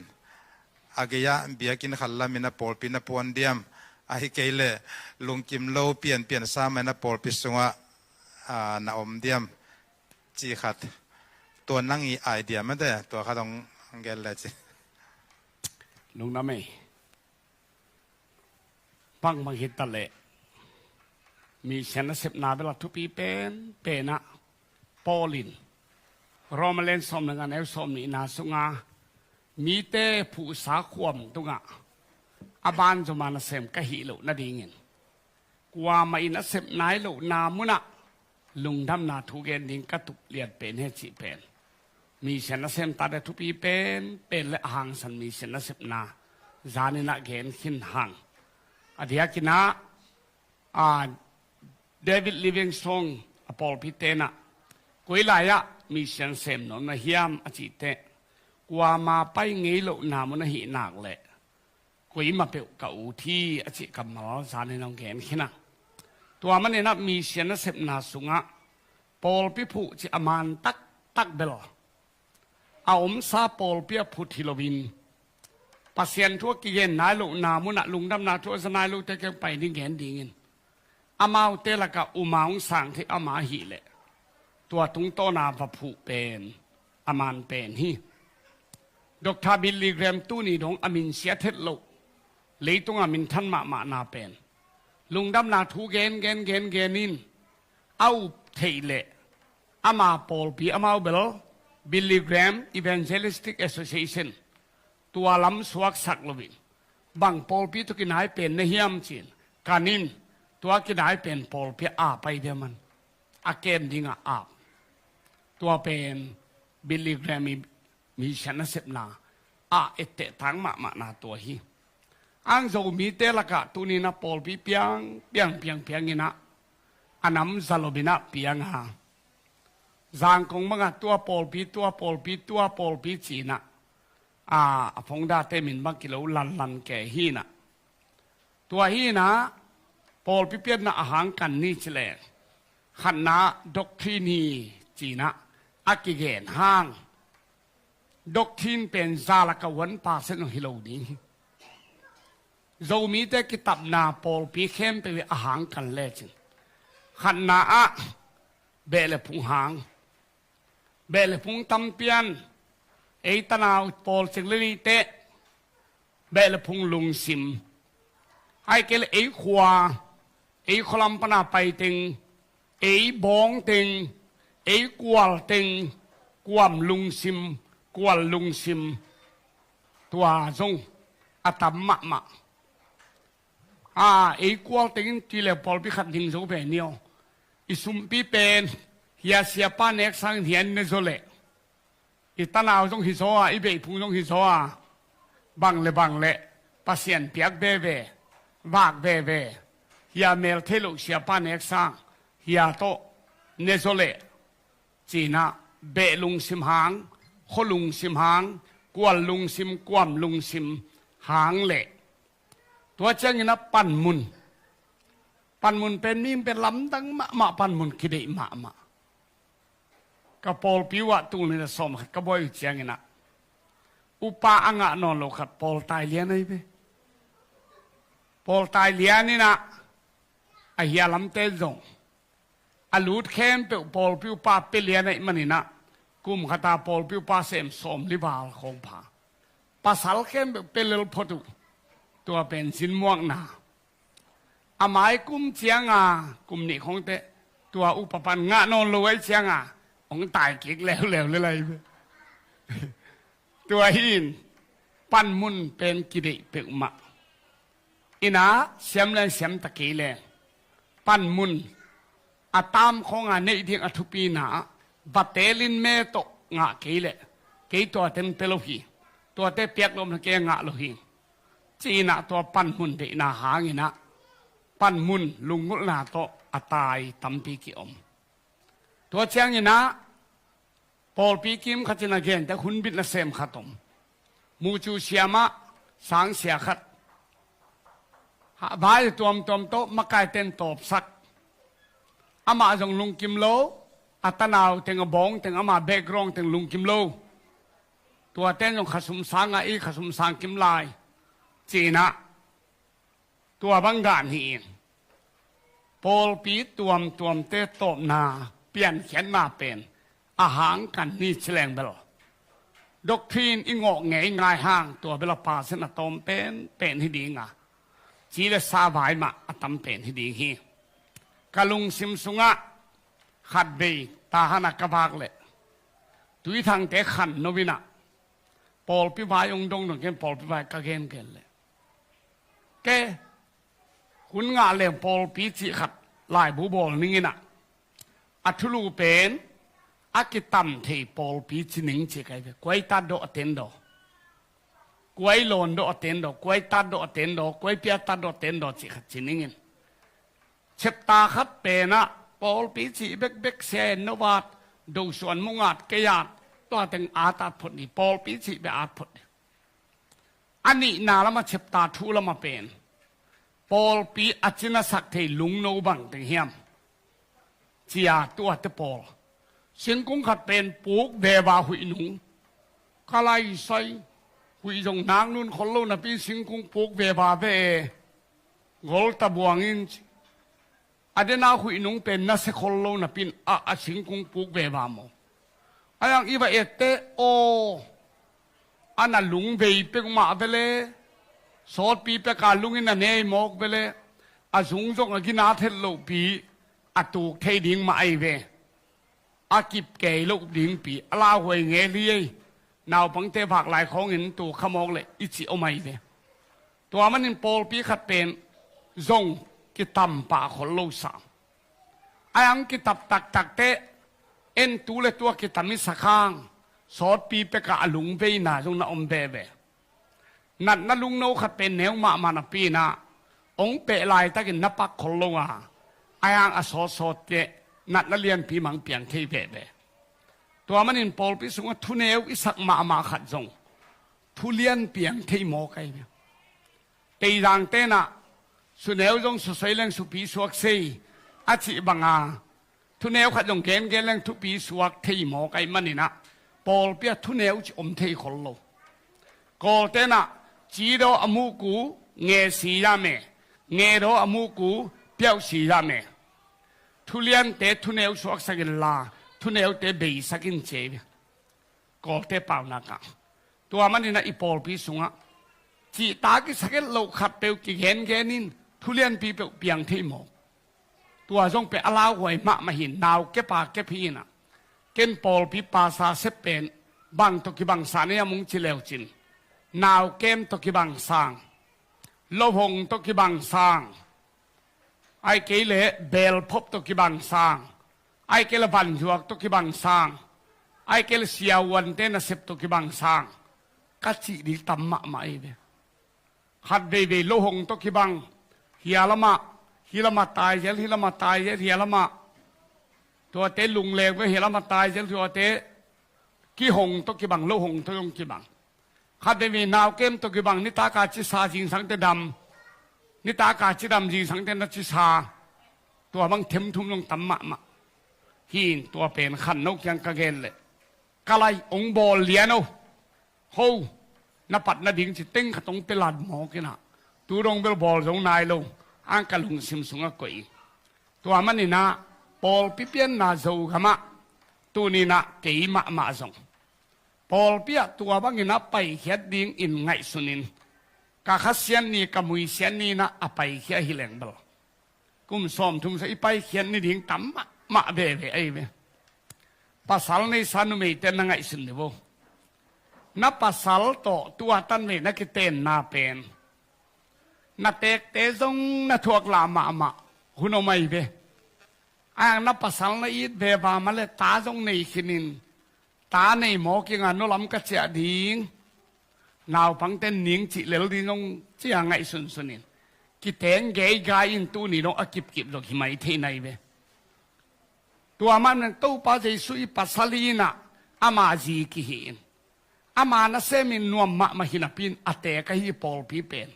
a gei-ah biakinn khat lam in a pawlpi na puan diam, ahih kei leh lungkim lo pianpian sa mah in a pawlpi sungah, a, na om diam, cih khat. Tua nang i idea mate, tua khat hong gen lecin. Lungdam ei. Bangmah hi ta leh, mission nasepna bel a thupi penpen ah, Paul in Roma lian sawm le nga, neu sawm nihna sungah, mite phuhsa khuam tungah a banzom a nasem ka hih loh nadingin, kuamah in a sep nai lohna munah lungdamna thu gen ding ka tup lian pen hi cih pen, mission nasem tate thupi penpen le a hangsan mission nasepna zan in a gen khin hang. A diakin a, a, David Livingstone a pawlpi ten a, koi lai-ah mission sem nawn na hiam a cih teh, kuama pai ngei lohna mun ahih nak leh, koimah peuh ka ut hi a cih kammal zan in hong gen khin a. Tua manin a mission nasepna sungah pawlpi phuh cih a man taktak bel a omsa pawlpi a phut hi loin, Pasian thu a kigen nai lohna munah lungdamna thu a za nai lote kiang pai ding gen dingin, amaute lakah uma hong sang thei ama ahih leh, tua tungtawna va phuh pen a man pen hi. Doctor Billy Graham tuni dong a min siat het loh, leitungah minthan mahmahna pen, lungdamna thu gen gen gen gen in a up theih leh, ama pawlpi, amau bel Billy Graham Evangelistic Association, tua lam suaksak loin, bang pawlpi tawh kinai pen na hiam ci-in kan in, tua kinai pen pawlpi a pai diam an, a kem dingah a, tua pen Billy Graham i mission nasepna a etteh tang mahmahna tua hi. Ang Zomite lakah tuni in a pawlpi piang piang piang piang in a, a nam za lom in a piang a, Zangkong bangah tua pawlpi, tua pawlpi, tua pawlpi ci-in a, a, a phongdate min bang kilo lanlan kei hi in a. Tua hi in a, pawlpi pianna a hang kan ni ci leng, khatna doctrine hi ci-in a, a kigen hang. Doctrine pen za lakah one percent hi lo ding hi. Zomite kitapna pawlpi khempeuh a hang kan lecin, khatna ah beh le phung hang, beh le phung tampian, ei tanau pawl cing le lite, beh le phung lungsim, ahih kei leh ei khua, ei khualam pana pai teng, ei bawng teng, ei kual teng, kuam lungsim, kual lungsim, tua zong a tam mahmah. A, ei kual tengin ti le pawlpi khat ding zo ve ni aw. I sumpi pen hia siapa nek sangin hia ne zaw leh, i tanau zong hi zaw a, i beihphung zong hi zaw a, bang le bang le Pasian piak veve, vak veve, hia mel thei loh siapa nek sang, hia tawh ne zaw leh, ci-in a, beh lungsim hang, khua lungsim hang, kual lungsim, kuam lungsim hang leh. Tua ciangin a panmun. Panmun pen mihing pen lamdang mahmah, panmun kideih mahmah. Ka pawlpi uh ah tul nih le sawm khat ka buai uh ciangin ah, upa a ngah nawn lo khat pawltai lian ahi ve. Pawltai lian in ah, a hia lamte zong a lut khempeuh pawlpi upa pia lian ahih manin ah, kum khat a pawlpi upa sem sawmli val khawng pha. Pasal khempeuh pia lel phot uh. Tua pen zinmuakna. A mai kum ciang a, kum nih khawng teh, tua upa pan ngah nawn lo ahih ciang a, hong tai kik leuleu le lai ve. Tua hi in, panmun pen kideih peuhmah. Inn ah siam le siam ta kei leh, panmun a tam khawng a neih ding a thupina ah, va teelin me tawh ngah kei leh, kei tua teng pia lo hi, tuate piak lawm na kei a ngah lo hi, ci-in ah tua panmun deihna hangin ah, panmun lunggulhna tawh a tai tampi ki-om. Tua ciangin ah, pawlpi kim khat in a gente hunbit nasem khat om. Mucu siam ah sangsia khat. Ha, vai tuamtuam tawh makaite in tawpsak. Amah zong lungkim lo, a tanau teng, a bawng teng, ama background teng lungkim lo. Tuate in zong khasum sang a, i khasum sang kim lai, ci-in ah, tua bang dan hi in, pawlpi tuamtuamte tawpna, piankhiatna pen a hang kan ni ci leng bel, doctrine i ngawh ngei ngai hang, tua bel a percent a tawm pen pen hi ding a, ci le sa vai mah a tam pen hi ding hi. Ka lungsim sungah khatvei Tahan ah ka vak leh, Tuithangte khan no in ah, pawlpi vai hong dong dong ken, pawlpi vai ka gengen leh, ke, hun ngah leng pawlpi cih khat laibu bawl ning in ah, a thulu pen a kitam thei pawlpi ci ning ci kai ve. Kuai tat dawh a ten dawh, kuai lawn dawh a ten dawh, kuai tat dawh a ten dawh, kuai pia tat dawh a ten dawh cih khat ci ning in. Chapter khat pen ah pawlpi cih bekbek sia en no vat, dosuan mungat kei at, tua teng at at phot ni, pawlpi cih bek at phot ni. A nihna lamah chapter thu lamah pen, pawlpi a cinasak thei lungno bang teng hiam, ci-a tuate pawl. Singkung khat pen puk veva huih nung. Ka laisai, huih zong nak nun khol lo napi in singkung puk veva ve e. Gol ta buang in ci. A dena huih nung pen nasia khol lo napi in a, a singkung puk veva maw. A yang i va et teh, aw, a na lungvei pek mah ve leh, sawtpi pek a lung in a nei mawk ve leh, a zung zong a gina thet lohpi a tuk thei ding mah ahi ve. A kip kei loh dingpi, a lauhuai ngel hi ei. Naupangte vak lai khawngin tuk kha mawk leh i cih om ahi ve. Tua manin pawlpi khat pen zong kitam pah khol lo sa. A yang kitam taktak teh, en tu le tua kitam i sak hang, sawtpi pek a lungveina zong na om veve. Natna lungno khat pen neu mahmah napi in ah, hong peh laitakin na pak khol lo a, a yang a sawtsawt teh natna lianpi mang piang thei veve. Tua manin pawlpi sungah thuneu i sak mahmah khat zong thu lian piang thei mawk ahi ve. Teizang ten ah, suneu zong susoi leng supi suak sei, a cih bang a, thuneu khat zong gengen leng thupi suak thei mawk ahih manin ah, pawlpi ah thuneu cih om thei khol lo. Kawl ten ah, ci daw a muk uh nge si yam e, nge daw a muk uh piauh si yam e. Thuliante thuneu suaksak inla, thuneute beisak in ci hi. Kawlte paunak ah. Tua manin ah i pawlpi sungah cihtak i sak et loh khat peuh kigengen in, thulianpi peuh piang thei mawk. Tua zong pen a lauhuai mahmah hi in, nau kep a kep hi in ah. Ken pawlpi pasa sep pen bang tawh kibang sa na hiam hong ci leu cin, nau kem tawh kibang sang, lohong tawh kibang sang, ahih kei leh belphop tawh kibang sang, ahih kei leh vanzuak tawh kibang sang, ahih kei leh siavuante nasep tawh kibang sang, ka cih ding tam mahmah hi ve. Khat veivei lohong tawh kibang, hia lamah, hih lamah tai zel, hih lamah tai zel, hia lamah. Tuate lunglek ve, hia lamah tai zel, tuate Kihong tawh kibang, lo hong tawh zong kibang. Khat veivei nau kem tawh kibang, nitaka cisa zingsangte dam, nitaka cidam zingsangte na cisa. Tua bang themthum zong tam mahmah. Hi in tua pen khan no kiang ka gen leh, ka lai ong bawl lian o. Ho, na pat nading ci teng khat ong pia lat mawk in ah, tu dong bel bawl zo nai lo, ang ka lungsim sungah koih hi. Tua manin ah pawlpi pianna Zogamah tuni in ah kei mahmah zong pawlpi ah tua bangin ah paikhiat dingin ngaihsun in, ka khasiat ni, ka muisiat ni in ah a paikhia hi leng bel, kum sawmthum sung i paikhiat ni ding tam mahmah veve ahi ve. Pasal neisa numeite na ngaihsun ni vo. Na pasal tawh tua tan vei na kitenna pen, na tekte zong na thuak lah mahmah hun om ahi ve. Ang na pasal na it ve va mah leh ta zong nei khin in, ta nei mawk ing a, no lam ka ciah ding, naupangte ning cih lel ding zong cia ngaihsunsun in, kiteng geigai in tuni dong a kipkip zong hi mai thei nai ve. Tua man Topa Jesu i pasal hi in ah, ama zi kihi in, ama nasem in nuam mahmah hi napi in a tek ahi pawlpi pen.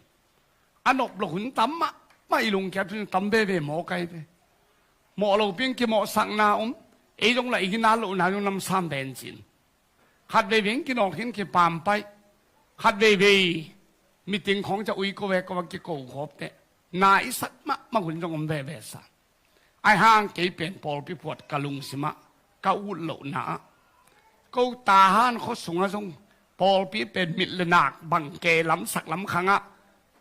A nop lo hun tam mahmah, i lungkiat hun tam veve mawk ahi ve. Mawh lopi in kimawhsakna om, ei zong lah i ginat lohna zong namsam ven cin. Khat veivei in kinawlkhin kipampai. Khat veivei meeting khawng ciah ui ko ve ko va kiko khawpte, na i sak mahmah hun zong om veve sa. Ahi hang kei pen pawlpi phuat ka lungsimah ka ut lohna ah, ko Tahan khua sungah zong pawlpi pen mit le nak bang ke lamsak lamkhang ah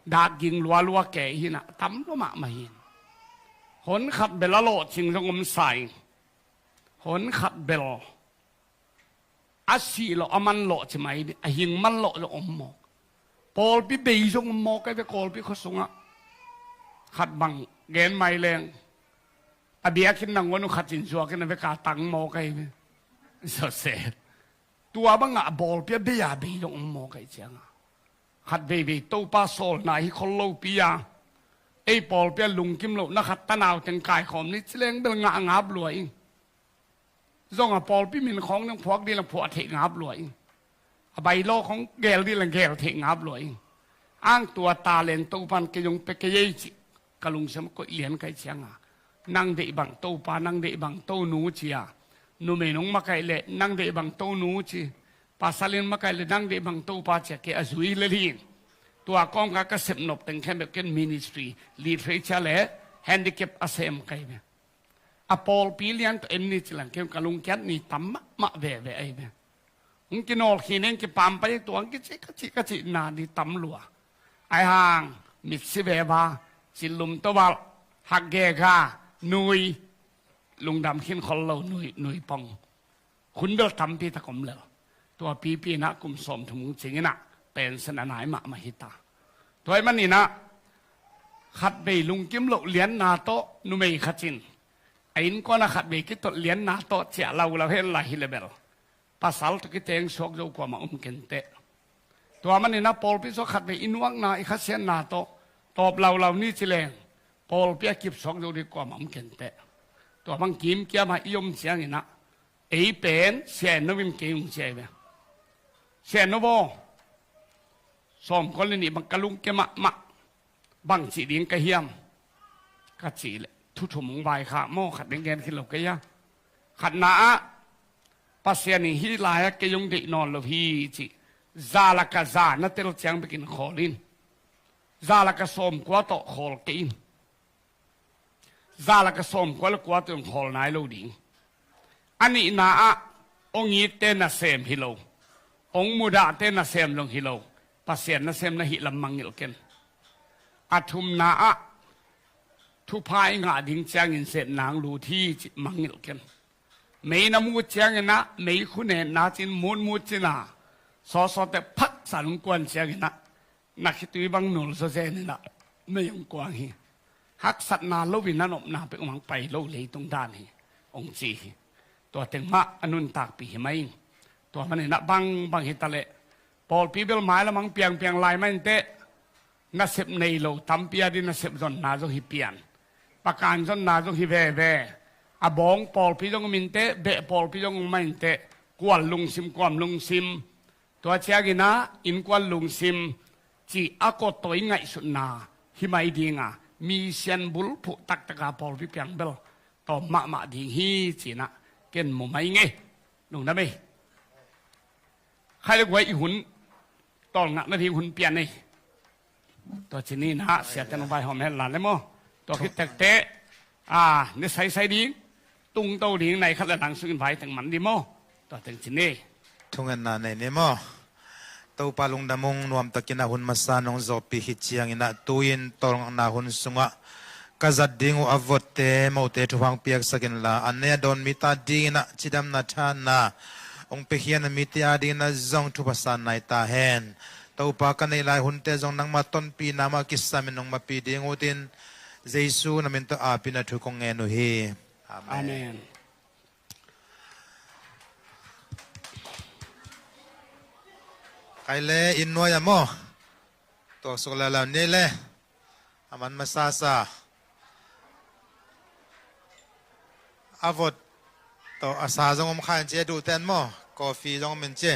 dak ging lualua ke hi in ah tam lua mahmah hi. Hon khat bel a lawhcing zong om sa ing. Hon khat bel a sih lawh, a man lawh ci mai dih, a hing man lawh zong om mawk. Pawlpi bei zong om mawk ahi ve, Kawlpi khua sungah. Khat bang gen mai leng, a biakinn nangawn uh khat in zuak in a vek a tang mawk ahi ve. Sawset. Tua bangah a pawlpi a bei a bei zong om mawk ahi ciangah, khat veivei Topa sawlna hi khol lopi a, ei pawlpi a lungkim lohna khat tanau teng kaikhawm ni ci leng bel ngah a ngap lua ing. Zong a pawlpi min khawng ding phuak ding la phuah theih ngap lua ing. A bai law khawng gel ding la gel theih ngap lua ing. Ang tua talent Topan kei zong pia kei ei cih ka lungsim koih lian kai cianga, nang deih bang Topa, nang deih bang Tonu cia. Numei nong makaih leh nang deih bang Tonu ci. Pasal in makaih leh nang deih bang Topa cia kei a zui lel hi in. Tua kawmkal ka sep nop teng khempeuh ken ministry, literature le handicap a sem kai ve. A pawlpi lian tawh en ni ci lang kem ka lungkiat ni tam mahmah veve ahi ve. Hong kinawlkhin in kipampai tuang kici ka cih ka cih na ni tam lua. Ahi hang mitsi veva, cillum tovalh, hak gega, nui, lungdam khin khol lo, nui, nui pong. Hun bel tampi tak om lel. Tua pipi inah kum sawmthum hong cing inah pension a nai mahmah hita. Tua ahih maninah khatvei lungkim loh lianna tawh numei khat in a innkuan a khatvei kitolh lianna tawh ciah laulau hen la hi le bel pasal tawh kiteng suak zo kuamah om kenteh. Tua maninah pawlpi sua khatvei i nuakna i khasiatna tawh tawp laulau ni ci leng pawlpi a kip suak zo dih kuamah om kenteh. Tua bang kimkiamah i om cianginah ei pen Sia En No in kei hong ciai ve. Sia En No baw, sawmkua le nih bang ka lungkia mahmah. Bang cih ding ka hiam? Ka cih leh thu thum hong vaikhak maw, khat ding gen khin lo kei a. Khatna ah Pasian in hih lai-ah kei hong deih nawn lo hi cih za lakah za na tel ciang bekin khawl in. Za lakah sawmkua tawh khawl kei in. Za lakah sawmkua le kua tawh hong khawl nai lo ding. A nihna ah hong itte nasem hi lo, hong mudahte nasem zong hi lo, Pasian nasem na hih lam mangngilh ken. A thumna ah thupha i ngah ding ciangin zet nang lut hi cih mangngilh ken. Mei na mut cianginah mei khunetna cin mutmut cina sawsawte phaksa nung kuan cianginah na khitui bang nul zaw zeninah mei hong kuang hi. Haksatna loin na nopna peuhmah hong pai lo leitung dan hi hong ci hi. Tua teng mah a nuntakpih hi mai in. Tua maninah bangbang hitaleh pawlpi bel mailam hong piangpiang lai mah inteh. Nasep nei lo tampi a dih nasep zonna zong hi pian. Pakan zonna zong hi veve. A bawng pawlpi zong om inteh, beh pawlpi zong om mah inteh. kual lungsim, kuam lungsim, tua cianginah innkuan lungsim cih a kawttawi ngaihsutna hi mai dinga, mi sianbul phuh taktaka pawlpi piang bel tawm mahmah ding hi cinah ken mu mai ngei. Lungdam ei. Khai le guai i hun tawlngakna ding hun pian ei. Tua cininah siate nong vaihawm hen la le maw. Tua khit tekte a ne saisai ding, tungto ding, nai khat le lang sungin vai teng man ding maw. Tua teng cin ei. Thungetna nei ni maw. Topa lungdam ung, nuamtakin a hun masa nong zawhpih hi cianginah tu-in tawlngakna hun sungah ka zat ding uh a votte mote thupha piaksak inla, a nei a dawn mite adinginah cidamna thahatna hong piakhiatna mite adinginah zong thupha san nai ta hen. Topa ka neih lai hunte zong nangma tonpihna mah kisamin hong mapih ding utin Jesu na min tawh apina thu kong ngen uh hi. Amen. Amen. Kai le inn nuai ah maw. Tuaksuk lala ni le. A man masasa. A vot tawh a sa zong om kha in ci, a duhten maw. Coffee zong om in ci.